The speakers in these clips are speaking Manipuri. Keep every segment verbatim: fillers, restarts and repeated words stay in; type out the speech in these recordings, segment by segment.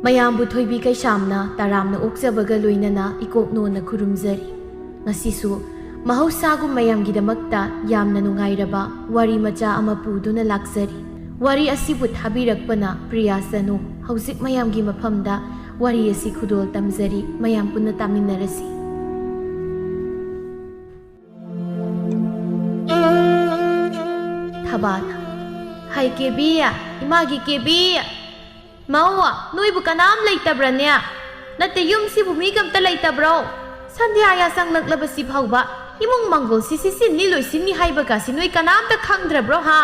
ꯃꯌꯥꯝꯕꯨ ꯊꯣꯏꯕꯤ ꯀꯩꯁꯥꯝꯅ ꯇꯔꯥꯝꯅ ꯑꯣꯛꯆꯕꯒ ꯂꯣꯏꯅꯅ ꯏꯀꯣꯛꯅꯣꯅ ꯈꯨꯔꯨꯝꯖꯔꯤ꯫ ꯉꯁꯤꯁꯨ ꯃꯍꯧꯁꯥꯒꯨꯝ ꯃꯌꯥꯝꯒꯤꯗꯃꯛꯇ ꯌꯥꯝꯅ ꯅꯨꯡꯉꯥꯏꯔꯕ ꯋꯥꯔꯤ ꯃꯆꯥ ꯑꯃ ꯄꯨꯗꯨꯅ ꯂꯥꯛꯆꯔꯤ꯫ ꯋꯥꯔꯤ ꯑꯁꯤꯕꯨ ꯊꯥꯕꯤꯔꯛꯄꯅ ꯄ꯭ꯔꯤꯌꯥ ꯆꯅꯨ꯫ ꯍꯧꯖꯤꯛ ꯃꯌꯥꯝꯒꯤ ꯃꯐꯝꯗ ꯋꯥꯔꯤ ꯑꯁꯤ ꯈꯨꯗꯣꯜ ꯇꯝꯖꯔꯤ, ꯃꯌꯥꯝ ꯄꯨꯟꯅ ꯇꯥꯃꯤꯟꯅꯔꯁꯤ꯫ ꯊꯕꯥꯅ, "ꯍꯥꯏ ꯀꯦꯕꯤ, ꯏꯃꯥꯒꯤ ꯀꯦꯕꯤ, ꯃꯧ, ꯅꯣꯏꯕꯨ ꯀꯅꯥꯝ ꯂꯩꯇꯕ꯭ꯔꯅꯦ? ꯅꯠꯇꯦ, ꯌꯨꯝꯁꯤꯕꯨ ꯃꯤꯒ ꯑꯝꯇ ꯂꯩꯇꯕ꯭ꯔꯣ? ꯁꯟꯙ꯭ꯌꯥ ꯌꯥꯆꯪꯂꯛꯂꯕꯁꯤ ꯐꯥꯎꯕ ꯏꯃꯨꯡ ꯃꯪꯒꯣꯜꯁꯤ ꯁꯤꯁꯤꯟꯅꯤ ꯂꯣꯏꯁꯤꯟꯅꯤ ꯍꯥꯏꯕꯒꯁꯤ ꯅꯣꯏ ꯀꯅꯥꯝꯇ ꯈꯪꯗ꯭ꯔꯕ꯭ꯔꯣ ꯍꯥ?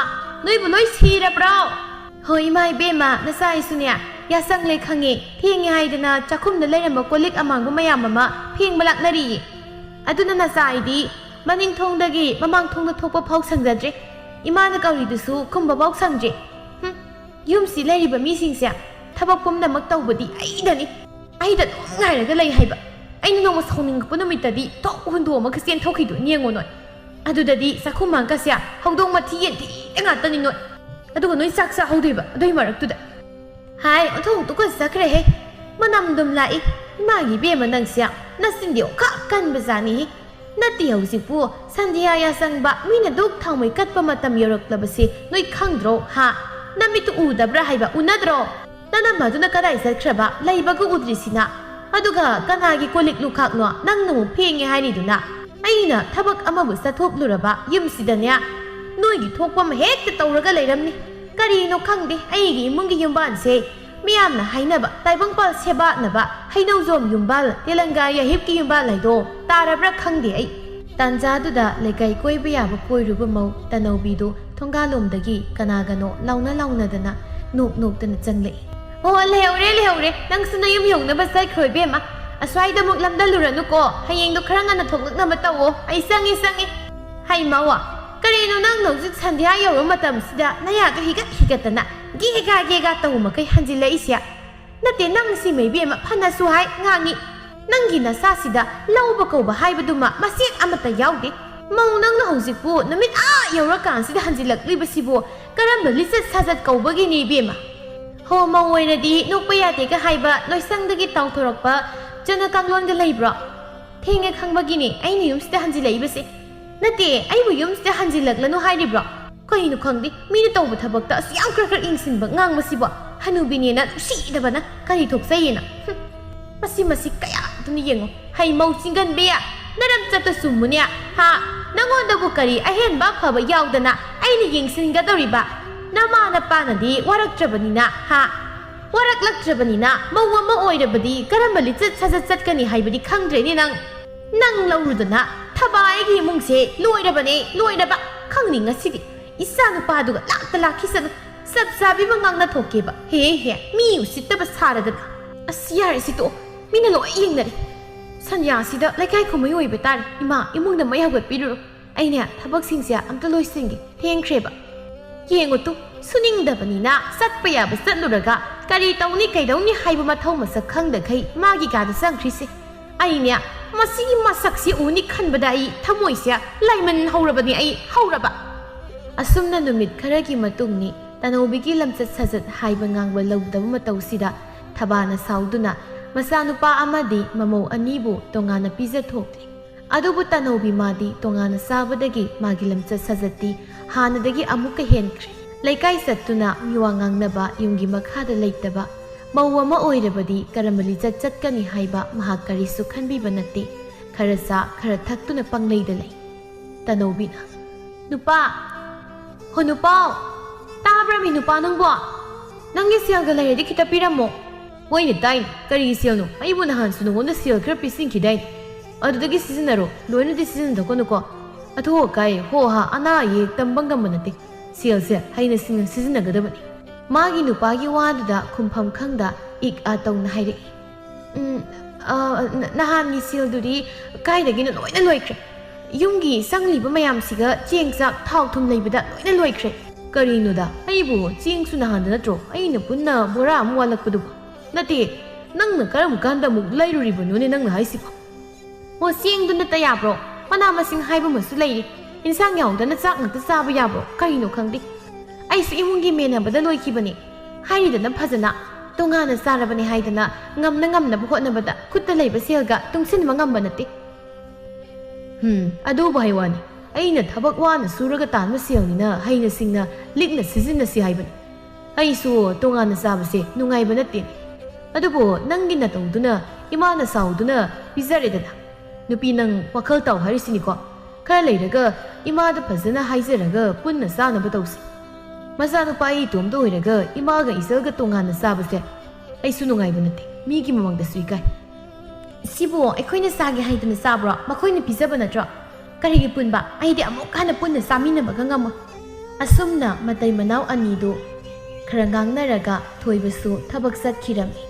ꯅꯣꯏꯕꯨ ꯂꯣꯏ ꯁꯤꯔꯕ꯭ꯔꯣ?" "ꯍꯣꯏ ꯏꯃꯥ ꯏꯕꯦꯝꯃ, ꯅꯆꯥ ꯑꯩꯁꯨꯅꯦ ꯌꯥꯆꯪꯂꯦ ꯈꯪꯉꯦ, ꯊꯦꯡꯉꯦ ꯍꯥꯏꯗꯅ ꯆꯥꯛꯈꯨꯝꯗ ꯂꯩꯔꯝꯕ ꯀꯣꯜ ꯂꯤꯛ ꯑꯃꯥꯡꯕ ꯃꯌꯥꯝ ꯑꯃ ꯐꯦꯡꯕ ꯂꯥꯛꯅꯔꯤꯌꯦ꯫ ꯑꯗꯨꯅ ꯅꯆꯥ ꯑꯩꯗꯤ ꯃꯅꯤꯡ ꯊꯣꯡꯗꯒꯤ ꯃꯃꯥꯡ ꯊꯣꯡꯗ ꯊꯣꯛꯄ ꯐꯥꯎ ꯁꯪꯖꯗ꯭ꯔꯦ꯫ ꯏꯃꯥꯅ ꯀꯧꯔꯤꯗꯨꯁꯨ ꯈꯨꯝꯕ ꯐꯥꯎ ꯁꯪꯗ꯭ꯔꯦ꯫ ꯍꯨꯝ, ꯌꯨꯝꯁꯤ ꯂꯩꯔꯤꯕ ꯃꯤꯁꯤꯡꯁꯦ ꯊꯕꯛ ꯄꯨꯝꯅꯃꯛ ꯇꯧꯕꯗꯤ ꯑꯩꯗꯅꯤ꯫ ꯑꯩꯗ ꯑꯗꯨꯝ ꯉꯥꯏꯔꯒ ꯂꯩ ꯍꯥꯏꯕ꯫ ꯑꯩꯅ ꯅꯣꯡꯃ ꯁꯥꯎꯅꯤꯡꯉꯛꯄ ꯅꯨꯃꯤꯠꯇꯗꯤ ꯊꯣꯛ ꯍꯨꯟꯗꯣꯛꯑꯃꯒ ꯆꯦꯟꯊꯣꯛꯈꯤꯗꯣꯏꯅꯤ ꯌꯦꯡꯉꯣ ꯅꯣꯏ꯫ ꯑꯗꯨꯗꯗꯤ ꯆꯥꯛꯈꯨꯝ ꯃꯥꯡꯀꯁꯦ ꯍꯧꯗꯣꯡ ꯃꯊꯤ ꯌꯦꯟꯊꯤꯗ ꯉꯥꯛꯇꯅꯤ ꯅꯣꯏ꯫ ꯑꯗꯨꯒ ꯅꯣꯏ ꯆꯥꯛ ꯆꯥꯍꯧꯗꯣꯏꯕ ꯑꯗꯨꯏ ꯃꯔꯛꯇꯨꯗ꯫ ꯍꯥꯏ, ꯑꯣꯟꯊꯣꯛ ꯇꯨꯀꯠꯆꯈ꯭ꯔꯦꯍꯦ꯫ ꯃꯅꯝꯗꯨꯝ ꯂꯥꯛꯏ꯫ ꯏꯃꯥꯒꯤ ꯏꯕꯦꯝꯃ ꯅꯪꯁꯦ ꯅꯆꯤꯟꯗꯤ ꯑꯣꯈꯥꯛ ꯀꯟꯕꯖꯥꯠꯅꯤꯍꯦ꯫ ꯅꯠꯇꯦ, ꯍꯧꯖꯤꯛꯄꯨ ꯁꯟꯙ꯭ꯌꯥ ꯌꯥꯆꯪꯕ ꯃꯤꯅ ꯙꯨꯛ ꯊꯥꯎꯃꯩ ꯀꯠꯄ ꯃꯇꯝ ꯌꯧꯔꯛꯂꯕꯁꯦ ꯅꯣꯏ ꯈꯪꯗ꯭ꯔꯣ ꯍꯥ? ꯅꯃꯤꯠꯇꯨ ꯎꯗꯕ꯭ꯔꯥ ꯍꯥꯏꯕ, ꯎꯅꯗ꯭ꯔꯣ? ꯅꯅꯝꯃꯗꯨꯅ ꯀꯗꯥꯏ ꯆꯠꯈ꯭ꯔꯕ? ꯂꯩꯕꯒ ꯎꯗ꯭ꯔꯤꯁꯤꯅ꯫ ꯑꯗꯨꯒ ꯀꯅꯥꯒꯤ ꯀꯣꯜ ꯂꯤꯛ ꯂꯨꯈꯥꯛꯅꯣ ꯅꯪꯅ ꯑꯃꯨꯛ ꯐꯦꯡꯉꯦ ꯍꯥꯏꯔꯤꯗꯨꯅ? ꯑꯩꯅ ꯊꯕꯛ ꯑꯃꯕꯨ ꯆꯠꯊꯣꯛꯂꯨꯔꯕ ꯌꯨꯝꯁꯤꯗꯅꯦ ꯅꯣꯏꯒꯤ ꯊꯣꯛꯄ ꯑꯃ ꯍꯦꯛꯇ ꯇꯧꯔꯒ ꯂꯩꯔꯝꯅꯤ꯫ ꯀꯔꯤꯅꯣ ꯈꯪꯗꯦ, ꯑꯩꯒꯤ ꯏꯃꯨꯡꯒꯤ ꯌꯨꯝꯕꯥꯜꯁꯦ ꯃꯤꯌꯥꯝꯅ ꯍꯥꯏꯅꯕ ꯇꯥꯏꯕꯪꯄꯥꯜ ꯁꯦꯕꯥꯠꯅꯕ ꯍꯩꯅꯧꯖꯣꯝ ꯌꯨꯝꯕꯥꯜ, ꯇꯦꯂꯪꯒꯥ ꯌꯥꯍꯤꯞꯀꯤ ꯌꯨꯝꯕꯥꯜ ꯍꯥꯏꯗꯣ ꯇꯥꯔꯕ꯭ꯔꯥ ꯈꯪꯗꯦ ꯑꯩ꯫ ꯇꯥꯟꯖꯥꯗꯨꯗ ꯂꯩꯀꯥꯏ ꯀꯣꯏꯕ ꯌꯥꯕ ꯀꯣꯏꯔꯨꯕ ꯃꯧ ꯇꯅꯧꯕꯤꯗꯨ ꯊꯣꯡꯒꯥꯜꯂꯣꯝꯗꯒꯤ ꯀꯅꯥꯒꯅꯣ ꯂꯥꯎꯅ ꯂꯥꯎꯅꯗꯅ ꯅꯣꯛ ꯅꯣꯛꯇꯅ ꯆꯪꯂꯛꯏ꯫ "ꯑꯣ, ꯂꯩꯍꯧꯔꯦ, ꯂꯩꯍꯧꯔꯦ, ꯅꯪꯁꯨ ꯅꯌꯨꯝ ꯌꯧꯅꯕ ꯆꯠꯈ꯭ꯔꯣ ꯏꯕꯦꯝꯃ꯫ ꯑꯁ꯭ꯋꯥꯏꯗ ꯑꯃꯨꯛ ꯂꯝꯗꯜꯂꯨꯔꯅꯨꯀꯣ, ꯍꯌꯦꯡꯗꯣ ꯈꯔ ꯉꯟꯅ ꯊꯣꯛꯂꯛꯅꯕ ꯇꯧꯋꯣ꯫ ꯑꯩ ꯆꯪꯉꯦ, ꯆꯪꯉꯦ꯫" "ꯍꯩ ꯃꯧ, ꯀꯔꯤꯅꯣ ꯅꯪꯅ ꯍꯧꯖꯤꯛ ꯁꯟꯙ꯭ꯌꯥ ꯌꯧꯔꯕ ꯃꯇꯝꯁꯤꯗ ꯅꯌꯥꯗꯣ ꯍꯤꯒꯠ ꯍꯤꯒꯠꯇꯅ ꯒꯦꯒꯥ ꯒꯦꯒꯥ ꯇꯧ ꯃꯈꯩ ꯍꯟꯖꯤꯜꯂꯛꯏꯁꯦ? ꯅꯠꯇꯦ, ꯅꯪ ꯁꯤꯃ ꯏꯕꯦꯝꯃ ꯐꯅꯁꯨ ꯍꯥꯏ ꯉꯥꯡꯉꯤ꯫ ꯅꯪꯒꯤ ꯅꯁꯥꯁꯤꯗ ꯂꯧꯕ ꯀꯧꯕ ꯍꯥꯏꯕꯗꯨꯃ ꯃꯆꯦꯠ ꯑꯃꯠꯇ ꯌꯥꯎꯗꯦ꯫ ꯃꯧ ꯅꯪꯅ ꯍꯧꯖꯤꯛꯄꯨ ꯅꯨꯃꯤꯠ ꯑꯥ ꯌꯧꯔꯀꯥꯟꯁꯤꯗ ꯍꯟꯖꯤꯜꯂꯛꯂꯤꯕꯁꯤꯕꯨ ꯀꯔꯝꯕ ꯂꯤꯆꯠ ꯁꯥꯖꯠ ꯀꯧꯕꯒꯤꯅꯤ, ꯏꯕꯦꯝꯃ? ꯍꯣ, ꯃꯧ ꯑꯣꯏꯔꯗꯤ ꯅꯣꯛꯄ ꯌꯥꯗꯦꯒ ꯍꯥꯏꯕ ꯂꯣꯏꯁꯪꯗꯒꯤ ꯇꯥꯎꯊꯣꯔꯛꯄ ꯆꯠꯅ ꯀꯥꯡꯂꯣꯟꯒ ꯂꯩꯕ꯭ꯔꯣ? ꯊꯦꯡꯉꯦ ꯈꯪꯕꯒꯤꯅꯤ ꯑꯩꯅ ꯌꯨꯝꯁꯤꯗ ꯍꯟꯖꯤꯜꯂꯛꯏꯕꯁꯦ꯫ ꯅꯠꯇꯦ, ꯑꯩꯕꯨ ꯌꯨꯝꯁꯤꯗ ꯍꯟꯖꯤꯜꯂꯛꯂꯅꯨ ꯍꯥꯏꯔꯤꯕ꯭ꯔꯣ? ꯀꯩꯅꯣ ꯈꯪꯗꯦ, ꯃꯤꯅ ꯇꯧꯕ ꯊꯕꯛꯇ ꯑꯁꯨꯛ ꯌꯥꯝ ꯈꯔ ꯈꯔ ꯌꯦꯡꯁꯤꯟꯕ ꯉꯥꯡꯕꯁꯤꯕꯣ꯫ ꯍꯅꯨꯕꯤꯅꯦꯅ ꯅꯨꯡꯁꯤꯗꯕꯅ ꯀꯔꯤ ꯊꯣꯛꯆꯩꯌꯦꯅ꯫ ꯍꯨꯝ, ꯃꯁꯤ, ꯃꯁꯤ ꯀꯌꯥꯗꯨꯅ ꯌꯦꯡꯉꯣ꯫ ꯍꯩ ꯃꯧ ꯆꯤꯡꯒꯟꯕꯤ, ꯅꯔꯝ ꯆꯠꯇ ꯆꯨꯝꯃꯨꯅꯦ꯫ ꯍꯥ? ꯅꯪꯉꯣꯟꯗꯕꯨ ꯀꯔꯤ ꯑꯍꯦꯟꯕ ꯑꯐꯕ ꯌꯥꯎꯗꯅ ꯑꯩꯅ ꯌꯦꯡꯁꯤꯟꯒꯗꯧꯔꯤꯕ? ꯅꯃꯥ ꯅꯄꯥꯅꯗꯤ ꯋꯥꯔꯛꯇ꯭ꯔꯕꯅꯤꯅ, ꯍꯥ? ꯋꯥꯔꯛꯂꯛꯇ꯭ꯔꯕꯅꯤꯅ ꯃꯧ ꯑꯃ ꯑꯣꯏꯔꯕꯗꯤ ꯀꯔꯝꯕ ꯂꯤꯆꯠ ꯁꯥꯖꯠ ꯆꯠꯀꯅꯤ ꯍꯥꯏꯕꯗꯤ ꯈꯪꯗ꯭ꯔꯦꯅꯦ ꯅꯪ꯫ ꯅꯪ ꯂꯧꯔꯨꯗꯅ ꯊꯕꯥꯏꯒꯤ ꯏꯃꯨꯡꯁꯦ ꯂꯣꯏꯔꯕꯅꯦ, ꯂꯣꯏꯔꯕ꯫ ꯈꯪꯅꯤ ꯉꯁꯤꯗꯤ꯫ ꯏꯆꯥ ꯅꯨꯄꯥꯗꯨꯒ ꯂꯥꯛꯇ ꯂꯥꯛꯈꯤꯁꯅꯨ꯫ ꯆꯞ ꯆꯥꯕꯤ ꯑꯃ ꯉꯥꯡꯅ ꯊꯣꯛꯀꯦꯕ꯫ ꯍꯦ ꯍꯦ, ꯃꯤ ꯎꯁꯤꯠꯇꯕ ꯁꯥꯔꯗꯅ꯫ ꯑꯁ, ꯌꯥꯔꯦ ꯁꯤ ꯇꯣꯛꯑꯣ꯫ ꯃꯤꯅ ꯂꯣꯏ ꯌꯦꯡꯅꯔꯦ꯫ ꯁꯟꯌꯥꯁꯤꯗ ꯂꯩꯀꯥꯏ ꯈꯨꯃꯩ ꯑꯣꯏꯕ ꯇꯥꯔꯦ꯫ ꯏꯃꯥ, ꯏꯃꯨꯡꯗ ꯃꯩ ꯍꯧꯒꯠꯄꯤꯔꯨꯔꯣ꯫ ꯑꯩꯅꯦ ꯊꯕꯛꯁꯤꯡꯁꯦ ꯑꯝꯇ ꯂꯣꯏꯁꯤꯟꯒꯦ꯫ ꯊꯦꯡꯈ꯭ꯔꯦꯕ꯫ ꯌꯦꯡꯉꯨ ꯇꯨ, ꯁꯨꯅꯤꯡꯗꯕꯅꯤꯅ ꯆꯠꯄ ꯌꯥꯕ ꯆꯠꯂꯨꯔꯒ ꯀꯔꯤ ꯇꯧꯅꯤ ꯀꯩꯗꯧꯅꯤ ꯍꯥꯏꯕ ꯃꯊꯧ ꯃꯁꯛ ꯈꯪꯗꯈꯩ ꯃꯥꯒꯤ ꯀꯥꯗ ꯆꯪꯈ꯭ꯔꯤꯁꯦ꯫ ꯑꯩꯅꯦ ꯃꯁꯤꯒꯤ ꯃꯁꯛꯁꯤ ꯎꯅꯤ ꯈꯟꯕꯗ ꯑꯩ ꯊꯃꯣꯏꯁꯦ ꯂꯥꯏꯃꯟ ꯍꯧꯔꯕꯅꯤ ꯑꯩ, ꯍꯧꯔꯕ꯫ ꯑꯁꯨꯝꯅ ꯅꯨꯃꯤꯠ ꯈꯔꯒꯤ ꯃꯇꯨꯡꯅꯤ꯫ ꯇꯅꯧꯕꯤꯒꯤ ꯂꯝꯆꯠ ꯁꯥꯖꯠ ꯍꯥꯏꯕ ꯉꯥꯡꯕ ꯂꯧꯗꯕ ꯃꯇꯧꯁꯤꯗ ꯊꯕꯥꯅ ꯁꯥꯎꯗꯨꯅ ꯃꯆꯥꯅꯨꯄꯥ ꯑꯃꯗꯤ ꯃꯃꯧ ꯑꯅꯤꯕꯨ ꯇꯣꯉꯥꯟꯅ ꯄꯤꯖꯊꯣꯛꯂꯤ꯫ ꯑꯗꯨꯕꯨ ꯇꯅꯧꯕꯤ ꯃꯥꯗꯤ ꯇꯣꯉꯥꯟꯅ ꯆꯥꯕꯗꯒꯤ ꯃꯥꯒꯤ ꯂꯝꯆꯠ ꯁꯥꯖꯠꯇꯤ ꯍꯥꯟꯅꯗꯒꯤ ꯑꯃꯨꯛꯀ ꯍꯦꯟꯈ꯭ꯔꯦ꯫ ꯂꯩꯀꯥꯏ ꯆꯠꯇꯨꯅ ꯃꯤꯋꯥ ꯉꯥꯡꯅꯕ, ꯌꯨꯝꯒꯤ ꯃꯈꯥꯗ ꯂꯩꯇꯕ, ꯃꯧ ꯑꯃ ꯑꯣꯏꯔꯕꯗꯤ ꯀꯔꯝꯕ ꯂꯤꯆꯠ ꯆꯠꯀꯅꯤ ꯍꯥꯏꯕ ꯃꯍꯥꯛ ꯀꯔꯤꯁꯨ ꯈꯟꯕꯤꯕ ꯅꯠꯇꯦ꯫ ꯈꯔ ꯆꯥ, ꯈꯔ ꯊꯛꯇꯨꯅ ꯄꯪꯂꯩꯗ ꯂꯩ꯫ ꯇꯅꯧꯕꯤꯅ, "ꯅꯨꯄꯥ, ꯍꯣ ꯅꯨꯄꯥ, ꯇꯥꯕ꯭ꯔꯃꯤ ꯅꯨꯄꯥ ꯅꯪꯕꯣ? ꯅꯪꯒꯤ ꯁꯦꯜꯒ ꯂꯩꯔꯗꯤ ꯈꯤꯇ ꯄꯤꯔꯝꯃꯣ꯫" "ꯍꯣꯏꯅꯦ ꯇꯥꯏꯅꯦ, ꯀꯔꯤꯒꯤ ꯁꯦꯜꯅꯣ? ꯑꯩꯕꯨ ꯅꯍꯥꯟꯁꯨ ꯅꯉꯣꯟꯗ ꯁꯦꯜ ꯈꯔ ꯄꯤꯁꯤꯟꯈꯤꯗꯥꯏꯅꯦ? ꯑꯗꯨꯗꯒꯤ ꯁꯤꯖꯤꯟꯅꯔꯣ, ꯂꯣꯏꯅꯗꯤ ꯁꯤꯖꯤꯟꯅꯊꯣꯛꯀꯅꯨꯀꯣ꯫ ꯑꯊꯨ ꯑꯀꯥꯏ, ꯍꯣ ꯍꯥ, ꯑꯅꯥ ꯑꯌꯦꯛ ꯇꯝꯕ ꯉꯝꯕ ꯅꯠꯇꯦ꯫ ꯁꯦꯜꯁꯦ ꯍꯩꯅ ꯁꯤꯡꯅ ꯁꯤꯖꯤꯟꯅꯒꯗꯕꯅꯤ꯫" ꯃꯥꯒꯤ ꯅꯨꯄꯥꯒꯤ ꯋꯥꯗꯨꯗ ꯈꯨꯝꯐꯝ ꯈꯪꯗ ꯏꯛ ꯑꯥ ꯇꯧꯅ ꯍꯥꯏꯔꯛꯏ꯫ "ꯎꯝ, ꯑ, ꯅ-, ꯅꯍꯥꯟꯒꯤ ꯁꯦꯜꯗꯨꯗꯤ ꯀꯥꯏꯗꯒꯤꯅꯣ ꯂꯣꯏꯅ ꯂꯣꯏꯈ꯭ꯔꯦ꯫ ꯌꯨꯝꯒꯤ ꯆꯪꯂꯤꯕ ꯃꯌꯥꯝꯁꯤꯒ ꯆꯦꯡ ꯆꯥꯛ ꯊꯥꯎ ꯊꯨꯝ ꯂꯩꯕꯗ ꯂꯣꯏꯅ ꯂꯣꯏꯈ꯭ꯔꯦ꯫" "ꯀꯔꯤꯅꯣꯗ, ꯑꯩꯕꯨ ꯆꯦꯡꯁꯨ ꯅꯍꯥꯟꯗ ꯅꯠꯇ꯭ꯔꯣ ꯑꯩꯅ ꯄꯨꯟꯅ ꯕꯣꯔꯥ ꯑꯃ ꯋꯥꯜꯂꯛꯄꯗꯨꯕꯨ? ꯅꯠꯇꯦ, ꯅꯪꯅ ꯀꯔꯝ ꯀꯥꯟꯗ ꯑꯃꯨꯛ ꯂꯩꯔꯨꯔꯤꯕꯅꯣꯅꯦ ꯅꯪꯅ ꯍꯥꯏꯁꯤꯕꯣ? ꯑꯣ, ꯆꯦꯡꯗꯨ ꯅꯠꯇ ꯌꯥꯕ꯭ꯔꯣ? ꯃꯅꯥ ꯃꯁꯤꯡ ꯍꯥꯏꯕ ꯑꯃꯁꯨ ꯂꯩꯔꯤ꯫ ꯏꯟꯁꯥꯡ ꯌꯥꯎꯗꯅ ꯆꯥꯛ ꯉꯥꯛꯇ ꯆꯥꯕ ꯌꯥꯕ꯭ꯔꯣ? ꯀꯔꯤꯅꯣ ꯈꯪꯗꯦ꯫ ꯑꯩꯁꯨ ꯏꯃꯨꯡꯒꯤ ꯃꯦꯟꯅꯕꯗ ꯂꯣꯏꯈꯤꯕꯅꯤ꯫ ꯍꯥꯏꯔꯤꯗꯅ ꯐꯖꯅ, ꯇꯣꯉꯥꯟꯅ ꯆꯥꯔꯕꯅꯤ ꯍꯥꯏꯗꯅ ꯉꯝꯅ ꯉꯝꯅꯕ ꯍꯣꯠꯅꯕꯗ ꯈꯨꯠꯇ ꯂꯩꯕ ꯁꯦꯜꯒ ꯇꯨꯡꯁꯤꯟꯕ ꯉꯝꯕ ꯅꯠꯇꯦ꯫ ꯎꯝ, ꯑꯗꯨꯕꯨ ꯍꯥꯏ ꯋꯥꯅꯤ, ꯑꯩꯅ ꯊꯕꯛ ꯋꯥꯅ ꯁꯨꯔꯒ ꯇꯥꯟꯕ ꯁꯦꯜꯅꯤꯅ ꯍꯩꯅ ꯁꯤꯡꯅ ꯂꯤꯛꯅ ꯁꯤꯖꯤꯟꯅꯁꯤ ꯍꯥꯏꯕꯅꯤ꯫ ꯑꯩꯁꯨ ꯇꯣꯉꯥꯟꯅ ꯆꯥꯕꯁꯦ ꯅꯨꯡꯉꯥꯏꯕ ꯅꯠꯇꯦ꯫ ꯑꯗꯨꯕꯨ ꯅꯪꯒꯤ ꯅꯇꯧꯗꯨꯅ ꯏꯃꯥꯅ ꯁꯥꯎꯗꯨꯅ ꯄꯤꯖꯔꯦꯗꯅ꯫ ꯅꯨꯄꯤ, ꯅꯪ ꯋꯥꯈꯜ ꯇꯥꯎ ꯍꯥꯏꯔꯤꯁꯤꯅꯤꯀꯣ꯫ ꯈꯔ ꯂꯩꯔꯒ ꯏꯃꯥꯗ ꯐꯖꯅ ꯍꯥꯏꯖꯔꯒ ꯄꯨꯟꯅ ꯆꯥꯅꯕ ꯇꯧꯁꯤ꯫ ꯃꯆꯥꯅꯨꯄꯥ ꯑꯩ ꯏꯇꯣꯝꯇ ꯑꯣꯏꯔꯒ ꯏꯃꯥꯒ ꯏꯆꯜꯒ ꯇꯣꯉꯥꯟꯅ ꯆꯥꯕꯁꯦ ꯑꯩꯁꯨ ꯅꯨꯡꯉꯥꯏꯕ ꯅꯠꯇꯦ, ꯃꯤꯒꯤ ꯃꯃꯥꯡꯗꯁꯨ ꯏꯀꯥꯏ꯫ ꯁꯤꯕꯨ ꯑꯩꯈꯣꯏꯅ ꯆꯥꯒꯦ ꯍꯥꯏꯗꯅ ꯆꯥꯕ꯭ꯔꯣ? ꯃꯈꯣꯏꯅ ꯄꯤꯖꯕ ꯅꯠꯇ꯭ꯔꯣ? ꯀꯔꯤꯒꯤ ꯄꯨꯟꯕ? ꯑꯩꯗꯤ ꯑꯃꯨꯛ ꯍꯟꯅ ꯄꯨꯟꯅ ꯆꯥꯃꯤꯟꯅꯕꯒ ꯉꯝꯃꯣꯏ꯫ ꯑꯁꯨꯝꯅ ꯃꯇꯩ ꯃꯅꯥꯎ ꯑꯅꯤꯗꯨ ꯈꯔ ꯉꯥꯡꯅꯔꯒ ꯊꯣꯏꯕꯁꯨ ꯊꯕꯛ ꯆꯠꯈꯤꯔꯝꯃꯤ꯫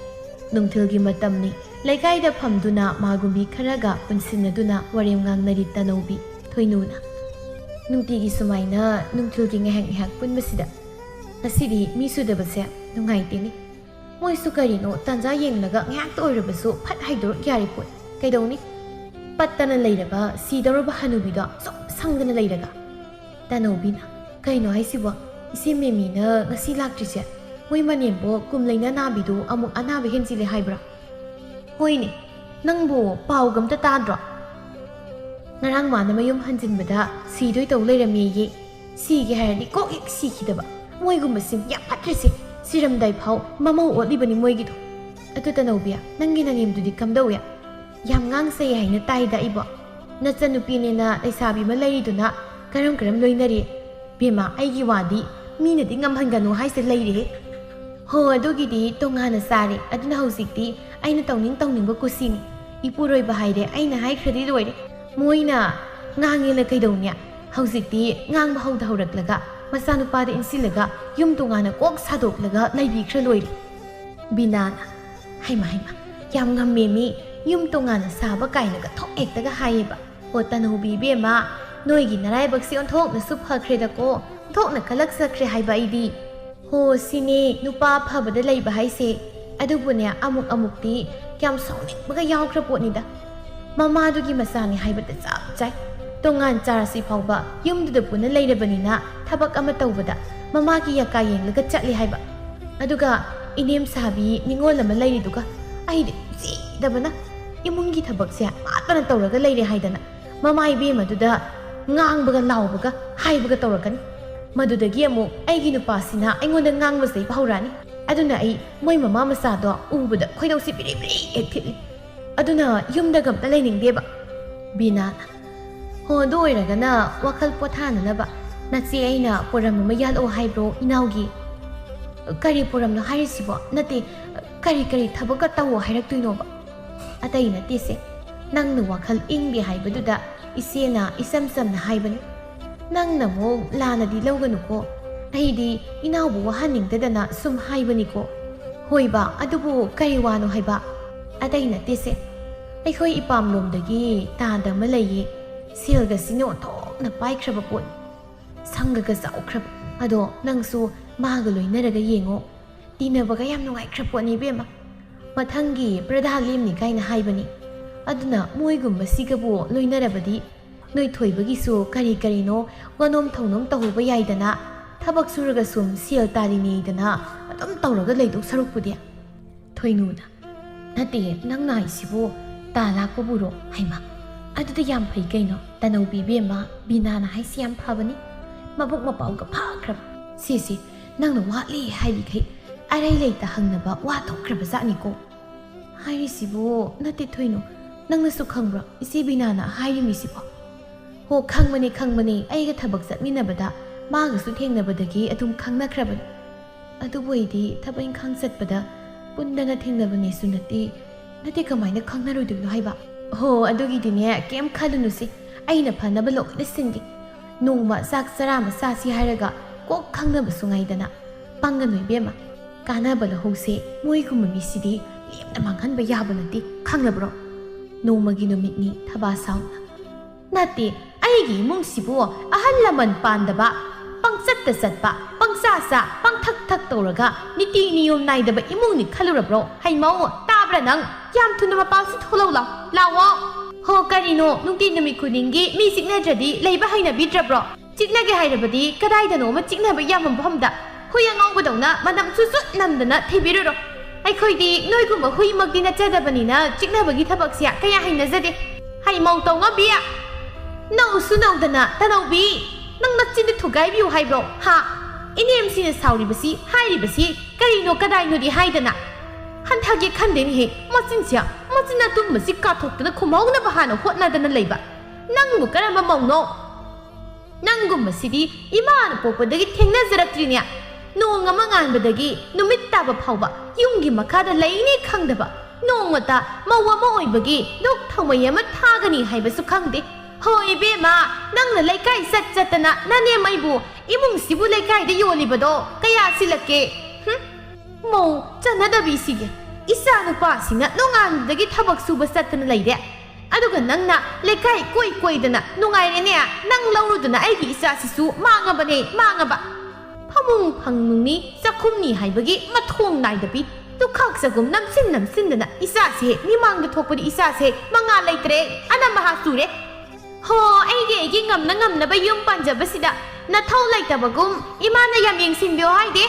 ꯅꯨꯡꯊꯤꯜꯒꯤ ꯃꯇꯝꯅꯤ꯫ ꯂꯩꯀꯥꯏꯗ ꯐꯝꯗꯨꯅ ꯃꯥꯒꯨꯝꯕꯤ ꯈꯔꯒ ꯄꯨꯟꯁꯤꯟꯅꯗꯨꯅ ꯋꯥꯔꯦꯝ ꯉꯥꯡꯅꯔꯤ ꯇꯅꯧꯕꯤ, ꯊꯣꯏꯅꯨꯅ꯫ ꯅꯨꯡꯇꯤꯒꯤ ꯁꯨꯃꯥꯏꯅ ꯅꯨꯡꯊꯤꯜꯒꯤ ꯉꯥꯏꯍꯥꯛ ꯉꯥꯏꯍꯥꯛ ꯄꯨꯟꯕꯁꯤꯗ ꯉꯁꯤꯗꯤ ꯃꯤ ꯁꯨꯗꯕꯁꯦ ꯅꯨꯡꯉꯥꯏꯇꯦꯅꯦ꯫ ꯃꯣꯏꯁꯨ ꯀꯔꯤꯅꯣ ꯇꯥꯟꯖꯥ ꯌꯦꯡꯂꯒ ꯉꯥꯏꯍꯥꯛꯇ ꯑꯣꯏꯔꯕꯁꯨ ꯐꯠ ꯍꯥꯏꯗꯣꯔꯛ ꯌꯥꯔꯤ ꯄꯣꯠ꯫ ꯀꯩꯗꯧꯅꯤ? ꯄꯠꯇꯅ ꯂꯩꯔꯕ ꯁꯤꯗꯧꯔꯕ ꯍꯅꯨꯕꯤꯗꯣ ꯁꯨꯝ ꯁꯪꯗꯅ ꯂꯩꯔꯒ꯫ ꯇꯅꯧꯕꯤꯅ, "ꯀꯩꯅꯣ ꯍꯥꯏꯁꯤꯕꯣ? ꯏꯆꯦ ꯃꯦꯃꯤꯅ ꯉꯁꯤ ꯂꯥꯛꯇ꯭ꯔꯤꯁꯦ? ꯃꯣꯏ ꯃꯅꯦꯝꯕꯣꯛ ꯀꯨꯝꯂꯩꯅ ꯅꯥꯕꯤꯗꯣ ꯑꯃꯨꯛ ꯑꯅꯥꯕ ꯍꯦꯟꯖꯤꯜꯂꯦ ꯍꯥꯏꯕ꯭ꯔꯣ?" "ꯍꯣꯏꯅꯦ, ꯅꯪꯕꯨ ꯄꯥꯎꯒ ꯑꯝꯇ ꯇꯥꯗ꯭ꯔꯣ? ꯉꯔꯥꯡ ꯃꯥꯅ ꯃꯌꯨꯝ ꯍꯟꯖꯤꯟꯕꯗ ꯁꯤꯗꯣꯏ ꯇꯧ ꯂꯩꯔꯝꯃꯦꯌꯦ꯫ ꯁꯤꯒꯦ ꯍꯥꯏꯔꯗꯤ ꯀꯣꯛ ꯍꯦꯛ ꯁꯤꯈꯤꯗꯕ꯫ ꯃꯣꯏꯒꯨꯝꯕꯁꯤ ꯌꯥꯝ ꯐꯠꯇ꯭ꯔꯤꯁꯦ꯫ ꯁꯤꯔꯝꯗꯥꯏ ꯐꯥꯎ ꯃꯃꯧ ꯑꯣꯠꯂꯤꯕꯅꯤ ꯃꯣꯏꯒꯤꯗꯣ꯫ ꯑꯗꯨ ꯇꯅꯧꯕꯤ, ꯅꯪꯒꯤ ꯅꯅꯦꯝꯗꯨꯗꯤ ꯀꯝꯗꯧꯏ? ꯌꯥꯝ ꯉꯥꯡ ꯁꯩ ꯍꯥꯏꯅ ꯇꯥꯏꯗ ꯑꯩꯕꯣ꯫ ꯅꯆꯟꯅꯨꯄꯤꯅꯦꯅ ꯂꯩꯁꯥꯕꯤ ꯑꯃ ꯂꯩꯔꯤꯗꯨꯅ ꯀꯔꯝ ꯀꯔꯝ ꯂꯣꯏꯅꯔꯤ? ꯕꯦꯝꯃ, ꯑꯩꯒꯤ ꯋꯥꯗꯤ ꯃꯤꯅꯗꯤ ꯉꯝꯍꯟꯒꯅꯨ ꯍꯥꯏꯁꯦ ꯂꯩꯔꯦꯍꯦ꯫ ꯍꯣ, ꯑꯗꯨꯒꯤꯗꯤ ꯇꯣꯉꯥꯟꯅ ꯆꯥꯔꯦ꯫ ꯑꯗꯨꯅ ꯍꯧꯖꯤꯛꯇꯤ ꯑꯩꯅ ꯇꯧꯅꯤꯡ ꯇꯧꯅꯤꯡꯕ ꯀꯨꯁꯤꯅꯤ꯫ ꯏꯄꯨꯔꯣꯏꯕ ꯍꯥꯏꯔꯦ, ꯑꯩꯅ ꯍꯥꯏꯈ꯭ꯔꯗꯤ ꯂꯣꯏꯔꯦ꯫ ꯃꯣꯏꯅ ꯉꯥꯡꯉꯦꯅ ꯀꯩꯗꯧꯅꯤ? ꯍꯧꯖꯤꯛꯇꯤ ꯉꯥꯡꯕ ꯍꯧꯗ ꯍꯧꯔꯛꯂꯒ ꯃꯆꯥꯅꯨꯄꯥꯗ ꯏꯟꯁꯤꯜꯂꯒ ꯌꯨꯝ ꯇꯣꯉꯥꯟꯅ ꯀꯣꯛ ꯁꯥꯗꯣꯛꯂꯒ ꯂꯩꯕꯤꯈ꯭ꯔ ꯂꯣꯏꯔꯦ꯫" ꯕꯤꯅꯥꯅ, "ꯍꯩꯃ, ꯍꯩꯃ, ꯌꯥꯝ ꯉꯝꯃꯦ ꯃꯤ, ꯌꯨꯝ ꯇꯣꯉꯥꯟꯅ ꯁꯥꯕ ꯀꯥꯏꯅꯒ ꯊꯣꯛ ꯍꯦꯛꯇꯒ ꯍꯥꯏꯌꯦꯕ꯫ ꯑꯣ ꯇꯅꯧꯕꯤ ꯏꯕꯦꯝꯃ, ꯅꯣꯏꯒꯤ ꯅꯔꯥꯏꯕꯛꯁꯦ ꯑꯣꯟꯊꯣꯛꯅꯁꯨ ꯐꯈ꯭ꯔꯦꯗꯀꯣ, ꯑꯣꯟꯊꯣꯛꯅ ꯀꯜꯂꯛꯆꯈ꯭ꯔꯦ ꯍꯥꯏꯕ ꯑꯩꯗꯤ꯫ ꯍꯣ, ꯁꯤꯅꯦ ꯅꯨꯄꯥ ꯑꯐꯕꯗ ꯂꯩꯕ ꯍꯥꯏꯁꯦ꯫ ꯑꯗꯨꯕꯨꯅꯦ, ꯑꯃꯨꯛ ꯑꯃꯨꯛꯇꯤ ꯌꯥꯝ ꯁꯥꯎꯅꯤꯡꯕꯒ ꯌꯥꯎꯈ꯭ꯔ ꯄꯣꯠꯅꯤꯗ꯫ ꯃꯃꯥꯗꯨꯒꯤ ꯃꯆꯥꯅꯤ ꯍꯥꯏꯕꯗ ꯆꯞ ꯆꯥꯏ꯫ ꯇꯣꯉꯥꯟ ꯆꯥꯔꯁꯤ ꯐꯥꯎꯕ ꯌꯨꯝꯗꯨꯗ ꯄꯨꯟꯅ ꯂꯩꯔꯕꯅꯤꯅ ꯊꯕꯛ ꯑꯃ ꯇꯧꯕꯗ ꯃꯃꯥꯒꯤ ꯌꯥꯀꯥ ꯌꯦꯡꯂꯒ ꯆꯠꯂꯦ ꯍꯥꯏꯕ꯫ ꯑꯗꯨꯒ ꯏꯅꯦꯝ ꯁꯥꯕꯤ ꯅꯤꯉꯣꯜ ꯑꯃ ꯂꯩꯔꯤꯗꯨꯒ ꯑꯩꯗꯤ ꯆꯤꯗꯕꯅ ꯏꯃꯨꯡꯒꯤ ꯊꯕꯛꯁꯦ ꯃꯥꯇꯅ ꯇꯧꯔꯒ ꯂꯩꯔꯦ ꯍꯥꯏꯗꯅ ꯃꯃꯥ ꯏꯕꯦꯝꯃꯗꯨꯗ ꯉꯥꯡꯕꯒ ꯂꯥꯎꯕꯒ ꯍꯥꯏꯕꯒ ꯇꯧꯔꯛꯀꯅꯤ꯫ ꯃꯗꯨꯗꯒꯤ ꯑꯃꯨꯛ ꯑꯩꯒꯤ ꯅꯨꯄꯥꯁꯤꯅ ꯑꯩꯉꯣꯟꯗ ꯉꯥꯡꯕ ꯆꯩꯕ ꯍꯧꯔꯛꯑꯅꯤ꯫ ꯑꯗꯨꯅ ꯑꯩ ꯃꯣꯏ ꯃꯃꯥ ꯃꯆꯥꯗꯣ ꯎꯕꯗ ꯈꯣꯏꯗꯧꯁꯤ ꯕꯤꯔꯤ ꯕꯤꯔꯤ ꯍꯦꯛ ꯊꯤꯠꯂꯤ꯫ ꯑꯗꯨꯅ ꯌꯨꯝꯗꯒ ꯑꯝꯇ ꯂꯩꯅꯤꯡꯗꯦꯕ꯫ ꯕꯤꯅꯥꯅ, "ꯍꯣ, ꯑꯗꯨ ꯑꯣꯏꯔꯒꯅ ꯋꯥꯈꯜ ꯄꯣꯊꯥꯅꯅꯕ ꯅꯆꯦ ꯑꯩꯅ ꯄꯣꯔꯝ ꯑꯃ ꯌꯥꯜꯂꯛꯑꯣ ꯍꯥꯏꯕ꯭ꯔꯣ ꯏꯅꯥꯎꯒꯤ?" "ꯀꯔꯤ ꯄꯣꯔꯝꯅꯣ ꯍꯥꯏꯔꯤꯁꯤꯕꯣ? ꯅꯠꯇꯦ, ꯀꯔꯤ ꯀꯔꯤ ꯊꯕꯛꯀ ꯇꯧꯑꯣ ꯍꯥꯏꯔꯛꯇꯣꯏꯅꯣꯕ?" "ꯑꯇꯩ ꯅꯠꯇꯦꯁꯦ, ꯅꯪꯅ ꯋꯥꯈꯜ ꯏꯪꯗꯦ ꯍꯥꯏꯕꯗꯨꯗ ꯏꯆꯦꯅ ꯏꯆꯝ ꯆꯝꯅ ꯍꯥꯏꯕꯅꯤ꯫ ꯅꯪꯅ ꯑꯃꯨꯛ ꯂꯥꯟꯅꯗꯤ ꯂꯧꯒꯅꯨꯀꯣ, ꯑꯩꯗꯤ ꯏꯅꯥꯎꯕꯨ ꯋꯥꯍꯟꯅꯤꯡꯗꯗꯅ ꯁꯨꯝ ꯍꯥꯏꯕꯅꯤꯀꯣ꯫ ꯍꯣꯏꯕ, ꯑꯗꯨꯕꯨ ꯀꯔꯤ ꯋꯥꯅꯣ ꯍꯥꯏꯕ?" "ꯑꯇꯩ ꯅꯠꯇꯦꯁꯦ, ꯑꯩꯈꯣꯏ ꯏꯄꯥꯝꯂꯣꯝꯗꯒꯤ ꯇꯥꯗ ꯑꯃ ꯂꯩꯌꯦ, ꯁꯦꯜꯒꯁꯤꯅ ꯑꯣꯟꯊꯣꯛꯅ ꯄꯥꯏꯈ꯭ꯔꯕ ꯄꯣꯠꯅꯤ꯫ ꯁꯪꯒꯒ ꯆꯥꯎꯈ꯭ꯔꯕ꯫ ꯑꯗꯣ ꯅꯪꯁꯨ ꯃꯥꯒ ꯂꯣꯏꯅꯔꯒ ꯌꯦꯡꯉꯣ, ꯇꯤꯟꯅꯕꯒ ꯌꯥꯝ ꯅꯨꯡꯉꯥꯏꯈ꯭ꯔ ꯄꯣꯠꯅꯤ ꯏꯕꯦꯝꯃ꯫ ꯃꯊꯪꯒꯤ ꯄ꯭ꯔꯙꯥ ꯂꯦꯝꯅꯤ ꯀꯥꯏꯅ ꯍꯥꯏꯕꯅꯤ꯫ ꯑꯗꯨꯅ ꯃꯣꯏꯒꯨꯝꯕꯁꯤꯒꯕꯨ ꯂꯣꯏꯅꯔꯕꯗꯤ ꯅꯣꯏ ꯊꯣꯏꯕꯒꯤꯁꯨ ꯀꯔꯤ ꯀꯔꯤꯅꯣ ꯋꯥꯅꯣꯝ ꯊꯧꯅꯣꯝ ꯇꯧꯍꯧꯕ ꯌꯥꯏꯗꯅ, ꯊꯕꯛ ꯁꯨꯔꯒ ꯁꯨꯝ ꯁꯦꯜ ꯇꯥꯜꯂꯤꯅꯦꯗꯅ ꯑꯗꯨꯝ ꯇꯧꯔꯒ ꯂꯩꯗꯧ ꯁꯔꯨꯛꯄꯨꯗꯤ꯫" ꯊꯣꯏꯅꯨꯅ, "ꯅꯠꯇꯦ, ꯅꯪꯅ ꯍꯥꯏꯁꯤꯕꯨ ꯇꯥ ꯂꯥꯛꯄꯕꯨꯔꯣ? ꯍꯩꯃꯥ, ꯑꯗꯨꯗꯤ ꯌꯥꯝ ꯐꯩ ꯀꯩꯅꯣ꯫ ꯇꯅꯧꯕꯤ ꯏꯕꯦꯝꯃ, ꯕꯤꯅꯥꯅ ꯍꯥꯏꯁꯤ ꯌꯥꯝ ꯐꯕꯅꯤ꯫ ꯃꯕꯨꯛ ꯃꯄꯥꯎꯒ ꯐꯈ꯭ꯔꯕ꯫ ꯁꯤꯁꯤ, ꯅꯪꯅ ꯋꯥꯠꯂꯤ ꯍꯥꯏꯔꯤꯈꯩ ꯑꯔꯩ ꯂꯩꯇ ꯍꯪꯅꯕ ꯋꯥ ꯊꯣꯛꯈ꯭ꯔꯕ ꯖꯥꯠꯅꯤꯀꯣ꯫" "ꯍꯥꯏꯔꯤꯁꯤꯕꯨ, ꯅꯠꯇꯦ ꯊꯣꯏꯅꯨ, ꯅꯪꯅꯁꯨ ꯈꯪꯕ꯭ꯔꯣ ꯏꯆꯦ ꯕꯤꯅꯥꯅ ꯍꯥꯏꯔꯤꯃꯤꯁꯤꯕꯣ?" "ꯍꯣ, ꯈꯪꯕꯅꯦ, ꯈꯪꯕꯅꯦ, ꯑꯩꯒ ꯊꯕꯛ ꯆꯠꯃꯤꯟꯅꯕꯗ ꯃꯥꯒꯁꯨ ꯊꯦꯡꯅꯕꯗꯒꯤ ꯑꯗꯨꯝ ꯈꯪꯅꯈ꯭ꯔꯕꯅꯤ꯫ ꯑꯗꯨꯕꯨ ꯑꯩꯗꯤ ꯊꯕꯛ ꯏꯪꯈꯥꯡ ꯆꯠꯄꯗ ꯄꯨꯟꯗꯅ ꯊꯦꯡꯅꯕꯅꯦꯁꯨ ꯅꯠꯇꯦ, ꯅꯠꯇꯦ, ꯀꯃꯥꯏꯅ ꯈꯪꯅꯔꯣꯏꯗꯣꯏꯅꯣ ꯍꯥꯏꯕ?" "ꯍꯣ, ꯑꯗꯨꯒꯤꯗꯤꯅꯦ, ꯀꯩꯝ ꯈꯜꯂꯨꯅꯨꯁꯦ, ꯑꯩꯅ ꯐꯅꯕ ꯂꯣꯏꯅ ꯁꯤꯟꯒꯦ꯫ ꯅꯣꯡꯃ ꯆꯥꯛ ꯆꯔꯥ ꯑꯃ ꯆꯥꯁꯤ ꯍꯥꯏꯔꯒ ꯀꯣꯛ ꯈꯪꯅꯕꯁꯨ ꯉꯥꯏꯗꯅ꯫ ꯄꯪꯒꯅꯨ ꯏꯕꯦꯝꯃ, ꯀꯥꯟꯅꯕ ꯂꯧꯍꯧꯁꯦ, ꯃꯣꯏꯒꯨꯝꯕ ꯃꯤꯁꯤꯗꯤ ꯂꯦꯝꯅ ꯃꯥꯡꯍꯟꯕ ꯌꯥꯕ ꯅꯠꯇꯦ, ꯈꯪꯂꯕ꯭ꯔꯣ? ꯅꯣꯡꯃꯒꯤ ꯅꯨꯃꯤꯠꯅꯤ, ꯊꯕꯥ ꯁꯥꯎꯅ꯫" "ꯅꯠꯇꯦ, ꯑꯩꯒꯤ ꯏꯃꯨꯡꯁꯤꯕꯨ ꯑꯍꯜ ꯂꯃꯟ ꯄꯥꯟꯗꯕ, ꯄꯪꯆꯠꯇ ꯆꯠꯄ, ꯄꯪ ꯆꯥ ꯆꯥ ꯄꯪꯊꯛ ꯊꯛ ꯇꯧꯔꯒ ꯅꯤꯇꯤ ꯅꯤꯌꯣꯝ ꯅꯥꯏꯗꯕ ꯏꯃꯨꯡꯅꯤ ꯈꯜꯂꯨꯔꯕ꯭ꯔꯣ? ꯍꯩꯃꯧ, ꯇꯥꯕ꯭ꯔꯥ ꯅꯪ? ꯌꯥꯝ ꯊꯨꯅ ꯃꯄꯥꯟꯁꯤ ꯊꯣꯛꯂꯛꯎ ꯂꯥꯎ꯫ ꯂꯥꯛꯑꯣ꯫ ꯍꯣ, ꯀꯔꯤꯅꯣ ꯅꯨꯡꯇꯤ ꯅꯨꯃꯤꯠ ꯈꯨꯗꯤꯡꯒꯤ ꯃꯤ ꯆꯤꯛꯅꯗ꯭ꯔꯗꯤ ꯂꯩꯕ ꯍꯩꯅꯕꯤꯗ꯭ꯔꯕ꯭ꯔꯣ? ꯆꯤꯛꯅꯒꯦ ꯍꯥꯏꯔꯕꯗꯤ ꯀꯗꯥꯏꯗꯅꯣ ꯑꯃ ꯆꯤꯛꯅꯕ ꯌꯥꯝꯕ ꯃꯐꯝꯗ ꯍꯨꯏ ꯑꯉꯧꯕꯗꯧꯅ ꯃꯅꯝ ꯆꯨꯆꯨꯠ ꯅꯝꯗꯅ ꯊꯤꯕꯤꯔꯨꯔꯣ꯫ ꯑꯩꯈꯣꯏꯗꯤ ꯅꯣꯏꯒꯨꯝꯕ ꯍꯨꯏꯃꯛꯇꯤ ꯅꯠꯆꯗꯕꯅꯤꯅ ꯆꯤꯛꯅꯕꯒꯤ ꯊꯕꯛꯁꯦ ꯀꯌꯥ ꯍꯩꯅꯖꯗꯦ꯫ ꯍꯩꯃꯧ ꯇꯧꯉꯝꯕꯤ! ꯅꯧꯁꯨ ꯅꯧꯗꯅ ꯇꯅꯧꯕꯤ! ꯅꯪ ꯅꯆꯤꯟꯗꯨ ꯊꯨꯒꯥꯏꯕꯤꯌꯨ ꯍꯥꯏꯕ꯭ꯔꯣ? ꯍꯥ? ꯏꯅꯦꯝꯁꯤꯅ ꯁꯥꯎꯔꯤꯕꯁꯤ, ꯍꯥꯏꯔꯤꯕꯁꯤ ꯀꯔꯤꯅꯣ ꯀꯗꯥꯏꯅꯣꯗꯤ ꯍꯥꯏꯗꯅ꯫ ꯍꯟꯊꯒꯦ ꯈꯟꯗꯦꯅꯦꯍꯦ, ꯃꯆꯤꯟꯁꯦ, ꯃꯆꯤꯟ ꯑꯇꯨꯝꯕꯁꯤ ꯀꯥꯊꯣꯛꯇꯅ ꯈꯨꯝꯍꯧꯅꯕ ꯍꯥꯟꯅ ꯍꯣꯠꯅꯗꯅ ꯂꯩꯕ꯫ ꯅꯪꯕꯨ ꯀꯔꯝꯕ ꯃꯧꯅꯣ? ꯅꯪꯒꯨꯝꯕꯁꯤꯗꯤ ꯏꯃꯥꯅ ꯄꯣꯛꯄꯗꯒꯤ ꯊꯦꯡꯅꯖꯔꯛꯇ꯭ꯔꯤꯅꯦ꯫ ꯅꯣꯡ ꯑꯃ ꯉꯥꯟꯕꯗꯒꯤ ꯅꯨꯃꯤꯠ ꯇꯥꯕ ꯐꯥꯎꯕ ꯌꯨꯝꯒꯤ ꯃꯈꯥꯗ ꯂꯩꯅꯤ ꯈꯪꯗꯕ, ꯅꯣꯡꯃꯇ ꯃꯧ ꯑꯃ ꯑꯣꯏꯕꯒꯤ ꯗꯨꯛ ꯊꯧꯃꯩ ꯑꯃ ꯊꯥꯒꯅꯤ ꯍꯥꯏꯕꯁꯨ ꯈꯪꯗꯦ꯫ ꯍꯣꯏ ꯏꯕꯦꯝꯃ, ꯅꯪꯅ ꯂꯩꯀꯥꯏ ꯆꯠ ꯆꯠꯇꯅ ꯅꯅꯦꯝ ꯑꯩꯕꯨ ꯏꯃꯨꯡꯁꯤꯕꯨ ꯂꯩꯀꯥꯏꯗ ꯌꯣꯜꯂꯤꯕꯗꯣ ꯀꯌꯥ ꯁꯤꯜꯂꯛꯀꯦ? ꯍꯨꯝ? ꯃꯧ ꯆꯠꯅꯗꯕꯤꯁꯤꯒꯤ ꯏꯆꯥ ꯅꯨꯄꯥꯁꯤꯅ ꯅꯣꯡꯉꯥꯟꯕꯗꯒꯤ ꯊꯕꯛ ꯁꯨꯕ ꯆꯠꯇꯅ ꯂꯩꯔꯦ, ꯑꯗꯨꯒ ꯅꯪꯅ ꯂꯩꯀꯥꯏ ꯀꯣꯏ ꯀꯣꯏꯗꯅ ꯅꯨꯡꯉꯥꯏꯔꯦꯅꯦ꯫ ꯅꯪ ꯂꯧꯔꯨꯗꯅ ꯑꯩꯒꯤ ꯏꯆꯥꯁꯤꯁꯨ ꯃꯥꯡꯉꯕꯅꯦ, ꯃꯥꯡꯉꯕ꯫ ꯐꯃꯨꯡ ꯐꯪꯅꯨꯡꯅꯤ ꯆꯥꯛꯈꯨꯝꯅꯤ ꯍꯥꯏꯕꯒꯤ ꯃꯊꯣꯡ ꯅꯥꯏꯗꯕꯤ, ꯂꯨꯈꯥꯛ ꯆꯒꯨꯝ ꯅꯝꯁꯤꯟ ꯅꯝꯁꯤꯟꯗꯅ ꯏꯆꯥꯁꯦ ꯃꯤꯃꯥꯡꯗ ꯊꯣꯛꯄꯗꯤ ꯏꯆꯥꯁꯦ ꯃꯉꯥ ꯂꯩꯇ꯭ꯔꯦ, ꯑꯅꯝ ꯑꯍꯥ ꯆꯨꯔꯦ꯫ ꯍꯣ, ꯑꯩꯒꯤ ꯑꯩꯒꯤ ꯉꯝꯅ ꯉꯝꯅꯕ ꯌꯨꯝ ꯄꯥꯟꯖꯕꯁꯤꯗ ꯅꯊꯧ ꯂꯩꯇꯕꯒꯨꯝ ꯏꯃꯥꯅ ꯌꯥꯝ ꯌꯦꯡꯁꯤꯟꯕꯤꯌꯣ ꯍꯥꯏꯗꯦ꯫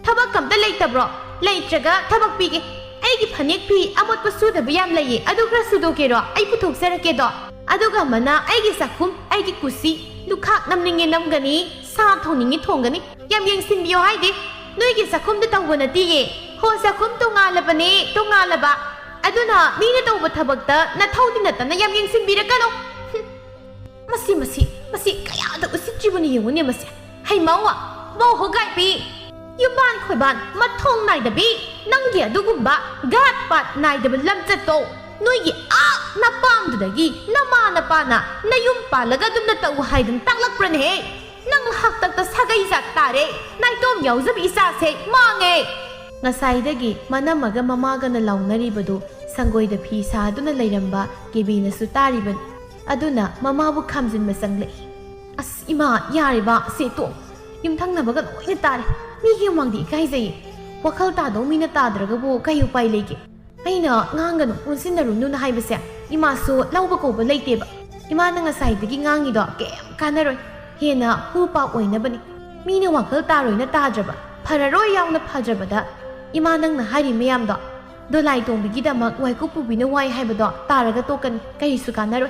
ꯊꯕꯛ ꯑꯝꯇ ꯂꯩꯇꯕ꯭ꯔꯣ? ꯂꯩꯇ꯭ꯔꯒ ꯊꯕꯛ ꯄꯤꯒꯦ꯫ ꯑꯩꯒꯤ ꯐꯅꯦꯛ ꯐꯤ ꯑꯃꯣꯠꯄ ꯁꯨꯗꯕ ꯌꯥꯝ ꯂꯩꯌꯦ, ꯑꯗꯨ ꯈꯔ ꯁꯨꯗꯣꯛꯀꯦꯔꯣ? ꯑꯩ ꯄꯨꯊꯣꯛꯆꯔꯛꯀꯦꯗꯣ꯫ ꯑꯗꯨꯒ ꯑꯃꯅ ꯑꯩꯒꯤ ꯆꯥꯛꯈꯨꯝ, ꯑꯩꯒꯤ ꯀꯨꯁꯤ, ꯂꯨꯈꯥꯛ ꯅꯝꯅꯤꯡꯉꯦ ꯅꯝꯒꯅꯤ, ꯁꯥ ꯊꯣꯡꯅꯤꯡꯉꯦ ꯊꯣꯡꯒꯅꯤ꯫ ꯌꯥꯝ ꯌꯦꯡꯁꯤꯟꯕꯤꯌꯣ ꯍꯥꯏꯗꯦ꯫ ꯅꯣꯏꯒꯤ ꯆꯥꯛꯈꯨꯝꯗ ꯇꯧꯕ ꯅꯠꯇꯤꯌꯦ꯫ ꯍꯣ, ꯆꯥꯛꯈꯨꯝ ꯇꯣꯉꯥꯜꯂꯕꯅꯦ, ꯇꯣꯉꯥꯜꯂꯕ꯫ ꯑꯗꯨꯅ ꯃꯤꯅ ꯇꯧꯕ ꯊꯕꯛꯇ ꯅꯊꯧꯗꯤ ꯅꯠꯇꯅ ꯌꯥꯝ ꯌꯦꯡꯁꯤꯟꯕꯤꯔꯛꯀꯅꯣ꯫ ꯍꯨꯝ꯫ ꯃꯁꯤ, ꯃꯁꯤ, ꯃꯁꯤ ꯀꯌꯥꯗ ꯎꯁꯤꯠꯇ꯭ꯔꯤꯕꯅ ꯌꯦꯡꯉꯨꯅꯦ ꯃꯁꯤ꯫ ꯍꯩꯃꯧ! ꯃꯧ ꯍꯣꯒꯥꯏꯕꯤ! ꯌꯨꯝꯕꯥꯟ ꯈꯣꯏꯕꯥꯟ ꯃꯊꯣꯡ ꯅꯥꯏꯗꯕꯤ! ꯅꯪꯒꯤ ꯑꯗꯨꯒꯨꯝꯕ ꯒꯥꯠ ꯄꯥꯠ ꯅꯥꯏꯗꯕ ꯂꯝꯆꯠꯇꯣ ꯅꯣꯏꯒꯤ ꯑꯥ ꯅꯄꯥꯝꯗꯨꯗꯒꯤ ꯅꯃꯥ ꯅꯄꯥꯅ ꯅꯌꯨꯝ ꯄꯥꯜꯂꯒ ꯑꯗꯨꯝꯅ ꯇꯧ ꯍꯥꯏꯗꯅ ꯇꯥꯛꯂꯛꯄ꯭ꯔꯅꯦꯍꯦ? ꯅꯪ ꯍꯥꯛꯇꯛꯇ ꯁꯥꯒꯩ ꯖꯥꯠ ꯇꯥꯔꯦ! ꯅꯥꯏꯇꯣꯝ ꯌꯥꯎꯖꯕꯤ ꯏꯆꯥꯁꯦ ꯃꯥꯡꯉꯦ! ꯉꯁꯥꯏꯗꯒꯤ ꯃꯅꯝꯃꯒ ꯃꯃꯥꯒꯅ ꯂꯥꯎꯅꯔꯤꯕꯗꯨ ꯁꯪꯒꯣꯏꯗ ꯐꯤ ꯁꯥꯗꯨꯅ ꯂꯩꯔꯝꯕ ꯀꯦꯕꯤꯅꯁꯨ ꯇꯥꯔꯤꯕꯅꯤ꯫ ꯑꯗꯨꯅ ꯃꯃꯥꯕꯨ ꯈꯥꯝꯖꯤꯟꯕ ꯆꯪꯂꯛꯏ꯫ ꯑꯁ ꯏꯃꯥ, ꯌꯥꯔꯦꯕ, ꯁꯦ ꯇꯣꯛ꯫ ꯌꯨꯝꯊꯪꯅꯕꯒ ꯂꯣꯏꯅ ꯇꯥꯔꯦ꯫ ꯃꯤꯒꯤ ꯃꯃꯥꯡꯗ ꯏꯀꯥꯏꯖꯩꯌꯦ꯫ ꯋꯥꯈꯜ ꯇꯥꯗꯧ ꯃꯤꯅ ꯇꯥꯗ꯭ꯔꯒꯕꯨ ꯀꯩ ꯎꯄꯥꯏ ꯂꯩꯒꯦ? ꯑꯩꯅ "ꯉꯥꯡꯒꯅꯨ, ꯑꯣꯟꯁꯤꯟꯅꯔꯨꯅꯨꯅ" ꯍꯥꯏꯕꯁꯦ ꯏꯃꯥꯁꯨ ꯂꯧꯕ ꯀꯧꯕ ꯂꯩꯇꯦꯕ꯫ ꯏꯃꯥꯅ ꯉꯁꯥꯏꯗꯒꯤ ꯉꯥꯡꯉꯤꯗꯣ ꯀꯩꯝ ꯀꯥꯟꯅꯔꯣꯏ, ꯍꯦꯟꯅ ꯍꯨ ꯄꯥꯞ ꯑꯣꯏꯅꯕꯅꯤ꯫ ꯃꯤꯅ ꯋꯥꯈꯜ ꯇꯥꯔꯣꯏꯅ ꯇꯥꯗ꯭ꯔꯕ, ꯐꯔꯔꯣꯏ ꯌꯥꯎꯅ ꯐꯗ꯭ꯔꯕꯗ, ꯏꯃꯥ ꯅꯪꯅ ꯍꯥꯏꯔꯤ ꯃꯌꯥꯝꯗꯣ ꯗꯣꯂꯥꯏ ꯇꯣꯡꯕꯤꯒꯤꯗꯃꯛ ꯋꯥꯏꯀꯨꯞ ꯄꯨꯕꯤꯅ ꯋꯥꯏ ꯍꯥꯏꯕꯗꯣ ꯇꯥꯔꯒ ꯇꯣꯛꯀꯅꯤ, ꯀꯔꯤꯁꯨ ꯀꯥꯟꯅꯔꯣꯏ꯫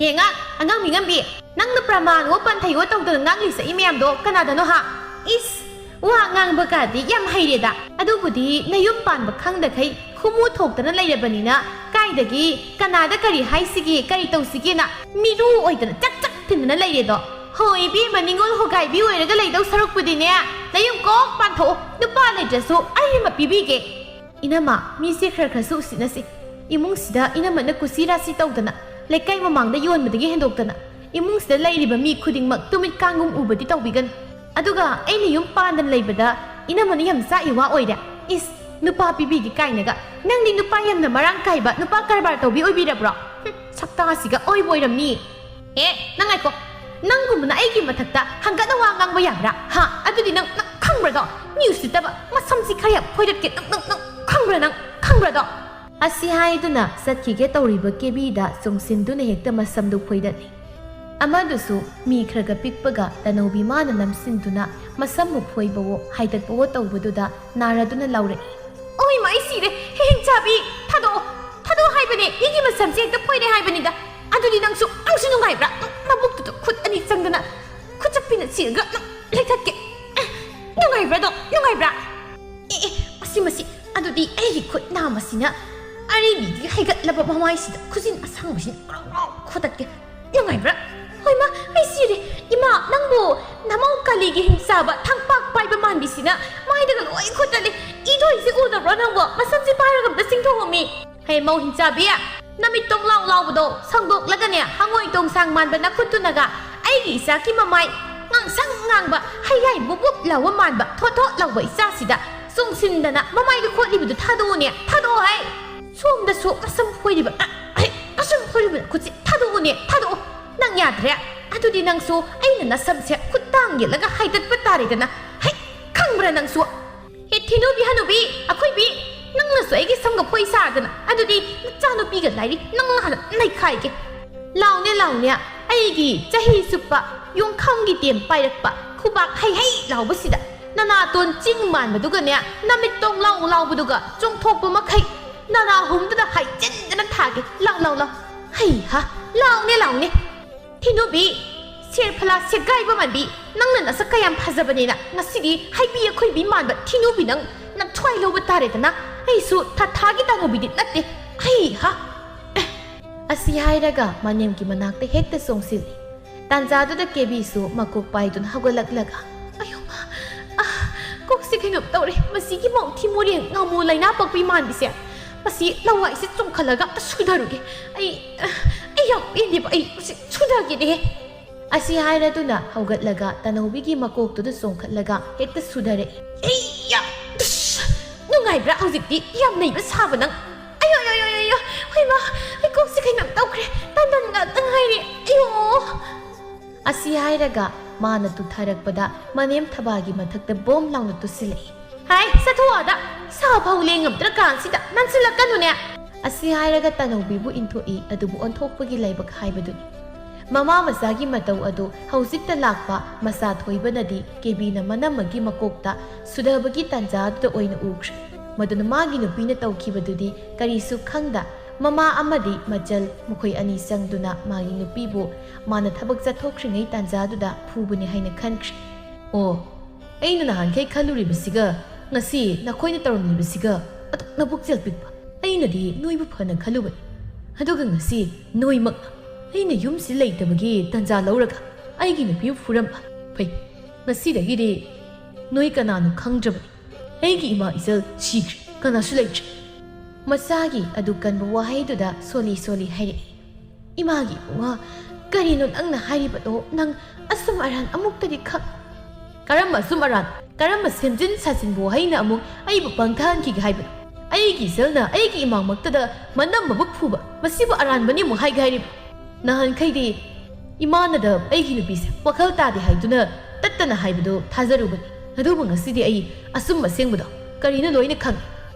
ꯌꯦꯡꯉ, ꯑꯉꯥꯡ ꯃꯤꯉꯝꯕꯤ, ꯅꯪꯅ ꯄ꯭ꯔꯃꯥꯟꯋꯣ ꯄꯟꯊꯩꯋꯣ ꯇꯧꯗꯅ ꯉꯥꯡꯂꯤꯁꯛꯏ ꯃꯌꯥꯝꯗꯣ ꯀꯅꯥꯗꯅꯣ ꯍꯥ? ꯏꯁ, ꯋꯥ ꯉꯥꯡꯕ ꯀꯥꯗꯤ ꯌꯥꯝ ꯍꯩꯔꯦꯗ꯫ ꯑꯗꯨꯕꯨꯗꯤ ꯅꯌꯨꯝ ꯄꯥꯟꯕ ꯈꯪꯗꯈꯩ ꯈꯨꯃꯨ ꯊꯣꯛꯇꯅ ꯂꯩꯔꯕꯅꯤꯅ ꯀꯥꯏꯗꯒꯤ ꯀꯅꯥꯗ ꯀꯔꯤ ꯍꯥꯏꯁꯤꯒꯦ, ꯀꯔꯤ ꯇꯧꯁꯤꯒꯦꯅ ꯃꯤꯔꯨ ꯑꯣꯏꯗꯅ ꯆꯛ ꯆꯛ ꯊꯤꯟꯗꯅ ꯂꯩꯔꯦꯗꯣ꯫ ꯍꯣ ꯏꯕꯦꯝꯃ, ꯅꯤꯉꯣꯜ ꯍꯣꯒꯥꯏꯕꯤ ꯑꯣꯏꯔꯒ ꯂꯩꯗꯧ ꯁꯔꯨꯛꯄꯨꯗꯤꯅꯦ, ꯅꯌꯨꯝ ꯀꯣꯛ ꯄꯥꯟꯊꯣꯛꯑꯣ, ꯅꯨꯄꯥ ꯂꯩꯇ꯭ꯔꯁꯨ ꯑꯩ ꯑꯃ ꯄꯤꯕꯤꯒꯦ꯫ ꯏꯅꯝꯃ, ꯃꯤꯁꯦ ꯈꯔ ꯈꯔꯁꯨ ꯎꯁꯤꯠꯅꯁꯤ꯫ ꯏꯃꯨꯡꯁꯤꯗ ꯏꯅꯝꯃꯅ ꯀꯨꯁꯤ ꯔꯥꯁꯤ ꯇꯧꯗꯅ, ꯂꯩꯀꯥꯏ ꯃꯃꯥꯡꯗ ꯌꯣꯟꯕꯗꯒꯤ ꯍꯦꯟꯗꯣꯛꯇꯅ, ꯏꯃꯨꯡꯁꯤꯗ ꯂꯩꯔꯤꯕ ꯃꯤ ꯈꯨꯗꯤꯡꯃꯛ ꯇꯨꯃꯤꯠ ꯀꯥꯡꯒꯨꯝ ꯎꯕꯗꯤ ꯇꯧꯕꯤꯒꯅꯨ꯫ ꯑꯗꯨꯒ ꯑꯩꯅ ꯌꯨꯝ ꯄꯥꯟꯗꯅ ꯂꯩꯕꯗ ꯏꯅꯝꯃꯅ ꯌꯥꯝ ꯆꯥꯛꯏ ꯋꯥ ꯑꯣꯏꯔꯦ꯫ ꯏꯁ, ꯅꯨꯄꯥ ꯄꯤꯕꯤꯒꯦ ꯀꯥꯏꯅꯒ꯫ ꯅꯪꯗꯤ ꯅꯨꯄꯥ ꯌꯥꯝꯅ ꯃꯔꯥꯡ ꯀꯥꯏꯕ ꯅꯨꯄꯥ ꯀꯔꯕꯥꯔ ꯇꯧꯕꯤ ꯑꯣꯏꯕꯤꯔꯕ꯭ꯔꯣ? ꯍꯨꯝ, ꯁꯛꯇꯥꯁꯤꯒ ꯑꯣꯏꯕꯨ ꯑꯣꯏꯔꯝꯅꯤ꯫ ꯑꯦ, ꯅꯪ ꯉꯥꯏꯈꯣ꯫ ꯅꯪꯒꯨꯝꯕꯅ ꯑꯩꯒꯤ ꯃꯊꯛꯇ ꯍꯪꯒꯠꯅ ꯋꯥ ꯉꯥꯡꯕ ꯌꯥꯕ꯭ꯔꯥ? ꯍꯥ? ꯑꯗꯨꯗꯤ ꯅꯪ, ꯅꯪ ꯈꯪꯕ꯭ꯔꯗꯣ? ꯃꯤ ꯎꯁꯤꯠꯇꯕ, ꯃꯁꯝꯁꯤ ꯈꯔ ꯌꯥꯝ ꯐꯣꯏꯗꯠꯀꯦ꯫ ꯅꯪ, ꯅꯪ, ꯅꯪ ꯈꯪꯕ꯭ꯔꯥ? ꯅꯪ ꯈꯪꯕ꯭ꯔꯗꯣ? ꯑꯁꯤ ꯍꯥꯏꯗꯨꯅ ꯆꯠꯈꯤꯒꯦ ꯇꯧꯔꯤꯕ ꯀꯦꯕꯤꯗ ꯆꯣꯡꯁꯤꯟꯗꯨꯅ ꯍꯦꯛꯇ ꯃꯁꯝꯗꯨ ꯐꯣꯏꯗꯠꯂꯤ꯫ ꯑꯃꯗꯨꯁꯨ ꯃꯤ ꯈꯔꯒ ꯄꯤꯛꯄꯒ ꯇꯅꯧꯕꯤ ꯃꯥꯅ ꯅꯝꯁꯤꯟꯗꯨꯅ ꯃꯁꯝꯕꯨ ꯐꯣꯏꯕꯋꯣ ꯍꯥꯏꯗꯠꯄꯋꯣ ꯇꯧꯕꯗꯨꯗ ꯅꯥꯔꯗꯨꯅ ꯂꯥꯎꯔꯛꯏ꯫ ꯑꯣꯏ ꯃꯥ, ꯑꯩ ꯁꯤꯔꯦ! ꯍꯤꯡꯆꯥꯕꯤ! ꯊꯥꯗꯣꯛꯑꯣ! ꯊꯥꯗꯣꯛꯑꯣ ꯍꯥꯏꯕꯅꯦ! ꯃꯤꯒꯤ ꯃꯁꯝꯁꯦ ꯍꯦꯛꯇ ꯐꯣꯏꯔꯦ ꯍꯥꯏꯕꯅꯤꯗ! ꯑꯗꯨꯗꯤ ꯅꯪꯁꯨ, ꯅꯪꯁꯨ ꯅꯨꯡꯉꯥꯏꯕ꯭ꯔꯥ? ꯅꯪ ꯅꯕꯨꯛꯇꯨꯗ ꯈꯨꯠ ꯑꯅꯤ ꯆꯪꯗꯅ ꯈꯨꯠꯆꯞꯄꯤꯅ ꯆꯤꯔꯒ ꯅꯪ ꯂꯩꯊꯠꯀꯦ! ꯑꯦ, ꯅꯨꯡꯉꯥꯏꯕ꯭ꯔꯥꯗꯣ? ꯅꯨꯡꯉꯥꯏꯕ꯭ꯔꯥ? ꯑꯦ, ꯑꯦ, ꯃꯁꯤ, ꯃꯁꯤ! ꯑꯗꯨꯗꯤ ꯑꯩꯒꯤ ꯈꯨꯠ ꯅꯥꯝꯃꯁꯤꯅ ꯑꯔꯤꯕꯤꯒꯤ ꯍꯩꯒꯠꯂꯕ ꯃꯃꯥꯏꯁꯤꯗ ꯈꯨꯖꯤꯟ ꯑꯁꯥꯡꯕꯁꯤꯅ ꯒ꯭ꯔꯧ ꯒ꯭ꯔꯧ ꯈꯣꯇꯠꯀꯦ꯫ ꯅꯨꯡꯉꯥꯏꯕ꯭ꯔꯥ? ꯍꯣꯏ ꯃꯥ, ꯑꯩ ꯁꯤꯔꯦ! ꯏꯃꯥ, ꯅꯪꯕꯨ ꯅꯃꯧ ꯀꯥꯂꯤꯒꯤ ꯍꯤꯡꯆꯥꯕ ꯊꯝꯄꯥꯛ ꯄꯥꯏꯕ ꯃꯥꯟꯕꯤꯁꯤꯅ ꯃꯥꯏꯗꯒ ꯂꯣꯏ ꯈꯣꯠꯇꯠꯂꯦ꯫ ꯏ ꯊꯣꯛꯏꯁꯦ ꯎꯗꯕ꯭ꯔꯣ ꯅꯪꯕꯣ? ꯃꯁꯝꯁꯦ ꯄꯥꯏꯔꯒ ꯑꯝꯇ ꯆꯤꯡꯊꯣꯛꯑꯣꯃꯤ꯫ ꯍꯦ ꯃꯧ ꯍꯤꯡꯆꯥꯕꯤ, ꯅꯃꯤꯠ ꯇꯣꯡ ꯂꯥꯎ ꯂꯥꯎꯕꯗꯣ ꯁꯪꯗꯣꯛꯂꯒꯅꯦ, ꯍꯉꯣꯏ ꯇꯣꯡꯁꯥꯡ ꯃꯥꯟꯕ ꯅꯈꯨꯠꯇꯨꯅꯒ ꯑꯩꯒꯤ ꯏꯆꯥꯒꯤ ꯃꯃꯥꯏ ꯉꯥꯡꯁꯪ ꯉꯥꯡꯕ, ꯍꯩꯌꯥꯏ ꯕꯨꯞ ꯕꯨꯞ ꯂꯥꯎꯕ ꯃꯥꯟꯕ ꯊꯣꯠ ꯊꯣꯠ ꯂꯥꯎꯕ ꯏꯆꯥꯁꯤꯗ ꯆꯣꯡꯁꯤꯟꯗꯅ ꯃꯃꯥꯏꯗ ꯈꯣꯠꯂꯤꯕꯗꯨ ꯊꯥꯗꯣꯛꯎꯅꯦ, ꯊꯥꯗꯣꯛꯑꯣ ꯍꯥꯏ꯫ ꯁꯣꯝꯗꯁꯨ ꯃꯁꯝ ꯐꯣꯏꯔꯤꯕ, ꯑ, ꯑꯍꯦ, ꯃꯁꯝ ꯐꯣꯏꯔꯤꯕ ꯈꯨꯠꯁꯤ ꯊꯥꯗꯣꯛꯎꯅꯦ, ꯊꯥꯗꯣꯛꯑꯣ꯫ ꯅꯪ ꯌꯥꯗ꯭ꯔꯦ꯫ ꯑꯗꯨꯗꯤ ꯅꯪꯁꯨ ꯑꯩꯅ ꯅꯁꯝꯁꯦ ꯈꯨꯠ ꯇꯥꯡ ꯌꯦꯠꯂꯒ ꯍꯥꯏꯗꯠꯄ ꯇꯥꯔꯦꯗꯅ꯫ ꯍꯩ, ꯈꯪꯕ꯭ꯔꯥ ꯅꯪꯁꯨ? ꯍꯦ ꯊꯤꯅꯨꯕꯤ ꯍꯅꯨꯕꯤ, ꯑꯩꯈꯣꯏꯕꯤ, ꯅꯪꯅꯁꯨ ꯑꯩꯒꯤ ꯁꯝꯒ ꯐꯣꯏ ꯁꯥꯗꯅ, ꯑꯗꯨꯗꯤ ꯅꯆꯥꯅꯨꯄꯤꯒ ꯂꯥꯏꯔꯤ, ꯅꯪꯅ ꯍꯥꯟꯅ ꯅꯩꯈꯥꯏꯒꯦ꯫ ꯂꯥꯎꯅꯦ, ꯂꯥꯎꯅꯦ, ꯑꯩꯒꯤ ꯆꯍꯤ ꯆꯨꯞꯄ ꯌꯣꯡꯈꯝꯒꯤ ꯇꯦꯝ ꯄꯥꯏꯔꯛꯄ ꯈꯨꯕꯥꯛ ꯍꯩ ꯍꯩ ꯂꯥꯎꯕꯁꯤꯗ, ꯅꯅꯥꯇꯣꯟ ꯆꯤꯡ ꯃꯥꯟꯕꯗꯨꯒꯅꯦ, ꯅꯃꯤꯠ ꯇꯣꯡ ꯂꯥꯎ ꯂꯥꯎꯕꯗꯨꯒ ꯆꯣꯡꯊꯣꯛꯄ ꯃꯈꯩ ꯅꯅꯥ ꯍꯨꯝꯗꯨꯗ ꯍꯥꯏꯖꯤꯟꯗꯅ ꯊꯥꯒꯦ꯫ ꯂꯥꯎ, ꯂꯥꯎ, ꯂꯥꯎ꯫ ꯍꯩ ꯍꯥ, ꯂꯥꯎꯅꯦ, ꯂꯥꯎꯅꯦ꯫ ꯊꯤꯅꯨꯕꯤ, ꯁꯦꯔꯐꯂꯥ ꯁꯦꯒꯥꯏꯕ ꯃꯥꯟꯕꯤ, ꯅꯪꯅ ꯅꯁꯛ ꯀꯌꯥꯝ ꯐꯖꯕꯅꯦꯅ ꯉꯁꯤꯗꯤ ꯍꯩꯕꯤ ꯑꯩꯈꯣꯏꯕꯤ ꯃꯥꯟꯕ ꯊꯤꯅꯨꯕꯤ ꯅꯪ ꯅꯊ꯭ꯋꯥꯏ ꯂꯧꯕ ꯇꯥꯔꯦꯗꯅ꯫ ꯑꯩꯁꯨ ꯊꯥꯊꯥꯒꯤ ꯇꯥꯅꯨꯕꯤꯗꯤ ꯅꯠꯇꯦ꯫ ꯍꯩ ꯍꯥ꯫ ꯑꯦ, ꯑꯁꯤ ꯍꯥꯏꯔꯒ ꯃꯅꯦꯝꯒꯤ ꯃꯅꯥꯛꯇ ꯍꯦꯛꯇ ꯆꯣꯡꯁꯤꯜꯂꯤ꯫ ꯇꯥꯟꯖꯥꯗꯨꯗ ꯀꯦꯕꯤꯁꯨ ꯃꯀꯣꯛ ꯄꯥꯏꯗꯨꯅ ꯍꯧꯒꯠꯂꯛꯂꯒ, "ꯑꯌꯣ ꯃꯥ, ꯑꯥ, ꯀꯣꯛꯁꯤ ꯀꯩꯅꯣꯝ ꯇꯧꯔꯦ꯫ ꯃꯁꯤꯒꯤ ꯃꯧ ꯊꯤꯃꯣꯔꯦꯡ ꯉꯥꯃꯨ ꯂꯩꯅꯥ ꯄꯛꯄꯤ ꯃꯥꯟꯕꯤꯁꯦ, ꯃꯁꯤ ꯂꯋꯥꯏꯁꯦ ꯆꯣꯡꯈꯠꯂꯒ ꯑꯝꯇ ꯁꯨꯗꯔꯨꯒꯦ꯫ ꯑꯩ, ꯑꯩ ꯌꯥꯝ ꯄꯦꯟꯗꯦꯕ, ꯑꯩ ꯃꯁꯤ ꯁꯨꯗꯒꯦꯅꯦꯍꯦ"꯫ ꯑꯁꯤ ꯍꯥꯏꯔꯗꯨꯅ ꯍꯧꯒꯠꯂꯒ ꯇꯅꯧꯕꯤꯒꯤ ꯃꯀꯣꯛꯇꯨꯗ ꯆꯣꯡꯈꯠꯂꯒ ꯍꯦꯛꯇ ꯁꯨꯗꯔꯛꯏ꯫ "ꯑꯩꯌꯥ! ꯇꯨꯁ! ꯅꯨꯡꯉꯥꯏꯕ꯭ꯔꯥ ꯍꯧꯖꯤꯛꯇꯤ? ꯌꯥꯝ ꯅꯩꯕ ꯁꯥꯕ ꯅꯪ꯫ ꯑꯌꯣ, ꯑꯌꯣ, ꯑꯌꯣ, ꯑꯌꯣ, ꯑꯌꯣ! ꯍꯣꯏꯃꯥ, ꯑꯩ ꯀꯣꯛꯁꯤ ꯀꯩꯅꯣꯝ ꯇꯧꯈ꯭ꯔꯦ꯫ ꯇꯟꯗꯟ ꯉꯥꯛꯇ ꯉꯥꯏꯔꯦ꯫ ꯑꯌꯣ!" ꯑꯁꯤ ꯍꯥꯏꯔꯒ ꯃꯥꯅ ꯇꯨꯊꯔꯛꯄꯗ ꯃꯅꯦꯝ ꯊꯕꯥꯒꯤ ꯃꯊꯛꯇ ꯕꯣꯝ ꯂꯥꯎꯅ ꯇꯨꯁꯤꯜꯂꯛꯏ꯫ "ꯍꯥꯏ, ꯆꯠꯊꯣꯛꯑꯣ ꯑꯥꯗ! ꯁꯥ ꯐꯥꯎ ꯂꯦꯡꯉꯝꯗ꯭ꯔ ꯀꯥꯟꯁꯤꯗ ꯅꯟꯁꯤꯜꯂꯛꯀꯅꯨꯅꯦ!" ꯑꯁꯤ ꯍꯥꯏꯔꯒ ꯇꯅꯧꯕꯤꯕꯨ ꯏꯟꯊꯣꯛꯏ, ꯑꯗꯨꯕꯨ ꯑꯣꯟꯊꯣꯛꯄꯒꯤ ꯂꯥꯏꯕꯛ ꯍꯥꯏꯕꯗꯨꯅꯤ꯫ ꯃꯃꯥ ꯃꯆꯥꯒꯤ ꯃꯇꯧ ꯑꯗꯨ ꯍꯧꯖꯤꯛꯇ ꯂꯥꯛꯄ ꯃꯆꯥ ꯊꯣꯏꯕꯅꯗꯤ ꯀꯦꯕꯤꯅ ꯃꯅꯝꯃꯒꯤ ꯃꯀꯣꯛꯇ ꯁꯨꯗꯕꯒꯤ ꯇꯥꯟꯖꯥꯗꯨꯗ ꯑꯣꯏꯅ ꯎꯈ꯭ꯔꯦ꯫ ꯃꯗꯨꯅ ꯃꯥꯒꯤ ꯅꯨꯄꯤꯅ ꯇꯧꯈꯤꯕꯗꯨꯗꯤ ꯀꯔꯤꯁꯨ ꯈꯪꯗ, ꯃꯃꯥ ꯑꯃꯗꯤ ꯃꯆꯜ ꯃꯈꯣꯏ ꯑꯅꯤ ꯆꯪꯗꯨꯅ ꯃꯥꯒꯤ ꯅꯨꯄꯤꯕꯨ ꯃꯥꯅ ꯊꯕꯛ ꯆꯠꯊꯣꯛꯈ꯭ꯔꯤꯉꯩ ꯇꯥꯟꯖꯥꯗꯨꯗ ꯐꯨꯕꯅꯤ ꯍꯥꯏꯅ ꯈꯟꯈ꯭ꯔꯦ꯫ ꯑꯣ, ꯑꯩꯅ ꯅꯍꯥꯟꯈꯩ ꯈꯜꯂꯨꯔꯤꯕꯁꯤꯒ ꯉꯁꯤ ꯅꯈꯣꯏꯅ ꯇꯧꯔꯝꯂꯤꯕꯁꯤꯒ ꯑꯗꯨꯛ ꯅꯕꯨꯛꯆꯦꯜ ꯄꯤꯛꯄ꯫ ꯑꯩꯅꯗꯤ ꯅꯣꯏꯕꯨ ꯐꯅ ꯈꯜꯂꯨꯕꯅꯤ, ꯑꯗꯨꯒ ꯉꯁꯤ ꯅꯣꯏꯃꯛꯅ ꯑꯩꯅ ꯌꯨꯝꯁꯤ ꯂꯩꯇꯕꯒꯤ ꯇꯟꯖꯥ ꯂꯧꯔꯒ ꯑꯩꯒꯤ ꯅꯨꯄꯤꯕꯨ ꯐꯨꯔꯝꯕ꯫ ꯐꯩ, ꯉꯁꯤꯗꯒꯤꯗꯤ ꯅꯣꯏ ꯀꯅꯥꯅꯣ ꯈꯪꯗ꯭ꯔꯕꯅꯤ꯫ ꯑꯩꯒꯤ ꯏꯃꯥ ꯏꯆꯜ ꯁꯤꯈ꯭ꯔꯦ, ꯀꯅꯥꯁꯨ ꯂꯩꯇ꯭ꯔꯦ꯫ ꯃꯆꯥꯒꯤ ꯑꯗꯨ ꯀꯟꯕ ꯋꯥꯍꯩꯗꯨꯗ ꯁꯣꯜꯂꯤ ꯁꯣꯜꯂꯤ ꯍꯥꯏꯔꯛꯏ꯫ "ꯏꯃꯥꯒꯤ ꯏꯕꯨꯡꯉꯣ, ꯀꯔꯤꯅꯣ ꯅꯪꯅ ꯍꯥꯏꯔꯤꯕꯗꯣ? ꯅꯪ ꯑꯆꯨꯝ ꯑꯔꯥꯟ ꯑꯃꯨꯛꯇꯗꯤ ꯈꯪ-" "ꯀꯔꯝꯕ ꯑꯆꯨꯝ ꯑꯔꯥꯟ? ꯀꯔꯝꯕ ꯁꯦꯝꯖꯤꯟ ꯁꯥꯖꯤꯟꯕ ꯋꯥꯍꯩꯅ ꯑꯃꯨꯛ ꯑꯩꯕꯨ ꯄꯪꯊꯍꯟꯈꯤꯒꯦ ꯍꯥꯏꯕꯅꯣ? ꯑꯩꯒꯤ ꯏꯆꯜꯅ ꯑꯩꯒꯤ ꯏꯃꯥꯃꯛꯇꯗ ꯃꯅꯝ ꯃꯕꯨꯛ ꯐꯨꯕ, ꯃꯁꯤꯕꯨ ꯑꯔꯥꯟꯕꯅꯤ ꯑꯃꯨꯛ ꯍꯥꯏꯒꯦ ꯍꯥꯏꯔꯤꯕ? ꯅꯍꯥꯟꯈꯩꯗꯤ ꯏꯃꯥꯅꯗ ꯑꯩꯒꯤ ꯅꯨꯄꯤꯁꯦ ꯋꯥꯈꯜ ꯇꯥꯗꯦ ꯍꯥꯏꯗꯨꯅ ꯇꯠꯇꯅ ꯍꯥꯏꯕꯗꯨ ꯊꯥꯖꯔꯨꯕꯅꯤ꯫ ꯑꯗꯨꯕꯨ ꯉꯁꯤꯗꯤ ꯑꯩ ꯑꯆꯨꯝꯕ ꯑꯁꯦꯡꯕꯗꯣ ꯀꯔꯤꯅꯣ ꯂꯣꯏꯅ ꯈꯪꯉꯦ꯫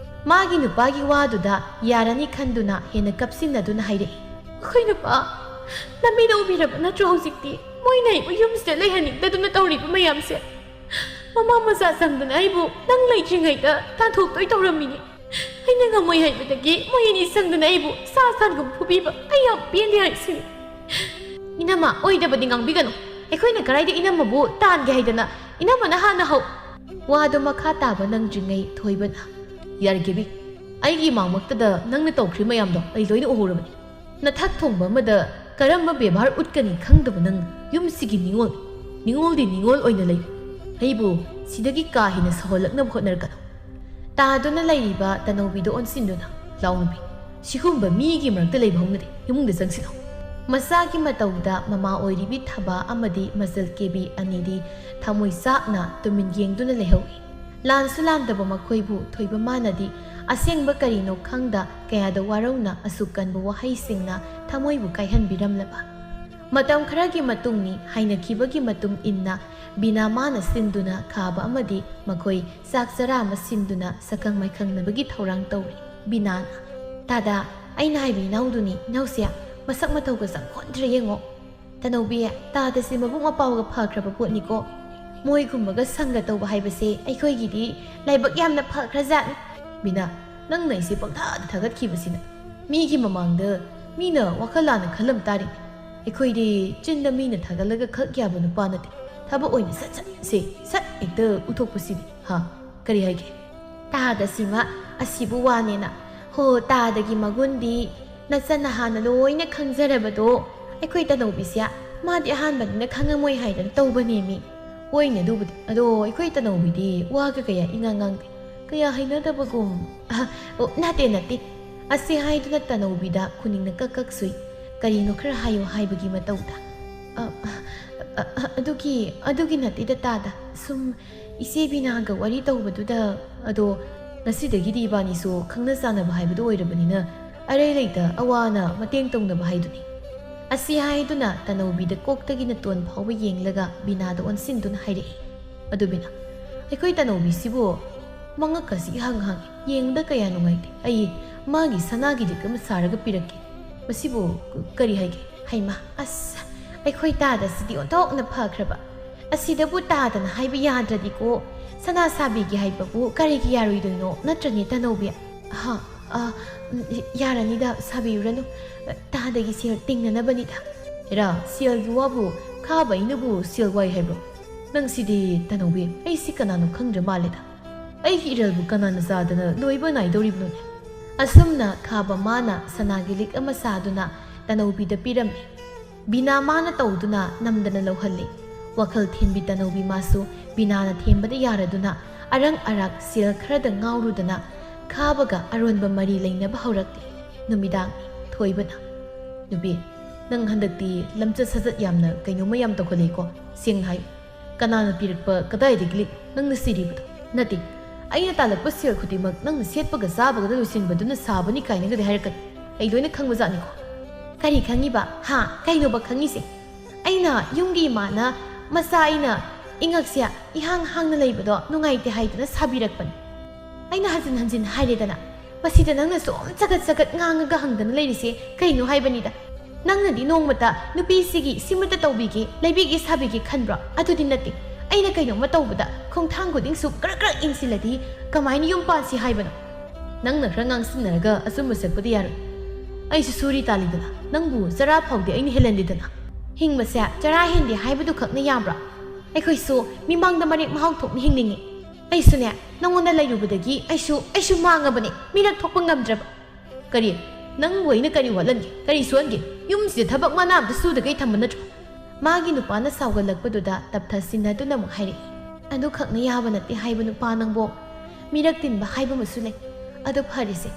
ꯃꯥꯒꯤ ꯅꯨꯄꯥꯒꯤ ꯋꯥꯗꯨꯗ ꯌꯥꯔꯅꯤ ꯈꯟꯗꯨꯅ ꯍꯦꯟꯅ ꯀꯞꯁꯤꯟꯅꯗꯨꯅ ꯍꯥꯏꯔꯛꯏ꯫ "ꯑꯩꯈꯣꯏ ꯅꯨꯄꯥ ꯅꯃꯤꯠꯅ ꯎꯕꯤꯔꯕ ꯅꯠꯇ꯭ꯔꯣ ꯍꯧꯖꯤꯛꯇꯤ? ꯃꯣꯏꯅ ꯑꯩꯕꯨ ꯌꯨꯝꯁꯤꯗ ꯂꯩꯍꯟꯅꯤꯡꯗꯗꯨꯅ ꯇꯧꯔꯤꯕ ꯃꯌꯥꯝꯁꯦ꯫ ꯃꯃꯥ ꯃꯆꯥ ꯆꯪꯗꯅ ꯑꯩꯕꯨ ꯅꯪ ꯂꯩꯇ꯭ꯔꯤꯉꯩꯗ ꯇꯥꯟꯊꯣꯛꯇꯣꯏ ꯇꯧꯔꯝꯃꯤꯅꯦ꯫ ꯑꯩꯅ ꯉꯝꯃꯣꯏ ꯍꯥꯏꯕꯗꯒꯤ ꯃꯣꯏ ꯑꯅꯤ ꯆꯪꯗꯅ ꯑꯩꯕꯨ ꯁꯥ ꯁꯟꯒꯨꯝ ꯐꯨꯕꯤꯕ ꯑꯩ ꯌꯥꯝ ꯄꯦꯟꯗꯦ ꯍꯥꯏꯁꯤꯅꯤ꯫ ꯏꯅꯝꯃ, ꯑꯣꯏꯗꯕꯗꯤ ꯉꯥꯡꯕꯤꯒꯅꯨ꯫ ꯑꯩꯈꯣꯏꯅ ꯀꯗꯥꯏꯗ ꯏꯅꯝꯃꯕꯨ ꯇꯥꯟꯒꯦ ꯍꯥꯏꯗꯅ? ꯏꯅꯝꯃꯅ ꯍꯥꯟꯅ ꯍꯧ-" ꯋꯥꯗꯨ ꯃꯈꯥ ꯇꯥꯕ ꯅꯪꯗ꯭ꯔꯤꯉꯩ ꯊꯣꯏꯕꯅ, "ꯌꯥꯔꯦ ꯀꯦꯕꯤ, ꯑꯩꯒꯤ ꯏꯃꯥꯡꯃꯛꯇꯗ ꯅꯪꯅ ꯇꯧꯈ꯭ꯔꯤ ꯃꯌꯥꯝꯗꯣ ꯑꯩ ꯂꯣꯏꯅ ꯎꯍꯧꯔꯕꯅꯤ꯫ ꯅꯊꯛ ꯊꯣꯡꯕ ꯑꯃꯗ ꯀꯔꯝꯕ ꯕꯦꯕꯥꯔ ꯎꯠꯀꯅꯤ ꯈꯪꯗꯕ ꯅꯪ ꯌꯨꯝꯁꯤꯒꯤ ꯅꯤꯉꯣꯜ, ꯅꯤꯉꯣꯜꯗꯤ ꯅꯤꯉꯣꯜ ꯑꯣꯏꯅ ꯂꯩ꯫ ꯑꯩꯕꯨ ꯁꯤꯗꯒꯤ ꯀꯥ ꯍꯦꯟꯅ ꯁꯧꯍꯜꯂꯛꯅꯕ ꯍꯣꯠꯅꯔꯛꯀꯅꯨ"꯫ ꯇꯥꯗꯨꯅ ꯂꯩꯔꯤꯕ ꯇꯅꯧꯕꯤꯗ ꯑꯣꯟꯁꯤꯟꯗꯨꯅ, "ꯂꯥꯎ ꯅꯨꯄꯤ, ꯁꯤꯒꯨꯝꯕ ꯃꯤꯒꯤ ꯃꯔꯛꯇ ꯂꯩꯕ ꯍꯧꯅꯗꯦ, ꯏꯃꯨꯡꯗ ꯆꯪꯁꯤꯜꯂꯣ"꯫ ꯃꯆꯥꯒꯤ ꯃꯇꯧꯗ ꯃꯃꯥ ꯑꯣꯏꯔꯤꯕꯤ ꯊꯕꯥ ꯑꯃꯗꯤ ꯃꯆꯜ ꯀꯦꯕꯤ ꯑꯅꯤꯗꯤ ꯊꯃꯣꯏ ꯆꯥꯛꯅ ꯇꯨꯃꯤꯟ ꯌꯦꯡꯗꯨꯅ ꯂꯩꯍꯧꯏ꯫ ꯂꯥꯟꯁꯨ ꯂꯥꯟꯗꯕ ꯃꯈꯣꯏꯕꯨ ꯊꯣꯏꯕ ꯃꯥꯅꯗꯤ ꯑꯁꯦꯡꯕ ꯀꯔꯤꯅꯣ ꯈꯪꯗ ꯀꯌꯥꯗ ꯋꯥꯔꯧꯅ ꯑꯁꯨꯛ ꯀꯟꯕ ꯋꯥꯍꯩꯁꯤꯡꯅ ꯊꯃꯣꯏꯕꯨ ꯀꯥꯏꯍꯟꯕꯤꯔꯝꯂꯕ꯫ ꯃꯇꯝ ꯈꯔꯒꯤ ꯃꯇꯨꯡꯅꯤ ꯍꯥꯏꯅꯈꯤꯕꯒꯤ ꯃꯇꯨꯡ ꯏꯟꯅ ꯕꯤꯅꯥ ꯃꯥꯅ ꯁꯤꯟꯗꯨꯅ ꯈꯥꯕ ꯑꯃꯗꯤ ꯃꯈꯣꯏ ꯆꯥꯛ ꯆꯔꯥ ꯑꯃ ꯁꯤꯟꯗꯨꯅ ꯁꯛꯈꯪ ꯃꯥꯏꯈꯪꯅꯕꯒꯤ ꯊꯧꯔꯥꯡ ꯇꯧꯔꯤ꯫ ꯕꯤꯅꯥꯅ, "ꯇꯥꯗ, ꯑꯩꯅ ꯍꯥꯏꯕ ꯏꯅꯥꯎꯗꯨꯅꯤ, ꯏꯅꯥꯎꯁꯦ ꯃꯁꯛ ꯃꯇꯧꯒ ꯆꯪꯈꯣꯟꯗ꯭ꯔꯦ ꯌꯦꯡꯉꯣ꯫ ꯇꯅꯧꯕꯤ, ꯇꯥꯗꯁꯤ ꯃꯕꯨꯛ ꯃꯄꯥꯎꯒ ꯐꯈ꯭ꯔꯕ ꯄꯣꯠꯅꯤꯀꯣ꯫ ꯃꯣꯏꯒꯨꯝꯕꯒ ꯁꯪꯒ ꯇꯧꯕ ꯍꯥꯏꯕꯁꯦ ꯑꯩꯈꯣꯏꯒꯤꯗꯤ ꯂꯥꯏꯕꯛ ꯌꯥꯝꯅ ꯐꯈ꯭ꯔꯖꯥꯠꯅꯤ"꯫ ꯕꯤꯅꯥ, ꯅꯪꯅ ꯑꯩꯁꯦ ꯄꯪꯊꯥꯗ ꯊꯥꯒꯠꯈꯤꯕꯁꯤꯅ꯫ ꯃꯤꯒꯤ ꯃꯃꯥꯡꯗ ꯃꯤꯅ ꯋꯥꯈꯜ ꯂꯥꯟꯅ ꯈꯜꯂꯝ ꯇꯥꯔꯦ꯫ ꯑꯩꯈꯣꯏꯗꯤ ꯆꯤꯟꯗ ꯃꯤꯅ ꯊꯥꯒꯠꯂꯒ ꯈꯛ ꯌꯥꯕ ꯅꯨꯄꯥ ꯅꯠꯇꯦ꯫ ꯊꯕꯛ ꯑꯣꯏꯅ ꯁꯠ ꯁꯠ ꯁꯦ ꯁꯠ ꯍꯦꯛꯇ ꯎꯊꯣꯛꯄꯁꯤꯅꯤ꯫ ꯍꯥ? ꯀꯔꯤ ꯍꯥꯏꯒꯦ? ꯇꯥꯗ ꯁꯤꯃ ꯑꯁꯤꯕꯨ ꯋꯥꯅꯦꯅ꯫ ꯍꯣ, ꯇꯥꯗꯒꯤ ꯃꯒꯨꯟꯗꯤ ꯅꯆꯟꯅ ꯍꯥꯟꯅ ꯂꯣꯏꯅ ꯈꯪꯖꯔꯕꯗꯣ꯫ ꯑꯩꯈꯣꯏ ꯇꯅꯧꯕꯤꯁꯦ ꯃꯥꯗꯤ ꯑꯍꯥꯟꯕꯅꯤꯅ ꯈꯪꯉꯝꯃꯣꯏ ꯍꯥꯏꯗꯅ ꯇꯧꯕꯅꯦꯃꯤ꯫ ꯍꯣꯏꯅꯦ ꯑꯗꯨꯕꯨꯗꯤ꯫ ꯑꯗꯣ ꯑꯩꯈꯣꯏ ꯇꯅꯧꯕꯤꯗꯤ ꯋꯥꯒ ꯀꯌꯥ ꯏꯉꯥꯡ ꯉꯥꯡꯗꯦ꯫ ꯀꯌꯥ ꯍꯩꯅꯗꯕꯒꯨꯝ꯫ ꯑꯍ, ꯑꯣ, ꯅꯠꯇꯦ, ꯅꯠꯇꯦ꯫ ꯑꯁꯤ ꯍꯥꯏꯗꯨꯅ ꯇꯅꯧꯕꯤꯗ ꯈꯨꯅꯤꯡꯅ ꯀꯛ ꯀꯛ ꯁꯨꯏ꯫ ꯀꯔꯤꯅꯣ ꯈꯔ ꯍꯥꯏꯌꯣ ꯍꯥꯏꯕꯒꯤ ꯃꯇꯧꯗ꯫ ꯑ, ꯑ, ꯑ, ꯑ, ꯑꯗꯨꯒꯤ, ꯑꯗꯨꯒꯤ ꯅꯠꯇꯦꯗ ꯇꯥꯗ꯫ ꯁꯨꯝ ꯏꯆꯦ ꯕꯤꯅꯥꯒ ꯋꯥꯔꯤ ꯇꯧꯕꯗꯨꯗ꯫ ꯑꯗꯣ ꯉꯁꯤꯗꯒꯤꯗꯤ ꯏꯕꯥꯅꯤꯁꯨ ꯈꯪꯅ ꯆꯥꯟꯅꯕ ꯍꯥꯏꯕꯗꯨ ꯑꯣꯏꯔꯕꯅꯤꯅ ꯑꯔꯩ ꯂꯩꯇ ꯑꯋꯥ ꯑꯅꯥ ꯃꯇꯦꯡ ꯇꯧꯅꯕ ꯍꯥꯏꯗꯨꯅꯤ꯫ ꯑꯁꯤ ꯍꯥꯏꯗꯨꯅ ꯇꯅꯧꯕꯤꯗ ꯀꯣꯛꯇꯒꯤ ꯅꯇꯣꯟ ꯐꯥꯎꯕ ꯌꯦꯡꯂꯒ ꯕꯤꯅꯥꯗ ꯑꯣꯟꯁꯤꯟꯗꯨꯅ ꯍꯥꯏꯔꯛꯏ꯫ ꯑꯗꯨ ꯕꯤꯅꯥ, ꯑꯩꯈꯣꯏ ꯇꯅꯧꯕꯤꯁꯤꯕꯨ ꯃꯉꯛꯀꯁꯤ ꯏꯍꯥꯡ ꯍꯥꯡꯉꯤ, ꯌꯦꯡꯕꯗ ꯀꯌꯥ ꯅꯨꯡꯉꯥꯏꯇꯦ꯫ ꯑꯩ ꯃꯥꯒꯤ ꯁꯅꯥꯒꯤ ꯂꯤꯛ ꯑꯃ ꯁꯥꯔꯒ ꯄꯤꯔꯛꯀꯦ꯫ ꯃꯁꯤꯕꯨ ꯀꯔꯤ ꯍꯥꯏꯒꯦ? ꯍꯩꯃꯥ, ꯑꯁ, ꯑꯩꯈꯣꯏ ꯇꯥꯗꯁꯤꯗꯤ ꯑꯣꯟꯊꯣꯛꯅ ꯐꯈ꯭ꯔꯕ꯫ ꯑꯁꯤꯗꯕꯨ ꯇꯥꯗꯅ ꯍꯥꯏꯕ ꯌꯥꯗ꯭ꯔꯗꯤꯀꯣ, ꯁꯅꯥ ꯁꯥꯕꯤꯒꯦ ꯍꯥꯏꯕꯕꯨ ꯀꯔꯤꯒꯤ ꯌꯥꯔꯣꯏꯗꯣꯏꯅꯣ? ꯅꯠꯇ꯭ꯔꯅꯦ, ꯇꯅꯧꯕꯤ? ꯑꯍ, ꯑ, ꯎꯝ, ꯌꯥꯔꯅꯤꯗ, ꯁꯥꯕꯤꯔꯨꯔꯅꯨ꯫ ꯇꯥꯗꯒꯤ ꯁꯦꯜ ꯇꯤꯡꯅꯅꯕꯅꯤꯗ꯫ ꯍꯦꯔꯥ, ꯁꯦꯜꯒꯤ ꯋꯥꯕꯨ ꯈꯥꯕ ꯑꯩꯅꯕꯨ ꯁꯦꯜ ꯋꯥꯏ ꯍꯥꯏꯕ꯭ꯔꯣ? ꯅꯪꯁꯤꯗꯤ, ꯇꯅꯧꯕꯤ, ꯑꯩꯁꯤ ꯀꯅꯥꯅꯣ ꯈꯪꯗ꯭ꯔ ꯃꯥꯜꯂꯦꯗ꯫ ꯑꯩꯒꯤ ꯏꯔꯜꯕꯨ ꯀꯅꯥꯅ ꯆꯥꯗꯅ ꯂꯣꯏꯕ ꯅꯥꯏꯗꯧꯔꯤꯕꯅꯣꯅꯦ? ꯑꯁꯨꯝꯅ ꯈꯥꯕ ꯃꯥꯅ ꯁꯅꯥꯒꯤ ꯂꯤꯛ ꯑꯃ ꯁꯥꯗꯨꯅ ꯇꯅꯧꯕꯤꯗ ꯄꯤꯔꯝꯃꯤ꯫ ꯕꯤꯅꯥ ꯃꯥꯅ ꯇꯧꯗꯨꯅ ꯅꯝꯗꯅ ꯂꯧꯍꯜꯂꯤ꯫ ꯋꯥꯈꯜ ꯊꯤꯟꯕꯤ ꯇꯅꯧꯕꯤ ꯃꯥꯁꯨ ꯕꯤꯅꯥꯅ ꯊꯦꯝꯕꯗ ꯌꯥꯔꯗꯨꯅ ꯑꯔꯪ ꯑꯔꯥꯛ ꯁꯦꯜ ꯈꯔꯗ ꯉꯥꯎꯔꯨꯗꯅ ꯈꯥꯕꯒ ꯑꯔꯣꯟꯕ ꯃꯔꯤ ꯂꯩꯅꯕ ꯍꯧꯔꯛꯂꯤ꯫ ꯅꯨꯃꯤꯗꯥꯡ꯫ ꯊꯣꯏꯕꯅ, "ꯅꯨꯄꯤ, ꯅꯪ ꯍꯟꯗꯛꯇꯤ ꯂꯝꯆꯠ ꯁꯥꯖꯠ ꯌꯥꯝꯅ ꯀꯩꯅꯣꯝꯃ ꯌꯥꯝ ꯇꯧꯈꯠꯂꯛꯏꯀꯣ꯫ ꯁꯦꯡꯅ ꯍꯥꯏꯌꯨ, ꯀꯅꯥꯅ ꯄꯤꯔꯛꯄ, ꯀꯗꯥꯏꯗꯒꯤ ꯂꯤꯛ ꯅꯪꯅ ꯁꯤꯔꯤꯕꯗꯣ? ꯅꯠꯇꯦ, ꯑꯩꯅ ꯇꯥꯜꯂꯛꯄ ꯁꯦꯜ ꯈꯨꯗꯤꯡꯃꯛ ꯅꯪꯅ ꯁꯦꯠꯄꯒ ꯆꯥꯕꯒꯗ ꯂꯣꯏꯁꯤꯟꯕꯗꯨꯅ ꯁꯥꯕꯅꯤ ꯀꯥꯏꯅꯒꯗꯤ ꯍꯥꯏꯔꯛꯀꯅꯤ꯫ ꯑꯩ ꯂꯣꯏꯅ ꯈꯪꯕꯖꯥꯠꯅꯤꯀꯣ꯫" "ꯀꯔꯤ ꯈꯪꯉꯤꯕ? ꯍꯥ? ꯀꯩꯅꯣꯕ ꯈꯪꯉꯤꯁꯦ? ꯑꯩꯅ ꯌꯨꯝꯒꯤ ꯏꯃꯥꯅ ꯃꯆꯥ ꯑꯩꯅ ꯏꯉꯛꯁꯦ ꯏꯍꯥꯡ ꯍꯥꯡꯅ ꯂꯩꯕꯗꯣ ꯅꯨꯡꯉꯥꯏꯇꯦ ꯍꯥꯏꯗꯨꯅ ꯁꯥꯕꯤꯔꯛꯄꯅꯤ꯫ ꯑꯩꯅ ꯍꯟꯖꯤꯟ ꯍꯟꯖꯤꯟ ꯍꯥꯏꯔꯦꯗꯅ, ꯃꯁꯤꯗ ꯅꯪꯅ ꯁꯨꯝ ꯆꯒꯠ ꯆꯒꯠ ꯉꯥꯡꯉꯒ ꯍꯪꯗꯅ ꯂꯩꯔꯤꯁꯦ ꯀꯩꯅꯣ ꯍꯥꯏꯕꯅꯤꯗ꯫ ꯅꯪꯅꯗꯤ ꯅꯣꯡꯃꯇ ꯅꯨꯄꯤꯁꯤꯒꯤ ꯁꯤꯃꯇ ꯇꯧꯕꯤꯒꯦ, ꯂꯩꯕꯤꯒꯦ, ꯁꯥꯕꯤꯒꯦ ꯈꯟꯕ꯭ꯔꯣ? ꯑꯗꯨꯗꯤ ꯅꯠꯇꯦ꯫ ꯑꯩꯅ ꯀꯩꯅꯣꯝꯃ ꯇꯧꯕꯗ ꯈꯣꯡꯊꯥꯡ ꯈꯨꯗꯤꯡꯁꯨ ꯀ꯭ꯔꯛ ꯀ꯭ꯔꯛ ꯏꯟꯁꯤꯜꯂꯗꯤ ꯀꯃꯥꯏꯅ ꯌꯨꯝ ꯄꯥꯟꯁꯤ ꯍꯥꯏꯕꯅꯣ? ꯅꯪꯅ ꯈꯔ ꯉꯥꯡꯁꯤꯟꯅꯔꯒ ꯑꯆꯨꯝꯕ ꯁꯛꯄꯗꯤ ꯌꯥꯔꯣꯏ꯫ ꯑꯩꯁꯨ ꯁꯨꯔꯤ ꯇꯥꯜꯂꯤꯗꯅ, ꯅꯪꯕꯨ ꯆꯔꯥ ꯐꯥꯎꯗꯤ ꯑꯩꯅ ꯍꯦꯜꯍꯜꯂꯤꯗꯅ꯫ ꯍꯤꯡꯕꯁꯦ ꯆꯔꯥ ꯍꯦꯟꯗꯦ ꯍꯥꯏꯕꯗꯨ ꯈꯛꯅ ꯌꯥꯕ꯭ꯔꯣ? ꯑꯩꯈꯣꯏꯁꯨ ꯃꯤꯃꯥꯡꯗ ꯃꯔꯦꯛ ꯃꯍꯥꯎ ꯊꯣꯛꯅ ꯍꯤꯡꯅꯤꯡꯉꯤ꯫ ꯑꯩꯁꯨꯅꯦ, ꯅꯉꯣꯟꯗ ꯂꯩꯔꯨꯕꯗꯒꯤ ꯑꯩꯁꯨ, ꯑꯩꯁꯨ ꯃꯥꯡꯉꯕꯅꯦ, ꯃꯤꯔꯛ ꯊꯣꯛꯄ ꯉꯝꯗ꯭ꯔꯕ꯫ ꯀꯔꯤ? ꯅꯪꯕꯨ ꯑꯩꯅ ꯀꯔꯤ ꯋꯥꯠꯍꯟꯒꯦ? ꯀꯔꯤ ꯁꯨꯍꯟꯒꯦ? ꯌꯨꯝꯁꯤꯗ ꯊꯕꯛ ꯃꯅꯥ ꯑꯝꯇ ꯁꯨꯗꯈꯩ ꯊꯝꯕ ꯅꯠꯇ꯭ꯔꯣ? ꯃꯥꯒꯤ ꯅꯨꯄꯥꯅ ꯁꯥꯎꯒꯠꯂꯛꯄꯗꯨꯗ ꯇꯞꯊ ꯁꯤꯟꯅꯗꯨꯅ ꯑꯃꯨꯛ ꯍꯥꯏꯔꯛꯏ꯫ ꯑꯗꯨ ꯈꯛꯅ ꯌꯥꯕ ꯅꯠꯇꯦ ꯍꯥꯏꯕ ꯅꯨꯄꯥ ꯅꯪꯕꯣ꯫ ꯃꯤꯔꯛ ꯇꯤꯟꯕ ꯍꯥꯏꯕ ꯑꯃꯁꯨ ꯂꯩ꯫ ꯑꯗꯨ ꯐꯔꯦꯁꯦ꯫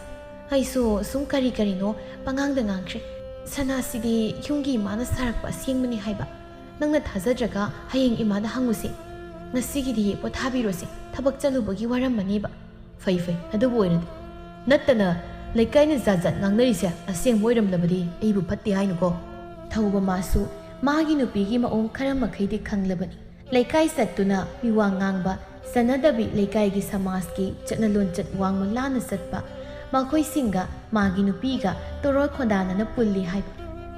ꯑꯩꯁꯨ ꯁꯨꯝ ꯀꯔꯤ ꯀꯔꯤꯅꯣ ꯄꯉꯥꯡꯗ ꯉꯥꯡꯈ꯭ꯔꯦ꯫ ꯁꯅꯥꯁꯤꯗꯤ ꯌꯨꯝꯒꯤ ꯏꯃꯥꯅ ꯁꯥꯔꯛꯄ ꯑꯁꯦꯡꯕꯅꯤ ꯍꯥꯏꯕ꯫ ꯅꯪꯅ ꯊꯥꯖꯗ꯭ꯔꯒ ꯍꯌꯦꯡ ꯏꯃꯥꯗ ꯍꯪꯉꯨꯁꯦ꯫ ꯉꯁꯤꯒꯤꯗꯤ ꯄꯣꯊꯥꯕꯤꯔꯣꯁꯦ꯫ ꯊꯕꯛ ꯆꯠꯂꯨꯕꯒꯤ ꯋꯥꯔꯝꯃꯅꯦꯕ꯫ ꯐꯩ, ꯐꯩ, ꯑꯗꯨꯕꯨ ꯑꯣꯏꯔꯗꯤ꯫ ꯅꯠꯇꯅ ꯂꯩꯀꯥꯏꯅ ꯖꯥꯠ ꯖꯥꯠ ꯉꯥꯡꯅꯔꯤꯁꯦ ꯑꯁꯦꯡꯕ ꯑꯣꯏꯔꯝꯂꯕꯗꯤ ꯑꯩꯕꯨ ꯐꯠꯇꯦ ꯍꯥꯏꯅꯨꯀꯣ꯫ ꯊꯧꯕ ꯃꯥꯁꯨ ꯃꯥꯒꯤ ꯅꯨꯄꯤꯒꯤ ꯃꯑꯣꯡ ꯈꯔ ꯃꯈꯩꯗꯤ ꯈꯪꯂꯕꯅꯤ꯫ ꯂꯩꯀꯥꯏ ꯆꯠꯇꯨꯅ ꯃꯤꯋꯥ ꯉꯥꯡꯕ, ꯆꯠꯅꯗꯕꯤ, ꯂꯩꯀꯥꯏꯒꯤ ꯁꯃꯥꯖꯀꯤ ꯆꯠꯅ ꯂꯣꯟꯆꯠ ꯋꯥꯡꯃ ꯂꯥꯟꯅ ꯆꯠꯄ, ꯃꯈꯣꯏꯁꯤꯡꯒ ꯃꯥꯒꯤ ꯅꯨꯄꯤꯒ ꯇꯣꯔꯣꯜ ꯈꯣꯟꯗꯥꯅꯅ ꯄꯨꯜꯂꯤ ꯍꯥꯏꯕ꯫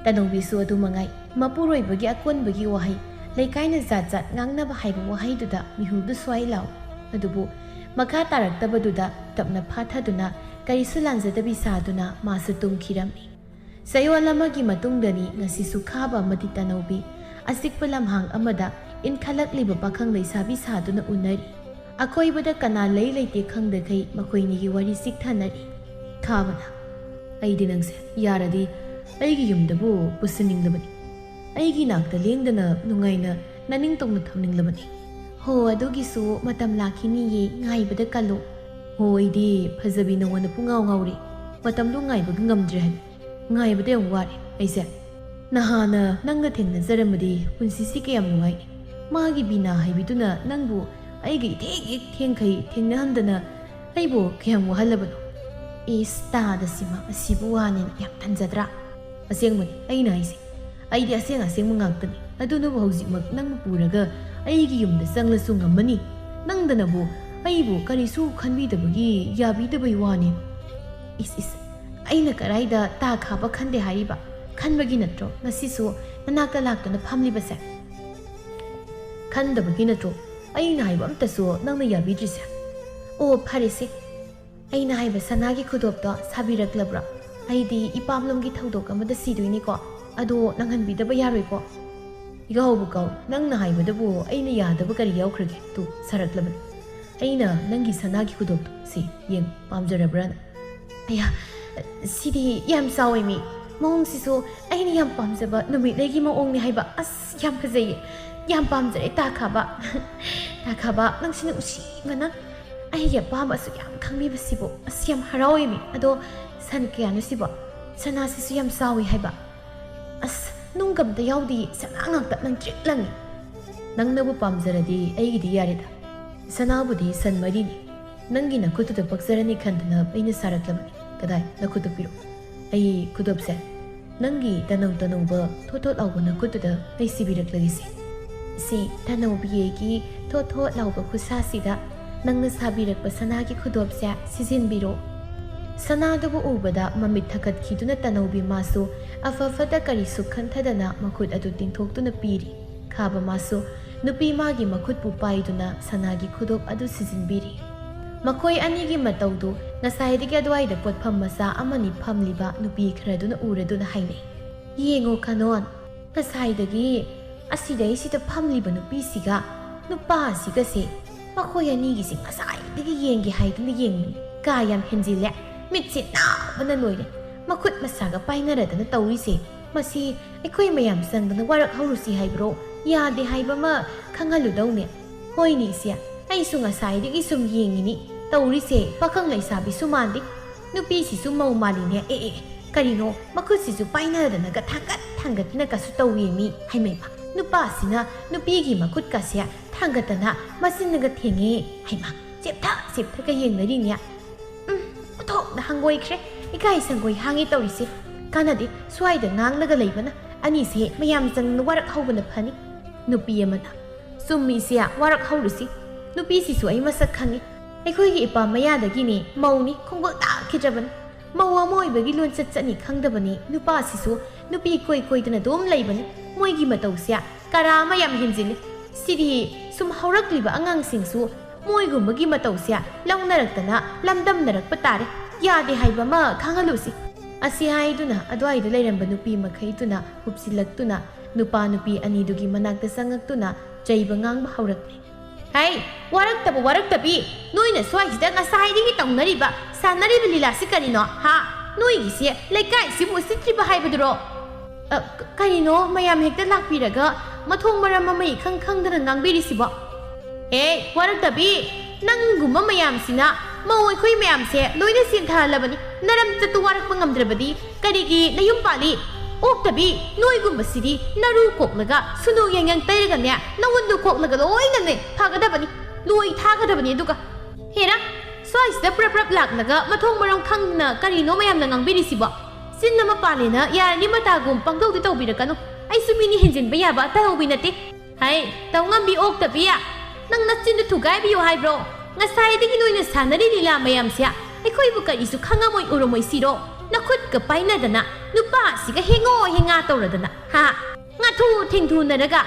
ꯇꯅꯧꯕꯤꯁꯨ ꯑꯗꯨ ꯃꯉꯥꯏ꯫ ꯃꯄꯨꯔꯣꯏꯕꯒꯤ ꯑꯀꯣꯟꯕꯒꯤ ꯋꯥꯍꯩ, ꯂꯩꯀꯥꯏꯅ ꯖꯥꯠ ꯖꯥꯠ ꯉꯥꯡꯅꯕ ꯍꯥꯏꯕ ꯋꯥꯍꯩꯗꯨꯗ ꯃꯤꯍꯨꯜꯗꯨ ꯁ꯭ꯋꯥꯏ ꯂꯥꯎꯏ꯫ ꯑꯗꯨꯕꯨ ꯃꯈꯥ ꯇꯥꯔꯛꯇꯕꯗꯨꯗ ꯇꯞꯅ ꯐꯥꯊꯗꯨꯅ ꯀꯔꯤꯁꯨ ꯂꯥꯟꯖꯗꯕꯤ ꯁꯥꯗꯨꯅ ꯃꯥꯁꯨ ꯇꯨꯝꯈꯤꯔꯝꯃꯤ꯫ ꯆꯌꯣꯜ ꯑꯃꯒꯤ ꯃꯇꯨꯡꯗꯅꯤ ꯉꯁꯤꯁꯨ ꯈꯥꯕ ꯑꯃꯗꯤ ꯇꯅꯧꯕꯤ ꯑꯆꯤꯛꯄ ꯂꯝꯍꯥꯡ ꯑꯃꯗ ꯏꯟꯈꯠꯂꯛꯂꯤꯕ ꯄꯥꯈꯪ ꯂꯩꯁꯥꯕꯤ ꯁꯥꯗꯨꯅ ꯎꯅꯔꯤ꯫ ꯑꯀꯣꯏꯕꯗ ꯀꯅꯥ ꯂꯩ ꯂꯩꯇꯦ ꯈꯪꯗꯈꯩ ꯃꯈꯣꯏꯅꯤꯒꯤ ꯋꯥꯔꯤ ꯆꯤꯛꯊꯅꯔꯤ꯫ ꯈꯥꯕꯅ, "ꯑꯩꯗꯤ ꯅꯪꯁꯦ ꯌꯥꯔꯗꯤ ꯑꯩꯒꯤ ꯌꯨꯝꯗꯕꯨ ꯄꯨꯁꯤꯟꯅꯤꯡꯂꯕꯅꯤ꯫ ꯑꯩꯒꯤ ꯅꯥꯛꯇ ꯂꯦꯡꯗꯅ ꯅꯨꯡꯉꯥꯏꯅ ꯅꯅꯤꯡꯇꯧꯅ ꯊꯝꯅꯤꯡꯂꯕꯅꯤ꯫ ꯍꯣ, ꯑꯗꯨꯒꯤꯁꯨ ꯃꯇꯝ ꯂꯥꯛꯈꯤꯅꯤꯌꯦ, ꯉꯥꯏꯕꯗ ꯀꯜꯂꯨ꯫ ꯍꯣ, ꯑꯩꯗꯤ ꯐꯖꯕꯤ ꯅꯉꯣꯟꯗ ꯄꯨꯡꯉꯥꯎ ꯉꯥꯎꯔꯤ꯫ ꯃꯇꯝꯗꯣ ꯉꯥꯏꯕꯒ ꯉꯝꯗ꯭ꯔꯦ ꯍꯥꯏꯕ꯫ ꯉꯥꯏꯕꯗ ꯌꯥꯝ ꯋꯥꯔꯦ ꯑꯩꯁꯦ꯫ ꯅꯍꯥꯟꯅ ꯅꯪꯒ ꯊꯦꯡꯅꯖꯔꯝꯃꯗꯤ ꯄꯨꯟꯁꯤꯁꯤ ꯀꯌꯥꯝ ꯅꯨꯡꯉꯥꯏꯅꯤ꯫ ꯃꯥꯒꯤ ꯕꯤꯅꯥ ꯍꯥꯏꯕꯤꯗꯨꯅ ꯅꯪꯕꯨ ꯑꯩꯒ ꯏꯊꯦꯡ ꯍꯦꯛ ꯊꯦꯡꯈꯩ ꯊꯦꯡꯅꯍꯟꯗꯅ ꯑꯩꯕꯨ ꯀꯌꯥꯝ ꯋꯥꯍꯜꯂꯕꯅꯣ?" "ꯏꯁ, ꯇꯥꯗ ꯁꯤꯃ, ꯑꯁꯤꯕꯨ ꯋꯥꯅꯦꯅ ꯌꯥꯝ ꯇꯟꯖꯗ꯭ꯔꯥ?" "ꯑꯁꯦꯡꯕꯅꯤ ꯑꯩꯅ ꯍꯥꯏꯁꯦ꯫ ꯑꯩꯗꯤ ꯑꯁꯦꯡ ꯑꯁꯦꯡꯕ ꯉꯥꯛꯇꯅꯤ꯫ ꯑꯗꯨꯅꯕꯨ ꯍꯧꯖꯤꯛꯃꯛ ꯅꯪꯕꯨ ꯄꯨꯔꯒ ꯑꯩꯒꯤ ꯌꯨꯝꯗ ꯆꯪꯂꯁꯨ ꯉꯝꯃꯅꯤ꯫ ꯅꯪꯗꯅꯕꯨ ꯑꯩꯕꯨ ꯀꯔꯤꯁꯨ ꯈꯟꯕꯤꯗꯕꯒꯤ ꯌꯥꯕꯤꯗꯕꯩ ꯋꯥꯅꯦ꯫" "ꯏꯁ, ꯏꯁ, ꯑꯩꯅ ꯀꯗꯥꯏꯗ ꯇꯥ ꯈꯥꯕ ꯈꯟꯗꯦ ꯍꯥꯏꯔꯤꯕ? ꯈꯟꯕꯒꯤ ꯅꯠꯇ꯭ꯔꯣ ꯉꯁꯤꯁꯨ ꯅꯅꯥꯛꯇ ꯂꯥꯛꯇꯨꯅ ꯐꯝꯂꯤꯕꯁꯦ? ꯈꯟꯗꯕꯒꯤ ꯅꯠꯇ꯭ꯔꯣ ꯑꯩꯅ ꯍꯥꯏꯕ ꯑꯝꯇꯁꯨ ꯅꯪꯅ ꯌꯥꯕꯤꯗ꯭ꯔꯤꯁꯦ? ꯑꯣ, ꯐꯔꯦꯁꯦ, ꯑꯩꯅ ꯍꯥꯏꯕ ꯁꯅꯥꯒꯤ ꯈꯨꯗꯣꯞꯇꯣ ꯁꯥꯕꯤꯔꯛꯂꯕ꯭ꯔꯣ? ꯑꯩꯗꯤ ꯏꯄꯥꯝꯂꯣꯝꯒꯤ ꯊꯧꯗꯣꯛ ꯑꯃꯗ ꯁꯤꯗꯣꯏꯅꯤꯀꯣ꯫ ꯑꯗꯣ ꯅꯪꯍꯟꯕꯤꯗꯕ ꯌꯥꯔꯣꯏꯀꯣ?" "ꯏꯀꯥꯎꯕꯨ ꯀꯥꯎ, ꯅꯪꯅ ꯍꯥꯏꯕꯗꯕꯨ ꯑꯩꯅ ꯌꯥꯗꯕ ꯀꯔꯤ ꯌꯥꯎꯈ꯭ꯔꯒꯦ? ꯇꯨ, ꯁꯥꯔꯛꯂꯕꯅꯤ꯫ ꯑꯩꯅ ꯅꯪꯒꯤ ꯁꯅꯥꯒꯤ ꯈꯨꯗꯣꯞꯇꯣ ꯁꯤ ꯌꯦꯡ, ꯄꯥꯝꯖꯔꯕ꯭ꯔꯥꯅ?" "ꯑꯌꯥ, ꯁꯤꯗꯤ ꯌꯥꯝ ꯆꯥꯎꯋꯦ ꯃꯤ꯫ ꯃꯑꯣꯡꯁꯤꯁꯨ ꯑꯩꯅ ꯌꯥꯝ ꯄꯥꯝꯖꯕ ꯅꯨꯃꯤꯠꯂꯩꯒꯤ ꯃꯑꯣꯡꯅꯤ ꯍꯥꯏꯕ꯫ ꯑꯁ, ꯌꯥꯝ ꯐꯖꯩꯌꯦ꯫ ꯌꯥꯝ ꯄꯥꯝꯖꯔꯦ ꯇꯥ ꯈꯥꯕ꯫ ꯇꯥ ꯈꯥꯕ, ꯅꯪꯁꯤ ꯅꯨꯡꯁꯤꯕꯅ ꯑꯩꯒꯤ ꯑꯄꯥꯝꯕ ꯑꯁꯨꯛ ꯌꯥꯝ ꯈꯪꯕꯤꯕꯁꯤꯕꯨ꯫ ꯑꯁ, ꯌꯥꯝ ꯍꯔꯥꯎꯋꯦ ꯃꯤ꯫ ꯑꯗꯣ ꯁꯟ ꯀꯌꯥꯅꯣ ꯁꯤꯕꯣ? ꯁꯅꯥꯁꯤꯁꯨ ꯌꯥꯝ ꯆꯥꯎꯋꯤ ꯍꯥꯏꯕ꯫ ꯑꯁ, ꯅꯨꯡꯒ ꯑꯝꯇ ꯌꯥꯎꯗꯤꯌꯦ, ꯁꯅꯥ ꯉꯥꯛꯇ, ꯂꯪꯇ꯭ꯔꯤꯛ ꯂꯪꯉꯤ꯫ ꯅꯪꯅꯕꯨ ꯄꯥꯝꯖꯔꯗꯤ ꯑꯩꯒꯤꯗꯤ ꯌꯥꯔꯦꯗ꯫ ꯁꯅꯥꯕꯨꯗꯤ ꯁꯟ ꯃꯔꯤꯅꯤ꯫ ꯅꯪꯒꯤ ꯅꯈꯨꯠꯇꯨꯗ ꯄꯛꯆꯔꯅꯤ ꯈꯟꯗꯅ ꯑꯩꯅ ꯁꯥꯔꯛꯂꯕꯅꯤ꯫ ꯀꯗꯥꯏ, ꯅꯈꯨꯠꯇꯨ ꯄꯤꯔꯛꯎ꯫ ꯑꯩ ꯈꯨꯗꯣꯞꯁꯦ ꯅꯪꯒꯤ ꯇꯅꯧ ꯇꯅꯧꯕ ꯊꯣꯠ ꯊꯣꯠ ꯂꯥꯎꯕ ꯅꯈꯨꯠꯇꯨꯗ ꯑꯩ ꯁꯤꯕꯤꯔꯛꯂꯒꯦꯁꯦ꯫ ꯁꯤ ꯇꯅꯧꯕꯤꯌꯦꯒꯤ ꯊꯣꯠ ꯊꯣꯠ ꯂꯥꯎꯕ ꯈꯨꯠꯁꯥꯁꯤꯗ ꯅꯪꯅ ꯁꯥꯕꯤꯔꯛꯄ ꯁꯅꯥꯒꯤ ꯈꯨꯗꯣꯞꯁꯦ ꯁꯤꯖꯤꯟꯕꯤꯔꯣ꯫ ꯁꯅꯥꯗꯨꯕꯨ ꯎꯕꯗ ꯃꯃꯤꯠ ꯊꯛꯀꯠꯈꯤꯗꯨꯅ ꯇꯅꯧꯕꯤ ꯃꯥꯁꯨ ꯑꯐ ꯐꯠꯇ ꯀꯔꯤꯁꯨ ꯈꯟꯊꯗꯅ ꯃꯈꯨꯠ ꯑꯗꯨ ꯇꯤꯡꯊꯣꯛꯇꯨꯅ ꯄꯤꯔꯤ꯫ ꯈꯥꯕ ꯃꯥꯁꯨ ꯅꯨꯄꯤ ꯃꯥꯒꯤ ꯃꯈꯨꯠꯄꯨ ꯄꯥꯏꯗꯨꯅ ꯁꯅꯥꯒꯤ ꯈꯨꯗꯣꯞ ꯑꯗꯨ ꯁꯤꯖꯤꯟꯕꯤꯔꯤ꯫ ꯃꯈꯣꯏ ꯑꯅꯤꯒꯤ ꯃꯇꯧꯗꯨ ꯉꯁꯥꯏꯗꯒꯤ ꯑꯗꯨꯋꯥꯏꯗ ꯄꯣꯠꯐꯝ ꯃꯆꯥ ꯑꯃꯅꯤ ꯐꯝꯂꯤꯕ ꯅꯨꯄꯤ ꯈꯔꯗꯨꯅ ꯎꯔꯗꯨꯅ ꯍꯥꯏꯅꯩ꯫ "ꯌꯦꯡꯉꯣ ꯈꯅꯣꯟ, ꯉꯁꯥꯏꯗꯒꯤ ꯑꯁꯤꯗꯩꯁꯤꯗ ꯐꯝꯂꯤꯕ ꯅꯨꯄꯤꯁꯤꯒ ꯅꯨꯄꯥꯁꯤꯒꯁꯦ ꯃꯈꯣꯏ ꯑꯅꯤꯒꯤꯁꯤ ꯉꯁꯥꯏꯗꯒꯤ ꯌꯦꯡꯒꯦ ꯍꯥꯏꯗꯨꯅ ꯌꯦꯡꯕꯅꯤ꯫ ꯀꯥ ꯌꯥꯝ ꯍꯦꯟꯖꯤꯜꯂꯦ꯫ ꯃꯤꯠꯁꯦ ꯅꯥꯕꯅ ꯂꯣꯏꯔꯦ꯫ ꯃꯈꯨꯠ ꯃꯁꯥꯒ ꯄꯥꯏꯅꯔꯗꯅ ꯇꯧꯔꯤꯁꯦ꯫ ꯃꯁꯤ ꯑꯩꯈꯣꯏ ꯃꯌꯥꯝ ꯆꯪꯗꯅ ꯋꯥꯔꯛ ꯍꯧꯔꯨꯁꯤ ꯍꯥꯏꯕ꯭ꯔꯣ? ꯌꯥꯗꯦ ꯍꯥꯏꯕ ꯑꯃ ꯈꯪꯍꯜꯂꯨꯗꯧꯅꯦ꯫ ꯍꯣꯏꯅꯦ ꯏꯆꯦ, ꯑꯩꯁꯨ ꯉꯁꯥꯏꯗꯒꯤ ꯁꯨꯝ ꯌꯦꯡꯉꯤꯅꯤ꯫ ꯇꯧꯔꯤꯁꯦ ꯄꯥꯈꯪ ꯂꯩꯁꯥꯕꯤꯁꯨ ꯃꯥꯟꯗꯦ꯫ ꯅꯨꯄꯤꯁꯤꯁꯨ ꯃꯧ ꯃꯥꯜꯂꯤꯅꯦ꯫ ꯑꯦ, ꯑꯦ, ꯀꯔꯤꯅꯣ? ꯃꯈꯨꯠꯁꯤꯁꯨ ꯄꯥꯏꯅꯗꯅꯒ ꯊꯥꯡꯒꯠ ꯊꯥꯡꯒꯠꯇꯅꯒꯁꯨ ꯇꯧꯋꯦ ꯃꯤ꯫ ꯍꯩꯃꯩꯃ, ꯅꯨꯄꯥꯁꯤꯅ ꯅꯨꯄꯤꯒꯤ ꯃꯈꯨꯠꯀꯁꯦ ꯊꯥꯡꯒꯠꯇꯅ ꯃꯆꯤꯟꯅꯒ ꯊꯦꯡꯉꯦ꯫ ꯍꯩꯃꯥ, ꯆꯦꯞꯊ ꯆꯦꯞꯊꯒ ꯌꯦꯡꯅꯔꯤꯅꯦ꯫ ꯎꯝ, ꯑꯣꯟꯊꯣꯛꯅ ꯍꯪꯒꯣꯏꯈ꯭ꯔꯦ꯫ ꯏꯀꯥꯏ ꯁꯪꯒꯣꯏ ꯍꯥꯡꯉꯦ ꯇꯧꯔꯤꯁꯦ꯫ ꯀꯥꯟꯅꯗꯦ, ꯁ꯭ꯋꯥꯏꯗ ꯉꯥꯡꯂꯒ ꯂꯩꯕꯅ꯫ ꯑꯅꯤꯁꯦ ꯃꯌꯥꯝ ꯆꯪꯗꯅ ꯋꯥꯔꯛ ꯍꯧꯕꯅ ꯐꯅꯤ꯫ ꯅꯨꯄꯤ ꯑꯃꯅ, "ꯆꯨꯝꯃꯤ ꯏꯆꯦ, ꯋꯥꯔꯛ ꯍꯧꯔꯨꯁꯤ꯫ ꯅꯨꯄꯤꯁꯤꯁꯨ ꯑꯩ ꯃꯁꯛ ꯈꯪꯉꯤ꯫ ꯑꯩꯈꯣꯏꯒꯤ ꯏꯄꯥ ꯃꯌꯥꯗꯒꯤꯅꯤ, ꯃꯧꯅꯤ, ꯈꯣꯡꯒꯨꯜ ꯇꯥꯈꯤꯗ꯭ꯔꯕꯅꯤ꯫ ꯃꯧ ꯑꯃ ꯑꯣꯏꯕꯒꯤ ꯂꯣꯟꯆꯠ ꯆꯠꯅꯤ ꯈꯪꯗꯕꯅꯤ꯫ ꯅꯨꯄꯥꯁꯤꯁꯨ ꯅꯨꯄꯤ ꯀꯣꯏ ꯀꯣꯏꯗꯅ ꯑꯗꯨꯝ ꯂꯩꯕꯅꯤ꯫ ꯃꯣꯏꯒꯤ ꯃꯇꯧꯁꯦ ꯀꯔꯥ ꯑꯃ ꯌꯥꯝ ꯍꯦꯟꯖꯤꯜꯂꯤ꯫ ꯁꯤꯗꯤ ꯁꯨꯝ ꯍꯧꯔꯛꯂꯤꯕ ꯑꯉꯥꯡꯁꯤꯡꯁꯨ ꯃꯣꯏꯒꯨꯝꯕꯒꯤ ꯃꯇꯧꯁꯦ ꯂꯧꯅꯔꯛꯇꯅ ꯂꯝꯗꯝꯅꯔꯛꯄ ꯇꯥꯔꯦ꯫ ꯌꯥꯗꯦ ꯍꯥꯏꯕ ꯑꯃ ꯈꯪꯍꯜꯂꯨꯁꯤ"꯫ ꯑꯁꯤ ꯍꯥꯏꯗꯨꯅ ꯑꯗꯨꯋꯥꯏꯗ ꯂꯩꯔꯝꯕ ꯅꯨꯄꯤ ꯃꯈꯩꯗꯨꯅ ꯍꯨꯞꯆꯤꯜꯂꯛꯇꯨꯅ ꯅꯨꯄꯥ ꯅꯨꯄꯤ ꯑꯅꯤꯗꯨꯒꯤ ꯃꯅꯥꯛꯇ ꯆꯪꯉꯛꯇꯨꯅ ꯆꯩꯕ ꯉꯥꯡꯕ ꯍꯧꯔꯛꯂꯦ꯫ "ꯍꯩ, ꯋꯥꯔꯛꯇꯕ ꯋꯥꯔꯛꯇꯕꯤ, ꯅꯣꯏꯅ ꯁ꯭ꯋꯥꯏꯁꯤꯗ ꯉꯁꯥꯏꯗꯒꯤ ꯇꯧꯅꯔꯤꯕ, ꯁꯥꯟꯅꯔꯤꯕ ꯂꯤꯂꯥꯁꯤ ꯀꯔꯤꯅꯣ, ꯍꯥ? ꯅꯣꯏꯒꯤꯁꯦ ꯂꯩꯀꯥꯏꯁꯤꯕꯨ ꯎꯁꯤꯠꯇ꯭ꯔꯤꯕ ꯍꯥꯏꯕꯗꯨꯔꯣ? ꯑ, ꯀ-, ꯀꯔꯤꯅꯣ ꯃꯌꯥꯝ ꯍꯦꯛꯇ ꯂꯥꯛꯄꯤꯔꯒ ꯃꯊꯣꯡ ꯃꯔꯝ ꯑꯃ ꯏꯈꯪ ꯈꯪꯗꯅ ꯉꯥꯡꯕꯤꯔꯤꯁꯤꯕꯣ? ꯑꯦ, ꯋꯥꯔꯛꯇꯕꯤ, ꯅꯪꯒꯨꯝꯕ ꯃꯌꯥꯝꯁꯤꯅ ꯃꯧ ꯑꯩꯈꯣꯏ ꯃꯌꯥꯝꯁꯦ ꯂꯣꯏꯅ ꯆꯦꯟꯊꯍꯜꯂꯕꯅꯤ꯫ ꯅꯔꯝ ꯆꯠꯇꯨ ꯋꯥꯔꯛꯄ ꯉꯝꯗ꯭ꯔꯕꯗꯤ ꯀꯔꯤꯒꯤ ꯅꯌꯨꯝ ꯄꯥꯜꯂꯤ? ꯑꯣꯛꯇꯕꯤ, ꯅꯣꯏꯒꯨꯝꯕꯁꯤꯗꯤ ꯅꯔꯨ ꯀꯣꯛꯂꯒ ꯁꯨꯅꯨ ꯌꯥꯡꯌꯪ ꯇꯩꯔꯒꯅꯦ, ꯅꯋꯨꯟꯗꯨ ꯀꯣꯛꯂꯒ ꯂꯣꯏꯅꯅꯦ ꯐꯒꯗꯕꯅꯤ, ꯂꯣꯏ ꯊꯥꯒꯗꯕꯅꯤ꯫ ꯑꯗꯨꯒ ꯍꯦꯔꯥ, ꯁ꯭ꯋꯥꯏꯁꯤꯗ ꯄ꯭ꯔꯞ ꯄ꯭ꯔꯞ ꯂꯥꯛꯂꯒ ꯃꯊꯣꯡ ꯃꯔꯝ ꯈꯪꯗꯅ ꯀꯔꯤꯅꯣ ꯃꯌꯥꯝꯅ ꯉꯥꯡꯕꯤꯔꯤꯁꯤꯕꯣ? ꯆꯤꯟ ꯑꯃ ꯄꯥꯜꯂꯦꯅ ꯌꯥꯔꯅꯤ ꯃꯇꯥꯒꯨꯝ ꯄꯪꯇꯧꯗꯤ ꯇꯧꯕꯤꯔꯛꯀꯅꯨ꯫ ꯑꯩꯁꯨ ꯃꯤꯅꯤ, ꯍꯦꯟꯖꯤꯟꯕ ꯌꯥꯕ ꯇꯧꯍꯧꯕꯤ ꯅꯠꯇꯦ꯫ ꯍꯩ, ꯇꯧꯉꯝꯕꯤ ꯑꯣꯛꯇꯕꯤ, ꯅꯪ ꯅꯆꯤꯟꯗꯨ ꯊꯨꯒꯥꯏꯕꯤꯌꯨ ꯍꯥꯏꯕ꯭ꯔꯣ? ꯉꯁꯥꯏꯗꯒꯤ ꯅꯣꯏꯅ ꯁꯥꯟꯅꯔꯤ ꯂꯤꯂꯥ ꯃꯌꯥꯝꯁꯦ ꯑꯩꯈꯣꯏꯕꯨ ꯀꯔꯤꯁꯨ ꯈꯪꯉꯝꯃꯣꯏ ꯎꯔꯝꯃꯣꯏ ꯁꯤꯔꯣ? ꯅꯈꯨꯠꯀ ꯄꯥꯏꯅꯗꯅ, ꯅꯨꯄꯥꯁꯤꯒ ꯍꯦꯡꯉꯣ ꯍꯦꯡꯉꯥ ꯇꯧꯔꯗꯅ, ꯍꯥ? ꯉꯥꯊꯨ ꯊꯦꯡꯊꯨꯅꯔꯒ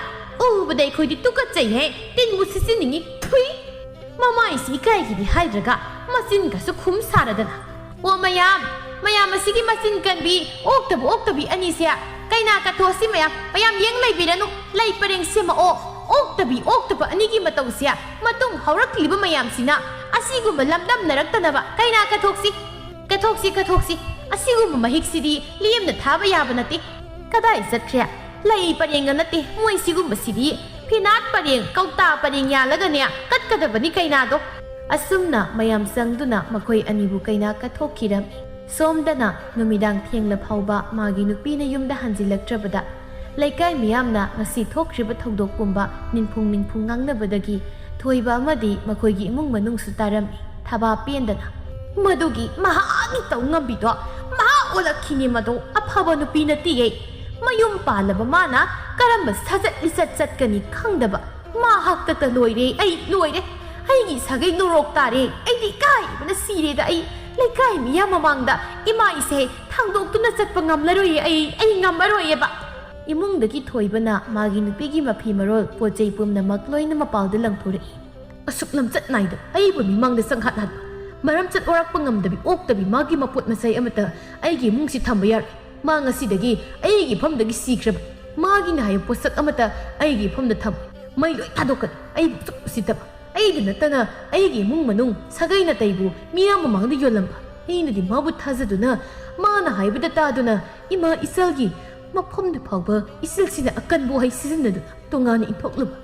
ꯎꯕꯗ ꯑꯩꯈꯣꯏꯗꯤ ꯇꯨꯀꯠꯆꯩꯍꯦ, ꯇꯤꯟꯕꯨ ꯁꯤꯠꯆꯤꯟꯅꯤꯡꯉꯤ꯫ ꯊꯨꯏ! ꯃꯃꯥꯏꯁꯤ ꯏꯀꯥꯏꯒꯤꯗꯤ ꯍꯥꯏꯗ꯭ꯔꯒ ꯃꯆꯤꯟꯒꯁꯨ ꯈꯨꯝ ꯁꯥꯔꯗꯅ꯫ ꯑꯣ ꯃꯌꯥꯝ, ꯃꯌꯥꯝ ꯑꯁꯤꯒꯤ ꯃꯆꯤꯟ ꯀꯟꯕꯤ, ꯑꯣꯛꯇꯕ ꯑꯣꯛꯇꯕꯤ ꯑꯅꯤꯁꯦ ꯀꯩꯅꯥ ꯀꯠꯊꯣꯛꯑꯁꯤ ꯃꯌꯥꯝ, ꯃꯌꯥꯝ ꯌꯦꯡ ꯂꯩꯕꯤꯔꯅꯨ, ꯂꯩ ꯄꯔꯦꯡ ꯁꯦꯝꯃꯛꯑꯣ꯫ ꯑꯣꯛꯇꯕꯤ ꯑꯣꯛꯇꯕ ꯑꯅꯤꯒꯤ ꯃꯇꯧꯁꯦ ꯃꯇꯨꯡ ꯍꯧꯔꯛꯂꯤꯕ ꯃꯌꯥꯝꯁꯤꯅ ꯑꯁꯤꯒꯨꯝꯕ ꯂꯝꯗꯝꯅꯔꯛꯇꯅꯕ ꯀꯩꯅꯥ ꯀꯠꯊꯣꯛꯁꯤ, ꯀꯠꯊꯣꯛꯁꯤ, ꯀꯠꯊꯣꯛꯁꯤ꯫ ꯑꯁꯤꯒꯨꯝꯕ ꯃꯍꯤꯛꯁꯤꯗꯤ ꯂꯦꯝꯅ ꯊꯥꯕ ꯌꯥꯕ ꯅꯠꯇꯦ꯫ ꯀꯗꯥꯏ ꯆꯠꯈ꯭ꯔꯦ? ꯂꯩ ꯄꯔꯦꯡꯒ ꯅꯠꯇꯦ ꯃꯣꯏ ꯁꯤꯒꯨꯝꯕꯁꯤꯗꯤ꯫ ꯐꯤꯅꯥꯠ ꯄꯔꯦꯡ, ꯀꯧꯇꯥ ꯄꯔꯦꯡ ꯌꯥꯜꯂꯒꯅꯦ ꯀꯠꯀꯗꯕꯅꯤ ꯀꯩꯅꯥꯗꯣ꯫ ꯑꯁꯨꯝꯅ ꯃꯌꯥꯝ ꯆꯪꯗꯨꯅ ꯃꯈꯣꯏ ꯑꯅꯤꯕꯨ ꯀꯩꯅꯥ ꯀꯠꯊꯣꯛꯈꯤꯔꯝꯃꯤ꯫ ꯁꯣꯝꯗꯅ ꯅꯨꯃꯤꯗꯥꯡ ꯊꯦꯡꯂ ꯐꯥꯎꯕ ꯃꯥꯒꯤ ꯅꯨꯄꯤꯅ ꯌꯨꯝꯗ ꯍꯟꯖꯤꯜꯂꯛꯇ꯭ꯔꯕꯗ ꯂꯩꯀꯥꯏ ꯃꯤꯌꯥꯝꯅ ꯉꯁꯤ ꯊꯣꯛꯈ꯭ꯔꯤꯕ ꯊꯧꯗꯣꯛ ꯄꯨꯝꯕ ꯅꯤꯟꯐꯨꯡ ꯅꯤꯟꯐꯨꯡ ꯉꯥꯡꯅꯕꯗꯒꯤ ꯊꯣꯏꯕ ꯑꯃꯗꯤ ꯃꯈꯣꯏꯒꯤ ꯏꯃꯨꯡ ꯃꯅꯨꯡꯁꯨ ꯇꯥꯔꯝꯃꯤ꯫ ꯊꯕꯥ ꯄꯦꯟꯗꯅ, "ꯃꯗꯨꯒꯤ ꯃꯍꯥꯛꯀꯤ ꯇꯧ ꯉꯝꯕꯤꯗꯣ ꯃꯍꯥꯛ ꯑꯣꯜꯂꯛꯈꯤꯅꯦ꯫ ꯃꯗꯣ ꯑꯐꯕ ꯅꯨꯄꯤ ꯅꯠꯇꯤꯌꯦ꯫ ꯃꯌꯨꯝ ꯄꯥꯜꯂꯕ ꯃꯥꯅ ꯀꯔꯝꯕ ꯁꯥꯖꯠ ꯂꯤꯆꯠ ꯆꯠꯀꯅꯤ ꯈꯪꯗꯕ꯫ ꯃꯍꯥꯛꯇꯇ ꯂꯣꯏꯔꯦ, ꯑꯩ ꯂꯣꯏꯔꯦ꯫ ꯑꯩꯒꯤ ꯁꯥꯒꯩ ꯅꯣꯔꯣꯛ ꯇꯥꯔꯦ꯫ ꯑꯩꯗꯤ ꯏꯀꯥꯏꯕꯅ ꯁꯤꯔꯦꯗ꯫ ꯑꯩ ꯂꯩꯀꯥꯏ ꯃꯤꯌꯥꯝ ꯃꯃꯥꯡꯗ ꯏꯃꯥ ꯏꯆꯦ ꯊꯥꯡꯗꯣꯛꯇꯨꯅ ꯆꯠꯄ ꯉꯝꯂꯔꯣꯏꯌꯦ꯫ ꯑꯩ, ꯑꯩ ꯉꯝꯃꯔꯣꯏꯌꯦꯕ꯫" ꯏꯃꯨꯡꯗꯒꯤ ꯊꯣꯏꯕꯅ ꯃꯥꯒꯤ ꯅꯨꯄꯤꯒꯤ ꯃꯐꯤ ꯃꯔꯣꯜ, ꯄꯣꯠ ꯆꯩ ꯄꯨꯝꯅꯃꯛ ꯂꯣꯏꯅ ꯃꯄꯥꯜꯗ ꯂꯪꯊꯣꯔꯛꯏ꯫ "ꯑꯁꯨꯛ ꯂꯝꯆꯠ ꯅꯥꯏꯗꯕ ꯑꯩꯕꯨ ꯃꯤꯃꯥꯡꯗ ꯆꯪꯍꯠꯍꯟꯕ, ꯃꯔꯝ ꯆꯠ ꯑꯣꯔꯛꯄ ꯉꯝꯗꯕꯤ ꯑꯣꯛꯇꯕꯤ ꯃꯥꯒꯤ ꯃꯄꯣꯠ ꯃꯆꯩ ꯑꯃꯠꯇ ꯑꯩꯒꯤ ꯏꯃꯨꯡꯁꯤ ꯊꯝꯕ ꯌꯥꯔꯣꯏ꯫ ꯃꯥ ꯉꯁꯤꯗꯒꯤ ꯑꯩꯒꯤ ꯏꯐꯝꯗꯒꯤ ꯁꯤꯈ꯭ꯔꯕ꯫ ꯃꯥꯒꯤꯅ ꯍꯥꯏꯕ ꯄꯣꯠꯁꯛ ꯑꯃꯠꯇ ꯑꯩꯒꯤ ꯏꯐꯝꯗ ꯊꯝꯃꯣꯏ꯫ ꯃꯩ ꯂꯣꯏ ꯊꯥꯗꯣꯛꯀꯅꯤ꯫ ꯑꯩꯕꯨ ꯑꯁꯨꯛ ꯎꯁꯤꯠꯇꯕ꯫ ꯑꯩꯗ ꯅꯠꯇꯅ ꯑꯩꯒꯤ ꯏꯃꯨꯡ ꯃꯅꯨꯡ, ꯁꯥꯒꯩ ꯅꯥꯇꯩꯕꯨ ꯃꯤꯌꯥꯝ ꯃꯃꯥꯡꯗ ꯌꯣꯜꯂꯝꯕ꯫ ꯑꯩꯅꯗꯤ ꯃꯥꯕꯨ ꯊꯥꯖꯗꯨꯅ, ꯃꯥꯅ ꯍꯥꯏꯕꯗ ꯇꯥꯗꯨꯅ, ꯏꯃꯥ ꯏꯆꯥꯒꯤ ꯃꯐꯝꯗ ꯐꯥꯎꯕ ꯏꯆꯤꯜꯁꯤꯅ ꯑꯀꯟꯕ ꯋꯥꯍꯩ ꯁꯤꯖꯤꯟꯅꯗꯨꯅ ꯇꯣꯉꯥꯟꯅ ꯏꯟꯊꯣꯛꯂꯨꯕ꯫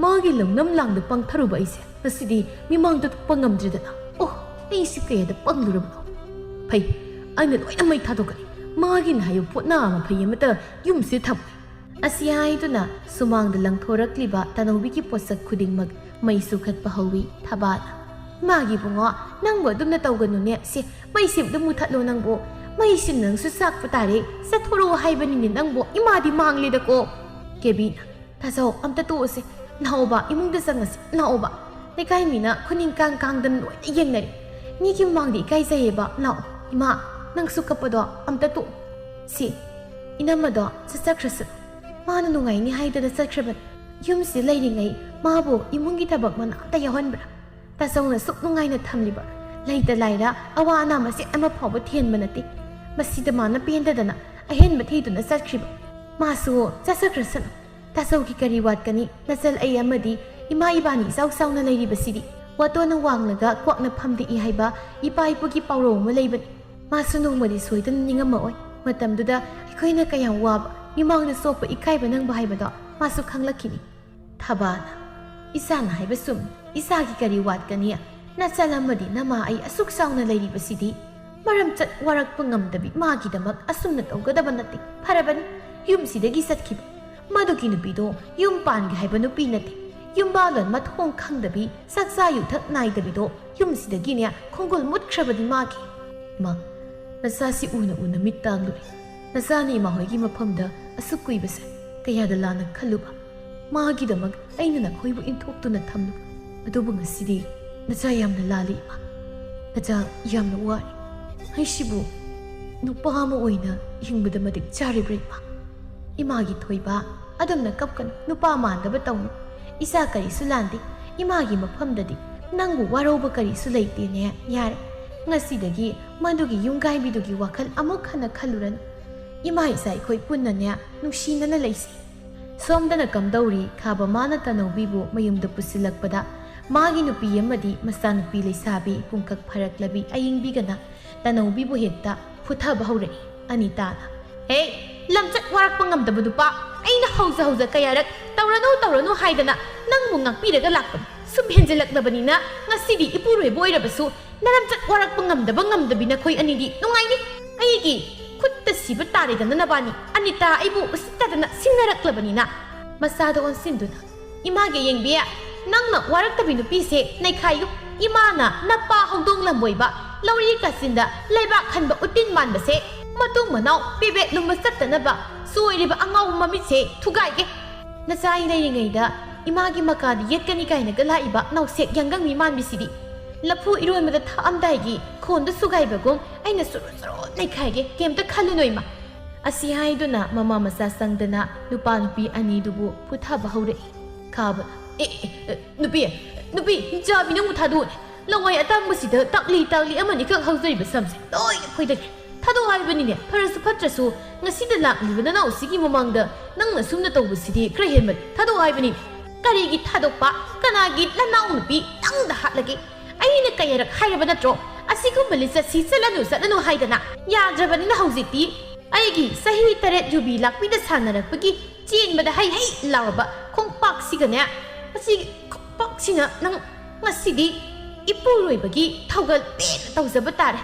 ꯃꯥꯒꯤ ꯂꯧꯅꯝ ꯂꯥꯡꯗ ꯄꯪꯊꯔꯨꯕ ꯑꯩꯁꯦ ꯉꯁꯤꯗꯤ ꯃꯤꯃꯥꯡꯗ ꯊꯣꯛꯄ ꯉꯝꯗ꯭ꯔꯦꯗꯅ꯫ ꯑꯣ, ꯑꯩꯁꯤ ꯀꯌꯥꯗ ꯄꯪꯂꯨꯔꯕꯅꯣ? ꯐꯩ, ꯑꯩꯅ ꯂꯣꯏꯅ ꯃꯩ ꯊꯥꯗꯣꯛꯀꯅꯤ꯫ ꯃꯥꯒꯤꯅ ꯍꯥꯏꯕ ꯄꯣꯠꯅ ꯃꯐꯩ ꯑꯃꯠꯇ ꯌꯨꯝꯁꯤꯗ ꯊꯝꯃꯣꯏ꯫" ꯑꯁꯤ ꯍꯥꯏꯗꯨꯅ ꯁꯨꯃꯥꯡꯗ ꯂꯪꯊꯣꯔꯛꯂꯤꯕ ꯇꯅꯧꯕꯤꯒꯤ ꯄꯣꯠꯁꯛ ꯈꯨꯗꯤꯡꯃꯛ ꯃꯩ ꯆꯨꯈꯠꯄ ꯍꯧꯏ ꯊꯕꯥꯅ꯫ "ꯃꯥꯒꯤ ꯏꯕꯨꯡꯉꯣ, ꯅꯪꯕꯨ ꯑꯗꯨꯝꯅ ꯇꯧꯒꯅꯨꯅꯦ꯫ ꯁꯦ, ꯃꯩꯁꯦ ꯑꯝꯇ ꯃꯨꯊꯠꯂꯣ ꯅꯪꯕꯨ꯫ "ꯃꯩꯁꯤꯅ ꯅꯪꯁꯨ ꯆꯥꯛꯄ ꯇꯥꯔꯦ, ꯆꯠꯊꯣꯔꯛꯑꯣ ꯍꯥꯏꯕꯅꯤꯅꯦ ꯅꯪꯕꯨ, ꯏꯃꯥꯗꯤ ꯃꯥꯡꯂꯦꯗꯀꯣ!" ꯀꯦꯕꯤꯅ, "ꯇꯥꯆꯧ, ꯑꯝꯇ ꯇꯣꯛꯑꯁꯦ, ꯂꯥꯛꯑꯣꯕ, ꯏꯃꯨꯡꯗ ꯆꯪꯉꯁꯤ, ꯂꯥꯛꯑꯣꯕ꯫ ꯂꯩꯀꯥꯏ ꯃꯤꯅ ꯈꯨꯅꯤꯡ ꯀꯥꯡ ꯀꯥꯡꯗꯅ ꯂꯣꯏꯅ ꯌꯦꯡꯅꯔꯦ, ꯃꯤꯒꯤ ꯃꯃꯥꯡꯗ ꯏꯀꯥꯏꯖꯩꯌꯦꯕ, ꯂꯥꯛꯑꯣ꯫ ꯏꯃꯥ, ꯅꯪꯁꯨ ꯀꯞꯄꯗꯣ ꯑꯝꯇ ꯇꯣꯛꯑꯣ꯫ ꯁꯤ, ꯏꯅꯝꯃꯗꯣ ꯆꯠꯆꯈ꯭ꯔꯁꯅꯨ, ꯃꯥꯅ ꯅꯨꯡꯉꯥꯏꯅꯤ ꯍꯥꯏꯗꯅ ꯆꯠꯈ꯭ꯔꯕꯅꯤ꯫ ꯌꯨꯝꯁꯤꯗ ꯂꯩꯔꯤꯉꯩ ꯃꯥꯕꯨ ꯏꯃꯨꯡꯒꯤ ꯊꯕꯛ ꯃꯅꯥ ꯑꯝꯇ ꯌꯥꯎꯍꯟꯕ꯭ꯔꯥ? ꯇꯥꯆꯧꯅ ꯁꯨꯛ ꯅꯨꯡꯉꯥꯏꯅ ꯊꯝꯂꯤꯕ, ꯂꯩꯇ ꯂꯥꯏꯔ ꯑꯋꯥ ꯑꯅꯥ ꯃꯆꯦꯠ ꯑꯃ ꯐꯥꯎꯕ ꯊꯤꯍꯟꯕ ꯅꯠꯇꯦ꯫ ꯃꯁꯤꯗ ꯃꯥꯅ ꯄꯦꯟꯗꯗꯅ ꯑꯍꯦꯟꯕ ꯊꯤꯗꯨꯅ ꯆꯠꯈ꯭ꯔꯤꯕ꯫ ꯃꯥꯁꯨ ꯆꯠꯆꯈ꯭ꯔꯁꯅꯨ꯫ ꯇꯥꯆꯧꯒꯤ ꯀꯔꯤ ꯋꯥꯠꯀꯅꯤ? ꯅꯆꯜ ꯑꯩ ꯑꯃꯗꯤ ꯏꯃꯥ ꯏꯕꯥꯅꯤ ꯏꯆꯥꯎ ꯆꯥꯎꯅ ꯂꯩꯔꯤꯕꯁꯤꯗꯤ꯫ ꯋꯥꯇꯣꯟꯅ ꯋꯥꯡꯂꯒ ꯀ꯭ꯋꯥꯛꯅ ꯐꯝꯗꯦꯛꯏ ꯍꯥꯏꯕ ꯏꯄꯥ ꯏꯄꯨꯒꯤ ꯄꯥꯎꯔꯧ ꯑꯃ ꯂꯩꯕꯅꯤ꯫ ꯃꯥꯁꯨ ꯅꯣꯡꯃꯗꯤ ꯁꯣꯏꯗꯅ ꯅꯤꯡꯉꯝꯃꯛꯑꯣꯏ꯫ ꯃꯇꯝꯗꯨꯗ ꯑꯩꯈꯣꯏꯅ ꯀꯌꯥꯝ ꯋꯥꯕ, ꯃꯤꯃꯥꯡꯗ ꯆꯣꯞꯄ, ꯏꯀꯥꯏꯕ ꯅꯪꯕ ꯍꯥꯏꯕꯗꯣ ꯃꯥꯁꯨ ꯈꯪꯂꯛꯈꯤꯅꯤ꯫ ꯊꯕꯥꯅ, "ꯏꯆꯥꯅ ꯍꯥꯏꯕ ꯆꯨꯝꯃꯤ꯫ ꯏꯆꯥꯒꯤ ꯀꯔꯤ ꯋꯥꯠꯀꯅꯤ? ꯅꯆꯜ ꯑꯃꯗꯤ ꯅꯃꯥ ꯑꯩ ꯑꯁꯨꯛ ꯆꯥꯎꯅ ꯂꯩꯔꯤꯕꯁꯤꯗꯤ ꯃꯔꯝꯆꯠ ꯋꯥꯔꯛꯄ ꯉꯝꯗꯕꯤ ꯃꯥꯒꯤꯗꯃꯛ ꯑꯁꯨꯝꯅ ꯇꯧꯒꯗꯕ ꯅꯠꯇꯦ꯫ ꯐꯔꯕꯅꯤ, ꯌꯨꯝꯁꯤꯗꯒꯤ ꯆꯠꯈꯤꯕ꯫ ꯃꯗꯨꯒꯤ ꯅꯨꯄꯤꯗꯣ ꯌꯨꯝ ꯄꯥꯟꯒꯦ ꯍꯥꯏꯕ ꯅꯨꯄꯤ ꯅꯠꯇꯦ꯫ ꯌꯨꯝꯕꯥꯂꯣꯟ ꯃꯊꯣꯡ ꯈꯪꯗꯕꯤ, ꯆꯥꯛꯆꯥ ꯌꯨꯊꯛ ꯅꯥꯏꯗꯕꯤꯗꯣ ꯌꯨꯝꯁꯤꯗꯒꯤꯅꯦ ꯈꯣꯡꯒꯨꯜ ꯃꯨꯠꯈ꯭ꯔꯕꯗꯤ ꯃꯥꯒꯤ"꯫ ꯏꯃꯥ, ꯅꯆꯥꯁꯤ ꯎꯅ ꯎꯅ ꯃꯤꯠ ꯇꯥꯡꯂꯨꯔꯦ꯫ ꯅꯆꯥꯅ ꯏꯃꯥ ꯍꯣꯏꯒꯤ ꯃꯐꯝꯗ ꯑꯁꯨꯛ ꯀꯨꯏꯕꯁꯦ ꯀꯌꯥꯗ ꯂꯥꯟꯅ ꯈꯜꯂꯨꯕ꯫ ꯃꯥꯒꯤꯗꯃꯛ ꯑꯩꯅ ꯅꯈꯣꯏꯕꯨ ꯏꯟꯊꯣꯛꯇꯨꯅ ꯊꯝꯂꯨꯕ꯫ ꯑꯗꯨꯕꯨ ꯉꯁꯤꯗꯤ ꯅꯆꯥ ꯌꯥꯝꯅ ꯂꯥꯜꯂꯤ, ꯏꯃꯥ꯫ ꯅꯆꯥ ꯌꯥꯝꯅ ꯋꯥꯔꯦ꯫ ꯑꯩꯁꯤꯕꯨ ꯅꯨꯄꯥ ꯑꯃ ꯑꯣꯏꯅ ꯍꯤꯡꯕꯗ ꯃꯇꯤꯛ ꯆꯥꯔꯤꯕ꯭ꯔꯥ, ꯏꯃꯥ? ꯏꯃꯥꯒꯤ ꯊꯣꯏꯕ, ꯑꯗꯨꯝꯅ ꯀꯞꯀꯅꯨ, ꯅꯨꯄꯥ ꯃꯥꯟꯗꯕ ꯇꯧꯅꯨ꯫ ꯏꯆꯥ ꯀꯔꯤꯁꯨ ꯂꯥꯟꯗꯦ꯫ ꯏꯃꯥꯒꯤ ꯃꯐꯝꯗꯗꯤ ꯅꯪꯕꯨ ꯋꯥꯔꯧꯕ ꯀꯔꯤꯁꯨ ꯂꯩꯇꯦꯅꯦ꯫ ꯌꯥꯔꯦ, ꯉꯁꯤꯗꯒꯤ ꯃꯗꯨꯒꯤ ꯌꯨꯝꯒꯥꯏꯕꯤꯗꯨꯒꯤ ꯋꯥꯈꯜ ꯑꯃꯨꯛ ꯍꯟꯅ ꯈꯜꯂꯨꯔꯅꯨ꯫ ꯏꯃꯥ ꯏꯆꯥ ꯑꯩꯈꯣꯏ ꯄꯨꯟꯅꯅꯦ ꯅꯨꯡꯁꯤꯅꯅ ꯂꯩꯁꯤ꯫ ꯁꯣꯝꯗꯅ ꯀꯝꯗꯧꯔꯤ, ꯈꯥꯕ ꯃꯥꯅ ꯇꯅꯧꯕꯤꯕꯨ ꯃꯌꯨꯝꯗ ꯄꯨꯁꯤꯜꯂꯛꯄꯗ ꯃꯥꯒꯤ ꯅꯨꯄꯤ ꯑꯃꯗꯤ ꯃꯆꯥꯅꯨꯄꯤ ꯂꯩꯁꯥꯕꯤ ꯄꯨꯡꯀꯛ ꯐꯥꯔꯛꯂꯕꯤ ꯑꯌꯤꯡꯕꯤꯒꯅ ꯇꯅꯧꯕꯤꯕꯨ ꯍꯦꯛꯇ ꯐꯨꯊꯕ ꯍꯧꯔꯛꯏ꯫ ꯑꯅꯤꯇꯥꯅ, "ꯍꯦ, ꯂꯝꯆꯠ ꯋꯥꯔꯛꯄ ꯉꯝꯗꯕ ꯅꯨꯄꯥ, ꯑꯩꯅ ꯍꯧꯖ ꯍꯧꯖ ꯀꯌꯥꯔꯛ ꯇꯧꯔꯅꯨ ꯇꯧꯔꯅꯨ ꯍꯥꯏꯗꯅ ꯅꯪꯕꯨ ꯉꯥꯛꯄꯤꯔꯒ ꯂꯥꯛꯄꯅꯤ꯫ ꯁꯨꯝ ꯍꯦꯟꯖꯤꯜꯂꯛꯂꯕꯅꯤꯅ ꯉꯁꯤꯗꯤ ꯏꯄꯨꯔꯣꯏꯕ ꯑꯣꯏꯔꯕꯁꯨ ꯅꯔꯝꯆꯠ ꯋꯥꯔꯛꯄ ꯉꯝꯗꯕ ꯉꯝꯗꯕꯤ ꯅꯈꯣꯏ ꯑꯅꯤꯗꯤ ꯅꯨꯡꯉꯥꯏꯅꯤ꯫ ꯑꯩꯒꯤ ꯈꯨꯠꯇ ꯁꯤꯕ ꯇꯥꯔꯦꯗꯅ ꯅꯕꯥꯅꯤ꯫ ꯑꯅꯤꯇꯥ ꯑꯩꯕꯨ ꯎꯁꯤꯠꯇꯗꯅ ꯁꯤꯡꯅꯔꯛꯂꯕꯅꯤꯅ"꯫ ꯃꯆꯥꯗ ꯑꯣꯟꯁꯤꯟꯗꯨꯅ, "ꯏꯃꯥꯒꯤ ꯌꯦꯡꯕꯤ, ꯅꯪꯅ ꯋꯥꯔꯛꯇꯕꯤ ꯅꯨꯄꯤꯁꯦ ꯅꯩꯈꯥꯏꯌꯨ꯫ ꯏꯃꯥꯅ ꯅꯄꯥ ꯍꯧꯗꯣꯡ ꯂꯝꯕꯣꯏꯕ ꯂꯧꯔꯤ ꯀꯥꯆꯤꯟꯗ ꯂꯩꯕꯥꯛ ꯈꯟꯕ ꯎꯇꯤꯟ ꯃꯥꯟꯕꯁꯦ, ꯃꯇꯨꯡ ꯃꯅꯥꯎ ꯄꯦꯕꯦꯠ ꯂꯨꯝꯕ ꯆꯠꯇꯅꯕ ꯆꯣꯏꯔꯤꯕ ꯑꯉꯥꯎꯕ ꯃꯃꯤꯠꯁꯦ ꯊꯨꯒꯥꯏꯒꯦ꯫ ꯅꯆꯥ ꯑꯩ ꯂꯩꯔꯤꯉꯩꯗ ꯏꯃꯥꯒꯤ ꯃꯀꯥꯗ ꯌꯦꯠꯀꯅꯤ ꯀꯥꯏꯅꯒ ꯂꯥꯛꯏꯕ ꯅꯥꯎꯁꯦꯛ ꯌꯥꯡꯒꯪꯃꯤ ꯃꯥꯟꯕꯤꯁꯤꯗꯤ꯫ ꯂꯐꯨ ꯏꯔꯣꯟꯕꯗ ꯊꯥꯛꯑꯝꯗꯥꯏꯒꯤ ꯈꯣꯟꯗ ꯁꯨꯒꯥꯏꯕꯒꯨꯝ ꯑꯩꯅ ꯁꯨꯔꯨ ꯁꯨꯔꯨ ꯅꯩꯈꯥꯏꯒꯦ, ꯀꯩꯝꯇ ꯈꯜꯂꯨꯅꯨ ꯏꯃꯥ꯫ ꯑꯁꯤ ꯍꯥꯏꯗꯨꯅ ꯃꯃꯥ ꯃꯆꯥ ꯆꯪꯗꯅ ꯅꯨꯄꯥ ꯅꯨꯄꯤ ꯑꯅꯤꯗꯨꯕꯨ ꯐꯨꯊꯕ ꯍꯧꯔꯛꯏ꯫ ꯈꯥꯕ, "ꯑꯦ, ꯑꯦ, ꯑꯦ, ꯅꯨꯄꯤ, ꯅꯨꯄꯤ, ꯆꯥꯕꯤ ꯅꯪꯕꯨ ꯊꯥꯗꯣꯛꯑꯣꯅꯦ꯫ ꯂꯋꯥꯏ ꯑꯇꯥꯡꯕꯁꯤꯗ ꯇꯥꯛꯂꯤ ꯇꯥꯛꯂꯤ ꯑꯃꯅꯤꯈꯛ ꯍꯧꯖꯔꯤꯕ ꯁꯝꯁꯦ ꯂꯣꯏꯅ ꯐꯣꯏꯗꯠꯀꯦ꯫ ꯊꯥꯗꯣꯛꯑꯣ ꯍꯥꯏꯕꯅꯤꯅꯦ, ꯐꯔꯁꯨ ꯐꯠꯇ꯭ꯔꯁꯨ ꯉꯁꯤꯗ ꯂꯥꯛꯂꯤꯕ ꯅꯅꯥꯎꯁꯤꯒꯤ ꯃꯃꯥꯡꯗ ꯅꯪꯅ ꯁꯨꯝꯅ ꯇꯧꯕꯁꯤꯗꯤ ꯈꯔ ꯍꯦꯟꯃꯜꯂꯤ꯫ ꯊꯥꯗꯣꯛꯑꯣ ꯍꯥꯏꯕꯅꯤꯅꯦ꯫" "ꯀꯔꯤꯒꯤ ꯊꯥꯗꯣꯛꯄ? ꯀꯅꯥꯒꯤ ꯅꯅꯥꯎ ꯅꯨꯄꯤ? ꯅꯪꯗ ꯍꯥꯠꯂꯒꯦ꯫ ꯑꯩꯅ ꯀꯌꯥꯔꯛ ꯍꯥꯏꯔꯕ ꯅꯠꯇ꯭ꯔꯣ? ꯑꯁꯤꯒꯨꯝꯕ ꯂꯤꯆꯠꯁꯤ ꯆꯠꯂꯅꯨ, ꯆꯠꯂꯅꯨ ꯍꯥꯏꯗꯅ? ꯌꯥꯗ꯭ꯔꯕꯅꯤꯅ ꯍꯧꯖꯤꯛꯇꯤ ꯑꯩꯒꯤ ꯆꯍꯤ ꯇꯔꯦꯠ ꯌꯨꯕꯤ ꯂꯥꯛꯄꯤꯗ ꯁꯥꯟꯅꯔꯛꯄꯒꯤ ꯆꯦꯟꯕꯗ ꯍꯩ ꯍꯩ ꯂꯥꯎꯔꯕ ꯈꯣꯡꯄꯥꯛꯁꯤꯒꯅꯦ, ꯑꯁꯤꯒꯤ ꯈꯣꯡꯄꯥꯛꯁꯤꯅ ꯅꯪ ꯉꯁꯤꯗꯤ ꯏꯄꯨꯔꯣꯏꯕꯒꯤ ꯊꯧꯒꯜ ꯄꯦꯟꯅ ꯇꯧꯖꯕ ꯇꯥꯔꯦ꯫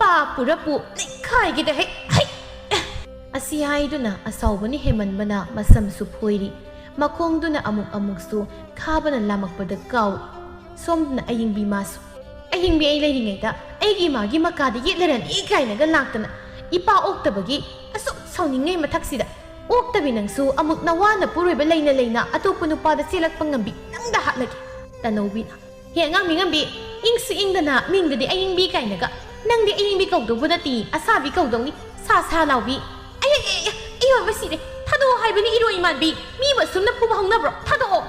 ꯄꯥ ꯄꯨꯔꯞꯄꯨ ꯅꯩꯈꯥꯏꯒꯦꯗ ꯍꯩ ꯍꯩ!" ꯑꯁꯤ ꯍꯥꯏꯗꯨꯅ ꯑꯁꯥꯎꯕꯅ ꯍꯦꯟꯃꯟꯕꯅ ꯃꯁꯝꯁꯨ ꯐꯣꯏꯔꯤ꯫ ꯃꯈꯣꯡꯗꯨꯅ ꯑꯃꯨꯛ ꯑꯃꯨꯛꯁꯨ ꯈꯥꯕꯅ ꯂꯥꯝꯃꯛꯄꯗ ꯀꯥꯎꯏ꯫ ꯁꯣꯝꯗꯅ ꯑꯌꯤꯡꯕꯤ ꯃꯥꯁꯨ꯫ "ꯑꯍꯤꯡꯕꯤ ꯑꯩ ꯂꯩꯔꯤꯉꯩꯗ ꯑꯩꯒꯤ ꯏꯃꯥꯒꯤ ꯃꯀꯥꯗ ꯌꯦꯠꯂꯔꯅꯤ ꯀꯥꯏꯅꯒ ꯂꯥꯛꯇꯅ ꯏꯄꯥ ꯑꯣꯛꯇꯕꯒꯤ ꯑꯁꯨꯛ ꯁꯥꯎꯅꯤꯡꯉꯩ ꯃꯊꯛꯁꯤꯗ꯫ ꯑꯣꯛꯇꯕꯤ ꯅꯪꯁꯨ ꯑꯃꯨꯛ ꯅꯋꯥ ꯅꯄꯨꯔꯣꯏꯕ ꯂꯩꯅ ꯂꯩꯅ ꯑꯇꯣꯞꯄ ꯅꯨꯄꯥꯗ ꯆꯦꯜꯂꯛꯄ ꯉꯝꯕꯤ ꯅꯪꯗ ꯍꯥꯠꯂꯒꯦ꯫" ꯇꯅꯧꯕꯤꯅ꯫ "ꯍꯦ ꯑꯉꯥꯡꯕꯤ ꯉꯝꯕꯤ, ꯏꯪꯁꯨ ꯏꯪꯗꯅ ꯃꯤꯡꯗꯗꯤ ꯑꯌꯤꯡꯕꯤ ꯀꯥꯏꯅꯒ꯫ ꯅꯪꯗꯤ ꯑꯌꯤꯡꯕꯤ ꯀꯧꯗꯧꯕ ꯅꯠꯇꯦ, ꯑꯁꯥꯕꯤ ꯀꯧꯗꯧꯅꯤ, ꯁꯥ ꯁꯥ ꯂꯥꯎꯕꯤ꯫ ꯑꯩ, ꯑꯩ, ꯑꯩ, ꯑꯩ ꯑꯣꯏꯕ ꯁꯤꯔꯦ꯫ ꯊꯥꯗꯣꯛꯑꯣ ꯍꯥꯏꯕꯅꯤ ꯏꯔꯣꯏ ꯏꯃꯥꯟꯕꯤ꯫ ꯃꯤꯕꯨ ꯑꯁꯨꯝꯅ ꯐꯨꯕ ꯍꯧꯅꯕ꯭ꯔꯣ? ꯊꯥꯗꯣꯛꯑꯣ꯫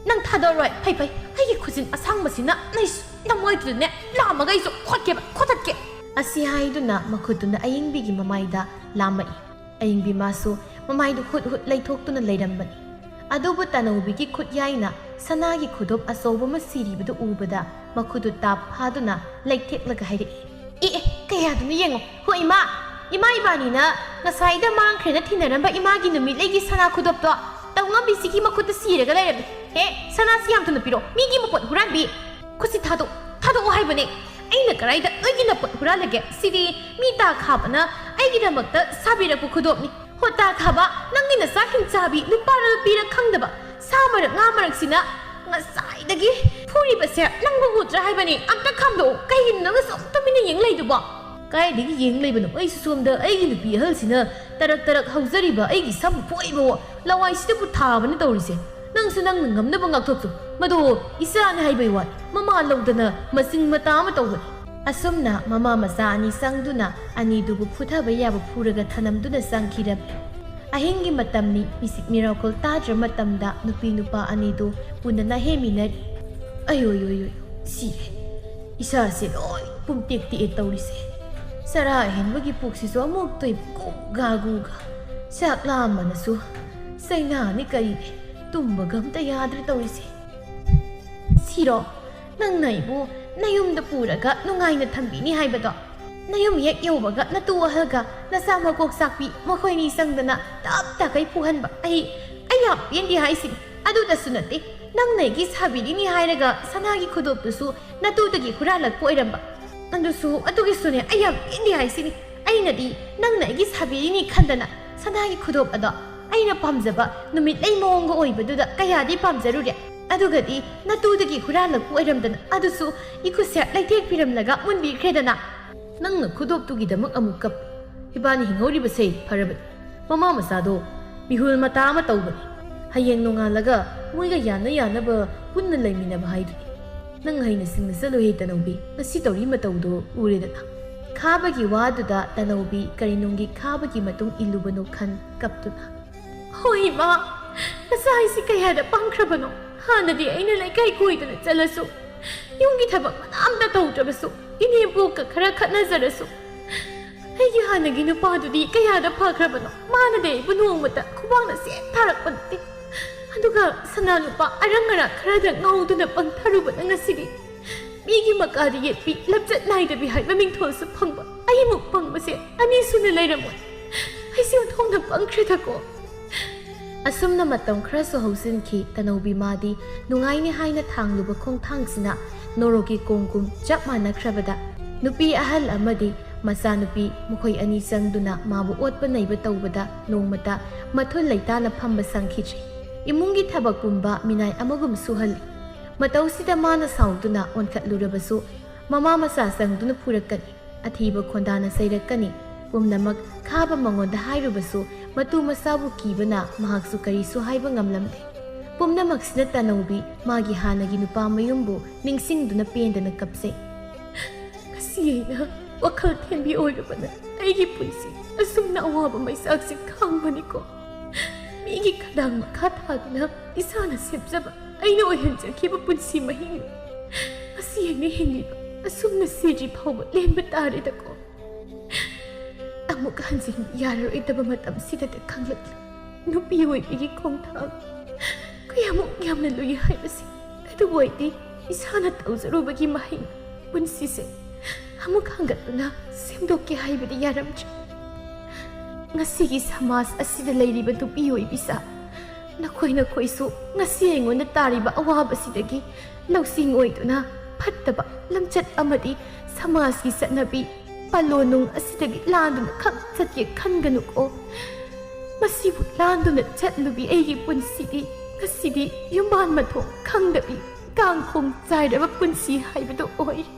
ꯅꯪ ꯊꯥꯗꯣꯛꯑꯔꯣꯏ꯫ ꯐꯩ, ꯐꯩ꯫ ꯑꯩꯒꯤ ꯈꯨꯖꯤꯟ ꯑꯁꯥꯡꯕꯁꯤꯅ ꯅꯩꯁꯨ ꯅꯃꯣꯏꯗꯨꯗꯅꯦ ꯂꯥꯝꯃꯒ ꯑꯩꯁꯨ ꯈꯣꯠꯀꯦꯕ, ꯈꯣꯠꯇꯠꯀꯦ꯫" ꯑꯁꯤ ꯍꯥꯏꯗꯨꯅ ꯃꯈꯨꯠꯇꯨꯅ ꯑꯌꯤꯡꯕꯤꯒꯤ ꯃꯃꯥꯏꯗ ꯂꯥꯝꯃꯛꯏ꯫ ꯑꯌꯤꯡꯕꯤ ꯃꯥꯁꯨ ꯃꯃꯥꯏꯗꯨ ꯍꯨꯠ ꯍꯨꯠ ꯂꯩꯊꯣꯛꯇꯨꯅ ꯂꯩꯔꯝꯕꯅꯤ꯫ ꯑꯗꯨꯕꯨ ꯇꯅꯧꯕꯤꯒꯤ ꯈꯨꯠꯌꯥꯏꯅ ꯁꯅꯥꯒꯤ ꯈꯨꯗꯣꯞ ꯑꯆꯧꯕ ꯑꯃ ꯁꯤꯔꯤꯕꯗꯨ ꯎꯕꯗ ꯃꯈꯨꯠꯇꯨ ꯇꯥꯞ ꯐꯥꯗꯨꯅ ꯂꯩꯊꯦꯛꯂꯒ ꯍꯥꯏꯔꯛꯏ, "ꯑꯦ, ꯑꯦ, ꯀꯌꯥꯗꯨꯅ ꯌꯦꯡꯉꯣ꯫ ꯍꯣ ꯏꯃꯥ, ꯏꯃꯥ ꯏꯕꯥꯅꯤꯅ ꯉꯁꯥꯏꯗ ꯃꯥꯡꯈ꯭ꯔꯦꯅ ꯊꯤꯅꯔꯝꯕ ꯏꯃꯥꯒꯤ ꯅꯨꯃꯤꯠꯂꯩꯒꯤ ꯁꯅꯥ ꯈꯨꯗꯣꯞꯇꯣ ꯇꯧꯉꯝꯕꯤꯁꯤꯒꯤ ꯃꯈꯨꯠꯇ ꯁꯤꯔꯒ ꯂꯩꯔꯝꯃꯤ꯫ ꯍꯦ, ꯁꯅꯥꯁꯤ ꯌꯥꯝ ꯊꯨꯅ ꯄꯤꯔꯣ, ꯃꯤꯒꯤ ꯃꯄꯣꯠ ꯍꯨꯔꯥꯟꯕꯤ꯫ ꯈꯨꯠꯁꯤ ꯊꯥꯗꯣꯛ, ꯊꯥꯗꯣꯛꯑꯣ ꯍꯥꯏꯕꯅꯦ꯫ ꯑꯩꯅ ꯀꯗꯥꯏꯗ ꯅꯣꯏꯒꯤ ꯅꯄꯣꯠ ꯍꯨꯔꯥꯜꯂꯒꯦ? ꯁꯤꯗꯤ ꯃꯤ ꯇꯥ ꯈꯥꯕꯅ ꯑꯩꯒꯤꯗꯃꯛꯇ ꯁꯥꯕꯤꯔꯛꯄ ꯈꯨꯗꯣꯞꯅꯤ꯫ ꯍꯣ ꯇꯥ ꯈꯥꯕ, ꯅꯪꯒꯤ ꯅꯆꯥ ꯍꯤꯡꯆꯥꯕꯤ ꯅꯨꯄꯥꯔ ꯅꯨꯄꯤꯔ ꯈꯪꯗꯕ ꯁꯥ ꯃꯔꯛ ꯉꯥ ꯃꯔꯛꯁꯤꯅ ꯉꯁꯥꯏꯗꯒꯤ ꯎꯔꯤꯕꯁꯦ ꯅꯪꯕꯨ ꯎꯗ꯭ꯔꯥ ꯍꯥꯏꯕꯅꯤ? ꯑꯝꯇ ꯈꯥꯝꯗꯣꯛꯎ꯫ ꯀꯩꯒꯤꯅꯣ ꯅꯪꯅ ꯁꯨꯝ ꯇꯨꯃꯤꯟꯅ ꯌꯦꯡ ꯂꯩꯗꯨꯕꯣ? ꯀꯥꯏꯗꯒꯤ ꯌꯦꯡ ꯂꯩꯕꯅꯣ? ꯑꯩꯁꯨ ꯁꯣꯝꯗ ꯑꯩꯒꯤ ꯅꯨꯄꯤ ꯑꯍꯜꯁꯤꯅ ꯇꯔꯛ ꯇꯔꯛ ꯍꯧꯖꯔꯤꯕ ꯑꯩꯒꯤ ꯁꯝ ꯐꯣꯏꯕꯋꯣ ꯂꯋꯥꯏꯁꯤꯗꯕꯨ ꯊꯥꯕꯅ ꯇꯧꯔꯤꯁꯦ꯫ ꯅꯪꯁꯨ ꯅꯪꯅ ꯉꯝꯅꯕ ꯉꯥꯛꯊꯣꯛꯆꯧ꯫ ꯃꯗꯨ ꯏꯆꯥꯅꯤ ꯍꯥꯏꯕꯩ ꯋꯥꯅꯤ꯫ ꯃꯃꯥ ꯂꯧꯗꯅ ꯃꯆꯤꯡ ꯃꯇꯥ ꯑꯃ ꯇꯧꯕꯅꯤ꯫ ꯑꯁꯨꯝꯅ ꯃꯃꯥ ꯃꯆꯥ ꯑꯅꯤ ꯆꯪꯗꯨꯅ ꯑꯅꯤꯗꯨꯕꯨ ꯐꯨꯊꯕ ꯌꯥꯕ ꯐꯨꯔꯒ ꯊꯅꯝꯗꯨꯅ ꯆꯪꯈꯤꯔꯝꯃꯤ꯫ ꯑꯍꯤꯡꯒꯤ ꯃꯇꯝꯅꯤ꯫ ꯃꯤꯁꯤꯛ ꯃꯤꯔꯥꯎꯈꯣꯜ ꯇꯥꯗ꯭ꯔ ꯃꯇꯝꯗ ꯅꯨꯄꯤ ꯅꯨꯄꯥ ꯑꯅꯤꯗꯨ ꯎꯅꯅ ꯍꯦꯃꯤꯟꯅꯔꯤ꯫ ꯑꯌꯣ ꯌꯣ ꯌꯣ ꯌꯣ, ꯁꯤꯔꯦ꯫ ꯏꯁꯥꯁꯦ ꯂꯣꯏ ꯄꯨꯝꯇꯦꯛ ꯇꯦꯛꯑꯦ ꯇꯧꯔꯤꯁꯦ꯫ ꯆꯔꯥ ꯍꯦꯟꯕꯒꯤ ꯄꯨꯛꯁꯤꯁꯨ ꯑꯃꯨꯛ ꯇꯣꯏꯕ ꯒꯨꯒꯥ ꯒꯨꯒꯥ꯫ ꯆꯥꯛ ꯂꯥꯝꯕꯅꯁꯨ ꯆꯩꯅꯥꯅꯤ ꯀꯔꯤꯅꯤ꯫ ꯇꯨꯝꯕꯒ ꯑꯝꯇ ꯌꯥꯗ꯭ꯔꯦ ꯇꯧꯔꯤꯁꯦ꯫ ꯁꯤꯔꯣ, ꯅꯪꯅ ꯑꯩꯕꯨ ꯅꯌꯨꯝꯗ ꯄꯨꯔꯒ ꯅꯨꯡꯉꯥꯏꯅ ꯊꯝꯕꯤꯅꯤ ꯍꯥꯏꯕꯗꯣ? ꯅꯌꯨꯝ ꯍꯦꯛ ꯌꯧꯕꯒ ꯅꯇꯨ ꯑꯍꯜꯒ ꯅꯆꯥ ꯃꯀꯣꯛ ꯆꯥꯛꯄꯤ ꯃꯈꯣꯏꯅꯤ ꯆꯪꯗꯅ ꯇꯞ ꯇꯈꯩ ꯐꯨꯍꯟꯕ꯫ ꯑꯩ, ꯑꯩ ꯌꯥꯝ ꯄꯦꯟꯗꯦ ꯍꯥꯏꯁꯤꯅꯤ꯫ ꯑꯗꯨꯗꯁꯨ ꯅꯠꯇꯦ, ꯅꯪꯅ ꯑꯩꯒꯤ ꯁꯥꯕꯤꯔꯤꯅꯤ ꯍꯥꯏꯔꯒ ꯁꯅꯥꯒꯤ ꯈꯨꯗꯣꯞꯇꯨꯁꯨ ꯅꯇꯨꯗꯒꯤ ꯍꯨꯔꯥꯜꯂꯛꯄ ꯑꯣꯏꯔꯝꯕ꯫ ꯑꯗꯨꯁꯨ, ꯑꯗꯨꯒꯤꯁꯨꯅꯦ ꯑꯩ ꯌꯥꯝ ꯄꯦꯟꯗꯦ ꯍꯥꯏꯁꯤꯅꯤ꯫ ꯑꯩꯅꯗꯤ ꯅꯪꯅ ꯑꯩꯒꯤ ꯁꯥꯕꯤꯔꯤꯅꯤ ꯈꯟꯗꯅ ꯁꯅꯥꯒꯤ ꯈꯨꯗꯣꯞ ꯑꯗꯣ ꯑꯩꯅ ꯄꯥꯝꯖꯕ ꯅꯨꯃꯤꯠꯂꯩ ꯃꯑꯣꯡꯒ ꯑꯣꯏꯕꯗꯨꯗ ꯀꯌꯥꯗꯤ ꯄꯥꯝꯖꯔꯨꯔꯦ꯫ ꯑꯗꯨꯒꯗꯤ ꯅꯇꯨꯗꯒꯤ ꯍꯨꯔꯥꯜꯂꯛꯄ ꯑꯣꯏꯔꯝꯗꯅ ꯑꯗꯨꯁꯨ ꯏꯈꯨꯠꯁꯦ ꯂꯩꯊꯦꯛꯄꯤꯔꯝꯂꯒ ꯃꯨꯟꯕꯤꯈ꯭ꯔꯦꯗꯅ꯫ ꯅꯪꯅ ꯈꯨꯗꯣꯞꯇꯨꯒꯤꯗꯃꯛ ꯑꯃꯨꯛ ꯀꯞ꯫ ꯏꯕꯥꯅꯤ ꯍꯤꯡꯍꯧꯔꯤꯕꯁꯦ ꯐꯔꯕꯅꯤ꯫ ꯃꯃꯥ ꯃꯆꯥꯗꯣ ꯃꯤꯍꯨꯜ ꯃꯇꯥ ꯑꯃ ꯇꯧꯕꯅꯤ꯫ ꯍꯌꯦꯡ ꯅꯣꯡꯉꯥꯜꯂꯒ ꯃꯣꯏꯒ ꯌꯥꯅ ꯌꯥꯅꯕ ꯄꯨꯟꯅ ꯂꯩꯃꯤꯟꯅꯕ ꯍꯥꯏꯗꯨꯅꯤ꯫ ꯅꯪ ꯍꯩꯅ ꯁꯤꯡꯅ ꯆꯠꯂꯨꯍꯦ ꯇꯅꯧꯕꯤ, ꯉꯁꯤ ꯇꯧꯔꯤ ꯃꯇꯧꯗꯣ ꯎꯔꯦꯗꯅ꯫ ꯈꯥꯕꯒꯤ ꯋꯥꯗꯨꯗ ꯇꯅꯧꯕꯤ ꯀꯔꯤ ꯅꯨꯡꯒꯤ ꯈꯥꯕꯒꯤ ꯃꯇꯨꯡ ꯏꯜꯂꯨꯕꯅꯣ ꯈꯟ ꯀꯞꯇꯨꯅ꯫ ꯍꯣꯏ ꯏꯃꯥ, ꯅꯆꯥ ꯍꯥꯏꯁꯤ ꯀꯌꯥꯗ ꯄꯪꯈ꯭ꯔꯕꯅꯣ꯫ ꯍꯥꯟꯅꯗꯤ ꯑꯩꯅ ꯂꯩꯀꯥꯏ ꯀꯣꯏꯗꯅ ꯆꯠꯂꯁꯨ, ꯌꯨꯝꯒꯤ ꯊꯕꯛ ꯃꯅꯥ ꯑꯝꯇ ꯇꯧꯗ꯭ꯔꯕꯁꯨ, ꯏꯅꯦꯝꯄꯣꯛꯀ ꯈꯔ ꯈꯠꯅꯖꯔꯁꯨ, ꯑꯩꯒꯤ ꯍꯥꯟꯅꯒꯤ ꯅꯨꯄꯥꯗꯨꯗꯤ ꯀꯌꯥꯗ ꯐꯈ꯭ꯔꯕꯅꯣ꯫ ꯃꯥꯅꯗꯤ ꯑꯩꯕꯨ ꯅꯣꯡꯃꯇ ꯈꯨꯕꯥꯛꯅ ꯁꯦꯠ ꯊꯥꯔꯛꯄ ꯅꯠꯇꯦ꯫ ꯑꯗꯨꯒ ꯁꯅꯥ ꯂꯨꯄꯥ ꯑꯔꯪ ꯑꯔꯥꯛ ꯈꯔꯗ ꯉꯥꯎꯗꯨꯅ ꯄꯪꯊꯔꯨꯕꯅ ꯉꯁꯤꯗꯤ ꯃꯤꯒꯤ ꯃꯀꯥꯗ ꯌꯦꯠꯄꯤ, ꯂꯝꯆꯠ ꯅꯥꯏꯗꯕꯤ ꯍꯥꯏꯕ ꯃꯤꯡꯊꯣꯜꯁꯨ ꯐꯪꯕ ꯑꯩꯃꯨꯛ ꯄꯪꯕꯁꯦ ꯑꯅꯤ ꯁꯨꯅ ꯂꯩꯔꯝꯃꯣꯏ꯫ ꯑꯩꯁꯦ ꯑꯣꯟꯊꯣꯛꯅ ꯄꯪꯈ꯭ꯔꯦꯗꯀꯣ꯫ ꯑꯁꯨꯝꯅ ꯃꯇꯝ ꯈꯔꯁꯨ ꯍꯧꯖꯤꯟꯈꯤ꯫ ꯇꯅꯧꯕꯤ ꯃꯥꯗꯤ ꯅꯨꯡꯉꯥꯏꯅꯤ ꯍꯥꯏꯅ ꯊꯥꯡꯂꯨꯕ ꯈꯣꯡꯊꯥꯡꯁꯤꯅ ꯅꯣꯔꯣꯛꯀꯤ ꯀꯣꯡꯒꯨꯝ ꯆꯞ ꯃꯥꯟꯅꯈ꯭ꯔꯕꯗ, ꯅꯨꯄꯤ ꯑꯍꯜ ꯑꯃꯗꯤ ꯃꯆꯥꯅꯨꯄꯤ ꯃꯈꯣꯏ ꯑꯅꯤ ꯆꯪꯗꯨꯅ ꯃꯥꯕꯨ ꯑꯣꯠꯄ ꯅꯩꯕ ꯇꯧꯕꯗ ꯅꯣꯡꯃꯇ ꯃꯊꯨꯟ ꯂꯩꯇꯥꯅ ꯐꯝꯕ ꯁꯪꯈꯤꯗ꯭ꯔꯦ꯫ ꯏꯃꯨꯡꯒꯤ ꯊꯕꯛ ꯄꯨꯝꯕ ꯃꯤꯅꯥꯏ ꯑꯃꯒꯨꯝ ꯁꯨꯍꯜꯂꯤ꯫ ꯃꯇꯧꯁꯤꯗ ꯃꯥꯅ ꯁꯥꯎꯗꯨꯅ ꯑꯣꯟꯈꯠꯂꯨꯔꯕꯁꯨ, ꯃꯃꯥ ꯃꯆꯥ ꯆꯪꯗꯨꯅ ꯐꯨꯔꯛꯀꯅꯤ, ꯑꯊꯤꯕ ꯈꯣꯟꯗꯥꯅ ꯆꯩꯔꯛꯀꯅꯤ꯫ ꯄꯨꯝꯅꯃꯛ ꯈꯥꯕ ꯃꯉꯣꯟꯗ ꯍꯥꯏꯔꯨꯕꯁꯨ, ꯃꯇꯨ ꯃꯆꯥꯕꯨ ꯀꯤꯕꯅ ꯃꯍꯥꯛꯁꯨ ꯀꯔꯤꯁꯨ ꯍꯥꯏꯕ ꯉꯝꯂꯝꯗꯦ꯫ ꯄꯨꯝꯅꯃꯛꯁꯤꯅ ꯇꯥꯅꯧꯕꯤ ꯃꯥꯒꯤ ꯍꯥꯟꯅꯒꯤ ꯅꯨꯄꯥ ꯃꯌꯨꯝꯕꯨ ꯅꯤꯡꯁꯤꯡꯗꯨꯅ ꯄꯦꯟꯗꯅ ꯀꯞꯆꯩ꯫ "ꯉꯁꯤ ꯑꯩꯅ ꯋꯥꯈꯜ ꯊꯦꯝꯕꯤ ꯑꯣꯏꯔꯨꯕꯅ ꯑꯩꯒꯤ ꯄꯨꯟꯁꯤ ꯑꯁꯨꯝꯅ ꯑꯋꯥꯕ ꯃꯩꯁꯥꯛꯁꯦ ꯈꯥꯡꯕꯅꯤꯀꯣ꯫ ꯃꯤꯒꯤ ꯈꯗꯥꯡ ꯃꯈꯥ ꯊꯥꯗꯨꯅ ꯏꯁꯥꯅ ꯁꯦꯝꯖꯕ, ꯑꯩꯅ ꯑꯣꯏꯍꯟꯖꯈꯤꯕ ꯄꯨꯟꯁꯤ ꯃꯍꯤꯡ ꯉꯁꯤ ꯑꯩꯅ ꯍꯤꯡꯂꯤꯕ ꯑꯁꯨꯝꯅ ꯁꯤꯗ꯭ꯔꯤ ꯐꯥꯎꯕ ꯂꯦꯟꯕ ꯇꯥꯔꯦꯗꯀꯣ꯫ ꯑꯃꯨꯛ ꯍꯟꯖꯤꯟꯕ ꯌꯥꯔꯔꯣꯏꯗꯕ ꯃꯇꯝꯁꯤꯗꯗꯤ ꯈꯪꯂꯛꯂꯦ ꯅꯨꯄꯤ ꯑꯣꯏꯕꯒꯤ ꯈꯣꯡꯊꯥꯡ ꯀꯌꯥꯃꯨꯛ ꯌꯥꯝꯅ ꯂꯨꯏ ꯍꯥꯏꯕꯁꯤ꯫ ꯑꯗꯨꯕꯨ ꯑꯩꯗꯤ ꯏꯁꯥꯅ ꯇꯧꯖꯔꯨꯕꯒꯤ ꯃꯍꯩ ꯄꯨꯟꯁꯤꯁꯦ ꯑꯃꯨꯛ ꯍꯟꯒꯠꯇꯨꯅ ꯁꯦꯝꯗꯣꯛꯀꯦ ꯍꯥꯏꯕꯗꯤ ꯌꯥꯔꯝꯗ꯭ꯔꯦ꯫ ꯉꯁꯤꯒꯤ ꯁꯃꯥꯖ ꯑꯁꯤꯗ ꯂꯩꯔꯤꯕ ꯅꯨꯄꯤ ꯑꯣꯏꯕꯤꯁꯥ, ꯅꯈꯣꯏ ꯅꯈꯣꯏꯁꯨ ꯉꯁꯤ ꯑꯩꯉꯣꯟꯗ ꯇꯥꯔꯤꯕ ꯑꯋꯥꯕꯁꯤꯗꯒꯤ ꯂꯧꯁꯤꯡ ꯑꯣꯏꯗꯨꯅ ꯐꯠꯇꯕ ꯂꯝꯆꯠ ꯑꯃꯗꯤ ꯁꯃꯥꯖꯀꯤ ꯆꯠꯅꯕꯤ ꯄꯥꯂꯣꯟꯅꯨꯡ ꯑꯁꯤꯗꯒꯤ ꯂꯥꯟꯗꯨꯅ ꯈꯛ ꯆꯠꯀꯦ ꯈꯟꯒꯅꯨꯀꯣ꯫ ꯃꯁꯤꯕꯨ ꯂꯥꯟꯗꯨꯅ ꯆꯠꯂꯨꯕꯤ ꯑꯩꯒꯤ ꯄꯨꯟꯁꯤꯗꯤ ꯉꯁꯤꯗꯤ ꯌꯨꯝꯕꯥꯟ ꯃꯊꯣꯡ ꯈꯪꯗꯕꯤ ꯀꯥꯡꯈꯣꯡ ꯆꯥꯏꯔꯕ ꯄꯨꯟꯁꯤ ꯍꯥꯏꯕꯗꯨ ꯑꯣꯏꯔꯦ꯫